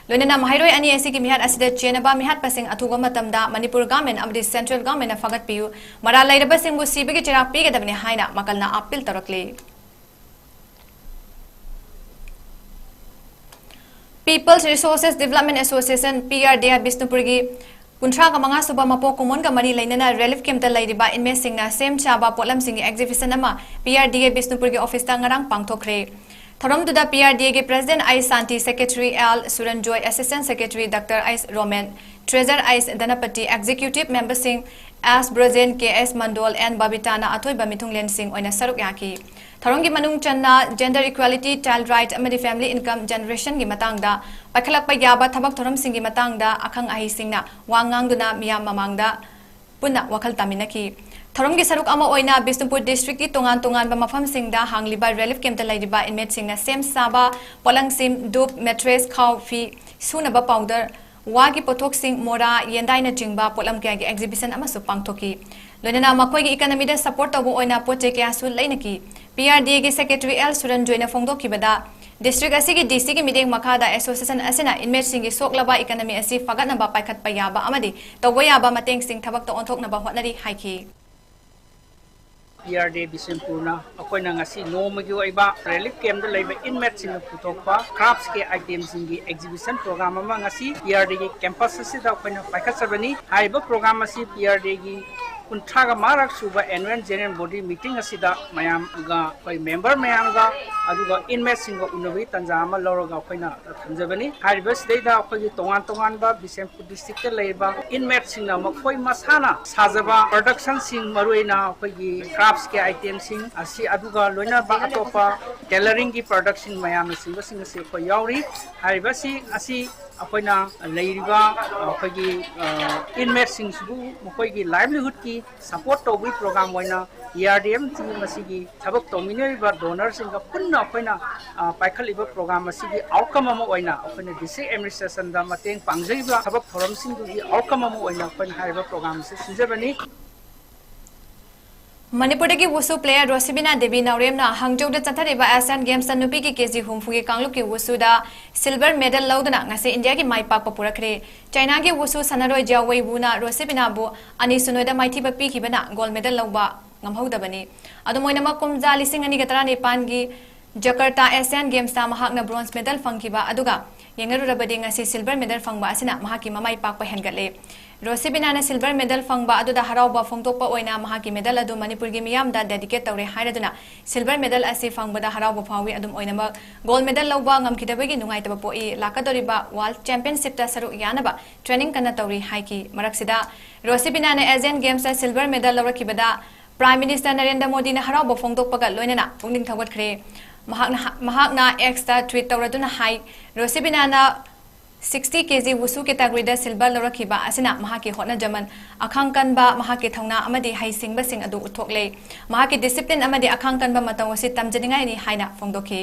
ꯂꯣꯏꯅꯅ ꯃꯍꯩꯔꯣꯏ ꯑꯅꯤ ꯑꯁꯤꯒꯤ ꯃꯤꯍꯥꯠ ꯑꯁꯤꯗ ꯆꯦꯟꯅꯕ ꯃꯤꯍꯥꯠꯄꯁꯤꯡ ꯑꯊꯨꯕ ꯃꯇꯝꯗ ꯃꯅꯤꯄꯨꯔ government ꯑꯃꯗꯤ central governmentꯅ ꯐꯒꯠꯄꯤꯌꯨ, ꯃꯔꯥꯜ ꯂꯩꯔꯕꯁꯤꯡꯕꯨ ꯁꯤꯕꯒꯤ ꯆꯩꯔꯥꯛ ꯄꯤꯒꯗꯕꯅꯤ ꯍꯥꯏꯅ ꯃꯀꯜꯅ appeal ꯇꯧꯔꯛꯂꯤ꯫ People's Resources Development Association, P R D A, ꯕꯤꯁꯅꯨꯄꯨꯔꯒꯤ ꯀꯨꯟꯊ꯭ꯔꯥꯒ ꯃꯉꯥ ꯁꯨꯕ ꯃꯄꯣꯛ ꯀꯨꯝꯑꯣꯟꯒ ꯃꯔꯤ ꯂꯩꯅꯅ relief campꯇ ꯂꯩꯔꯤꯕ inmateꯁꯤꯡꯅ ꯁꯦꯝ ꯁꯥꯕ ꯄꯣꯠꯂꯝꯁꯤꯡꯒꯤ exhibition ꯑꯃ P R D A ꯕꯤꯁꯅꯨꯄꯨꯔꯒꯤ officeꯇ ꯉꯔꯥꯡ ꯄꯥꯡꯊꯣꯛꯈ꯭ꯔꯦ꯫ ꯊꯧꯔꯝꯗꯨꯗ P R D Aꯒꯤ President I Santi, Secretary L Suranjoy, Assistant Secretary Doctor I Roman, Treasurer I Dhanapati, Executive Memberꯁꯤꯡ S Brojen, K S Mandol, N Babitana ꯑꯊꯣꯏꯕ ꯃꯤꯊꯨꯡꯂꯦꯟꯁꯤꯡ ꯑꯣꯏꯅ ꯁꯔꯨꯛ ꯌꯥꯈꯤ꯫ ꯊꯧꯔꯝꯒꯤ ꯃꯅꯨꯡ ꯆꯟꯅ gender equality, child right ꯑꯃꯗꯤ family income generationꯒꯤ ꯃꯇꯥꯡꯗ ꯄꯥꯏꯈꯠꯂꯛꯄ ꯌꯥꯕ ꯊꯕꯛ ꯊꯧꯔꯝꯁꯤꯡꯒꯤ ꯃꯇꯥꯡꯗ ꯑꯈꯪ ꯑꯍꯩꯁꯤꯡꯅ ꯋꯥ ꯉꯥꯡꯗꯨꯅ ꯃꯤꯌꯥꯝ ꯃꯃꯥꯡꯗ ꯄꯨꯟꯅ ꯋꯥꯈꯜ ꯇꯥꯃꯤꯟꯅꯈꯤ꯫ ꯊꯧꯔꯝꯒꯤ ꯁꯔꯨꯛ ꯑꯃ ꯑꯣꯏꯅ ꯕꯤꯁꯅꯨꯄꯨꯔ districtꯀꯤ ꯇꯣꯉꯥꯟ ꯇꯣꯉꯥꯟꯕ ꯃꯐꯝꯁꯤꯡꯗ ꯍꯥꯡꯂꯤꯕ relief campꯇ ꯂꯩꯔꯤꯕ inmateꯁꯤꯡꯅ ꯁꯦꯝ ꯁꯥꯕ ꯄꯣꯠꯂꯝꯁꯤꯡ, ꯙꯨꯞ, mattress, ꯈꯥꯎ, ꯐꯤ ꯁꯨꯅꯕ powder, ꯋꯥꯒꯤ ꯄꯣꯠꯊꯣꯛꯁꯤꯡ, ꯃꯣꯔꯥ, ꯌꯦꯟꯗꯥꯏꯅꯆꯤꯡꯕ ꯄꯣꯠꯂꯝ ꯀꯌꯥꯒꯤ exhibition ꯑꯃꯁꯨ ꯄꯥꯡꯊꯣꯛꯈꯤ꯫ ꯂꯣꯏꯅꯅ ꯃꯈꯣꯏꯒꯤ economyꯗ support ꯇꯧꯕ ꯑꯣꯏꯅ ꯄꯣꯠ ꯆꯩ ꯀꯌꯥꯁꯨ ꯂꯩꯅꯈꯤ꯫ PRDAꯒꯤ secretary L ꯁꯨꯔꯟꯖꯣꯏꯅ ꯐꯣꯡꯗꯣꯛꯈꯤꯕꯗ, district ꯑꯁꯤꯒꯤ DCꯒꯤ ꯃꯤꯠꯌꯦꯡ ꯃꯈꯥꯗ association ꯑꯁꯤꯅ inmateꯁꯤꯡꯒꯤ ꯁꯣꯛꯂꯕ economy ꯑꯁꯤ ꯐꯒꯠꯅꯕ ꯄꯥꯏꯈꯠꯄ ꯌꯥꯕ ꯑꯃꯗꯤ ꯇꯧꯕ ꯌꯥꯕ ꯃꯇꯦꯡꯁꯤꯡ ꯊꯕꯛꯇ ꯑꯣꯟꯊꯣꯛꯅꯕ ꯍꯣꯠꯅꯔꯤ ꯍꯥꯏꯈꯤ꯫ PRDA ꯕꯤꯁꯦꯝꯄꯨꯔꯅ ꯑꯩꯈꯣꯏꯅ ꯉꯁꯤ ꯅꯣꯡꯃꯒꯤ ꯑꯣꯏꯕ relief campꯇ ꯂꯩꯕ inmateꯁꯤꯡꯅ ꯄꯨꯊꯣꯛꯄ craftsꯀꯤ itemꯁꯤꯡꯒꯤ exhibition program ꯑꯃ ꯉꯁꯤ PRDAꯒꯤ campus ꯑꯁꯤꯗ ꯑꯩꯈꯣꯏꯅ ꯄꯥꯏꯈꯠꯆꯕꯅꯤ꯫ ꯍꯥꯏꯔꯤꯕ program ꯑꯁꯤ PRDAꯒꯤ ꯀꯨꯟꯊ꯭ꯔꯥꯒ ꯃꯉꯥꯔꯛ ꯁꯨꯕ annual general body meeting ꯑꯁꯤꯗ ꯃꯌꯥꯝꯒ, ꯑꯩꯈꯣꯏ member ꯃꯌꯥꯝꯒ, ꯑꯗꯨꯒ inmateꯁꯤꯡꯒ ꯎꯅꯕꯒꯤ ꯇꯥꯟꯖꯥ ꯑꯃ ꯂꯧꯔꯒ ꯑꯩꯈꯣꯏꯅ ꯊꯝꯖꯕꯅꯤ꯫ ꯍꯥꯏꯔꯤꯕꯁꯤꯗꯩꯗ ꯑꯩꯈꯣꯏꯒꯤ ꯇꯣꯉꯥꯟ ꯇꯣꯉꯥꯟꯕ ꯕꯤꯁꯦꯝꯄꯨꯔ districtꯇ ꯂꯩꯔꯤꯕ inmateꯁꯤꯡꯅ ꯃꯈꯣꯏ ꯃꯁꯥꯅ ꯁꯥꯖꯕ productionꯁꯤꯡ, ꯃꯔꯨꯑꯣꯏꯅ ꯑꯩꯈꯣꯏꯒꯤ craftsꯀꯤ itemꯁꯤꯡ ꯑꯁꯤ, ꯑꯗꯨꯒ ꯂꯣꯏꯅꯕ ꯑꯇꯣꯞꯄ tailoringꯒꯤ productꯁꯤꯡ ꯃꯌꯥꯝꯅꯆꯤꯡꯕꯁꯤꯡ ꯑꯁꯤ ꯑꯩꯈꯣꯏ ꯌꯥꯎꯔꯤ꯫ ꯍꯥꯏꯔꯤꯕꯁꯤꯡ ꯑꯁꯤ ꯑꯩꯈꯣꯏꯅ ꯂꯩꯔꯤꯕ ꯑꯩꯈꯣꯏꯒꯤ inmateꯁꯤꯡꯁꯤꯕꯨ ꯃꯈꯣꯏꯒꯤ livelihoodꯀꯤ support ꯇꯧꯕꯒꯤ program ꯑꯣꯏꯅ PRDAꯒꯤ ꯃꯁꯤꯒꯤ ꯊꯕꯛ ꯇꯧꯃꯤꯟꯅꯔꯤꯕ donorꯁꯤꯡꯒ ꯄꯨꯟꯅ ꯑꯩꯈꯣꯏꯅ ꯄꯥꯏꯈꯠꯂꯤꯕ program ꯑꯁꯤꯒꯤ outcome ꯑꯃ ꯑꯣꯏꯅ ꯑꯩꯈꯣꯏꯅ district administrationꯗ ꯃꯇꯦꯡ ꯄꯥꯡꯖꯔꯤꯕ ꯊꯕꯛ ꯊꯧꯔꯝꯁꯤꯡꯗꯨꯒꯤ outcome ꯑꯃ ꯑꯣꯏꯅ ꯑꯩꯈꯣꯏꯅ ꯍꯥꯏꯔꯤꯕ program ꯑꯁꯤ ꯁꯤꯟꯖꯕꯅꯤ꯫ ꯃꯅꯤꯄꯨꯔꯗꯒꯤ wushu player ꯔꯣꯁꯤꯕꯤꯅꯥ ꯗꯦꯕꯤ ꯅꯥꯎꯔꯦꯝꯅ ꯍꯥꯡꯖꯧꯗ ꯆꯠꯊꯔꯤꯕ Asian Gamesꯇ ꯅꯨꯄꯤꯒꯤ KG ꯍꯨꯝꯐꯨꯒꯤ ꯀꯥꯡꯂꯨꯞꯀꯤ wushuꯗ silver medal ꯂꯧꯗꯨꯅ ꯉꯁꯤ ꯏꯟꯗꯤꯌꯥꯒꯤ ꯃꯥꯏ ꯄꯥꯛꯄ ꯄꯨꯔꯛꯈ꯭ꯔꯦ꯫ ꯆꯥꯏꯅꯥꯒꯤ wushu ꯁꯥꯟꯅꯔꯣꯏ ꯖꯤꯌꯥꯋꯦ ꯋꯨꯅ ꯔꯣꯁꯤꯕꯤꯅꯥꯕꯨ ꯑꯅꯤ ꯁꯨꯅꯣꯏꯗ ꯃꯥꯏꯊꯤꯕ ꯄꯤꯈꯤꯕꯅ gold medal ꯂꯧꯕ ꯉꯝꯍꯧꯗꯕꯅꯤ꯫ ꯑꯗꯨꯝ ꯑꯣꯏꯅꯃꯛ, ꯀꯨꯝꯖꯥ ꯂꯤꯁꯤꯡ ꯑꯅꯤꯒ ꯇꯔꯥꯅꯤꯄꯥꯟꯒꯤ Jakarta Asian Gamesꯇ ꯃꯍꯥꯛꯅ bronze medal ꯐꯪꯈꯤꯕ ꯑꯗꯨꯒ ꯌꯦꯡꯅꯔꯨꯔꯕꯗꯤ ꯉꯁꯤ silver medal ꯐꯪꯕ ꯑꯁꯤꯅ ꯃꯍꯥꯛꯀꯤ ꯃꯃꯥꯏ ꯄꯥꯛꯄ ꯍꯦꯟꯒꯠꯂꯦ꯫ ꯔꯣꯁꯤꯕꯤꯅꯥꯅ silver medal ꯐꯪꯕ ꯑꯗꯨꯗ ꯍꯔꯥꯎꯕ ꯐꯣꯡꯗꯣꯛꯄ ꯑꯣꯏꯅ ꯃꯍꯥꯛꯀꯤ medal ꯑꯗꯨ ꯃꯅꯤꯄꯨꯔꯒꯤ ꯃꯤꯌꯥꯝꯗ dedicate ꯇꯧꯔꯦ ꯍꯥꯏꯔꯗꯨꯅ silver medal ꯑꯁꯤ ꯐꯪꯕꯗ ꯍꯔꯥꯎꯕ ꯐꯥꯎꯏ꯫ ꯑꯗꯨꯝ ꯑꯣꯏꯅꯃꯛ, gold medal ꯂꯧꯕ ꯉꯝꯈꯤꯗꯕꯒꯤ ꯅꯨꯡꯉꯥꯏꯇꯕ ꯄꯣꯛꯏ꯫ ꯂꯥꯛꯀꯗꯧꯔꯤꯕ World Championshipꯇ ꯁꯔꯨꯛ ꯌꯥꯅꯕ training ꯀꯟꯅ ꯇꯧꯔꯤ ꯍꯥꯏꯈꯤ꯫ ꯃꯔꯛꯁꯤꯗ, ꯔꯣꯁꯤꯕꯤꯅꯥꯅ Asian Gamesꯇ silver medal ꯂꯧꯔꯛꯈꯤꯕꯗ Prime Minister Narendra ꯃꯣꯗꯤꯅ ꯍꯔꯥꯎꯕ ꯐꯣꯡꯗꯣꯛꯄꯒ ꯂꯣꯏꯅꯅ ꯄꯨꯛꯅꯤꯡ ꯊꯧꯒꯠꯈ꯭ꯔꯦ꯫ ꯃꯍꯥꯛꯅ, ꯃꯍꯥꯛꯅ X ꯇ tweet ꯇꯧꯔꯗꯨꯅ ꯍꯥꯏ, ꯔꯣꯁꯤꯕꯤꯅꯥꯅ sixty K G wushu category ꯗ silver ꯂꯧꯔꯛꯈꯤꯕ ꯑꯁꯤꯅ ꯃꯍꯥꯛꯀꯤ ꯍꯣꯠꯅꯖꯃꯟ, ꯑꯈꯥꯡ ꯀꯟꯕ, ꯃꯍꯥꯛꯀꯤ ꯊꯧꯅꯥ ꯑꯃꯗꯤ ꯍꯩꯁꯤꯡꯕꯁꯤꯡ ꯑꯗꯨ ꯎꯠꯊꯣꯛꯂꯦ꯫ ꯃꯍꯥꯛꯀꯤ discipline ꯑꯃꯗꯤ ꯑꯈꯥꯡ ꯀꯟꯕ ꯃꯇꯧ ꯑꯁꯤ ꯇꯝꯖꯅꯤꯡꯉꯥꯏꯅꯤ ꯍꯥꯏꯅ ꯐꯣꯡꯗꯣꯛꯈꯤ꯫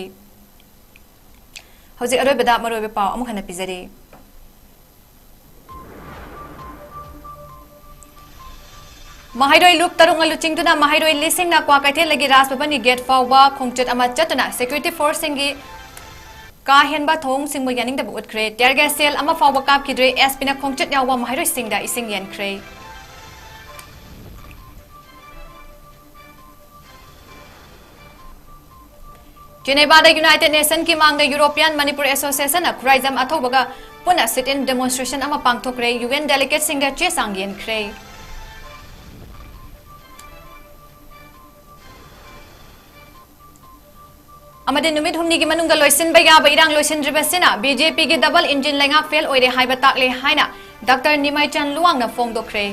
ꯍꯧꯖꯤꯛ ꯑꯔꯣꯏꯕꯗ ꯃꯔꯨꯑꯣꯏꯕ ꯄꯥꯎ ꯑꯃꯨꯛ ꯍꯟꯅ ꯄꯤꯖꯔꯤ꯫ ꯃꯍꯩꯔꯣꯏ ꯂꯨꯞ ꯇꯔꯨꯛꯅ ꯂꯨꯆꯤꯡꯗꯨꯅ ꯃꯍꯩꯔꯣꯏ ꯂꯤꯁꯤꯡꯅ ꯀ꯭ꯋꯥꯀꯩꯊꯦꯜꯗꯒꯤ ꯔꯥꯖ ꯚꯕꯟꯒꯤ gate ꯐꯥꯎꯕ ꯈꯣꯡꯆꯠ ꯑꯃ ꯆꯠꯇꯨꯅ security force ꯁꯤꯡꯒꯤ ꯀꯥ ꯍꯦꯟꯕ ꯊꯧꯑꯣꯡꯁꯤꯡꯕꯨ ꯌꯥꯅꯤꯡꯗꯕ ꯎꯠꯈ꯭ꯔꯦ꯫ Tear gas shell ꯑꯃ ꯐꯥꯎꯕ ꯀꯥꯞꯈꯤꯗ꯭ꯔꯦ꯫ S P ꯅ ꯈꯣꯡꯆꯠ ꯌꯥꯎꯕ ꯃꯍꯩꯔꯣꯏꯁꯤꯡꯗ ꯏꯁꯤꯡ ꯌꯦꯟꯈ꯭ꯔꯦ꯫ ꯖꯦꯅꯦꯚꯥꯗ United Nation ꯀꯤ ꯃꯥꯡꯗ European Manipur Association ꯅ ꯈꯨꯔꯥꯏꯖꯝ ꯑꯊꯧꯕꯒ ꯄꯨꯟꯅ sit-in demonstration ꯑꯃ ꯄꯥꯡꯊꯣꯛꯈ꯭ꯔꯦ꯫ U N delegate ꯁꯤꯡꯗ ꯆꯦ ꯆꯥꯡ ꯌꯦꯟꯈ꯭ꯔꯦ꯫ ꯑꯃꯗꯤ ꯅꯨꯃꯤꯠ ꯍꯨꯝꯅꯤꯒꯤ ꯃꯅꯨꯡꯗ ꯂꯣꯏꯁꯤꯟꯕ ꯌꯥꯕ ꯏꯔꯥꯡ ꯂꯣꯏꯁꯤꯟꯗ꯭ꯔꯤꯕꯁꯤꯅ B J P ꯒꯤ double engine ꯂꯩꯉꯥꯛ fail ꯑꯣꯏꯔꯦ ꯍꯥꯏꯕ ꯇꯥꯛꯂꯦ ꯍꯥꯏꯅ Doctor ꯅꯤꯃꯥꯏꯆꯟ ꯂꯨꯋꯥꯡꯅ ꯐꯣꯡꯗꯣꯛꯈ꯭ꯔꯦ꯫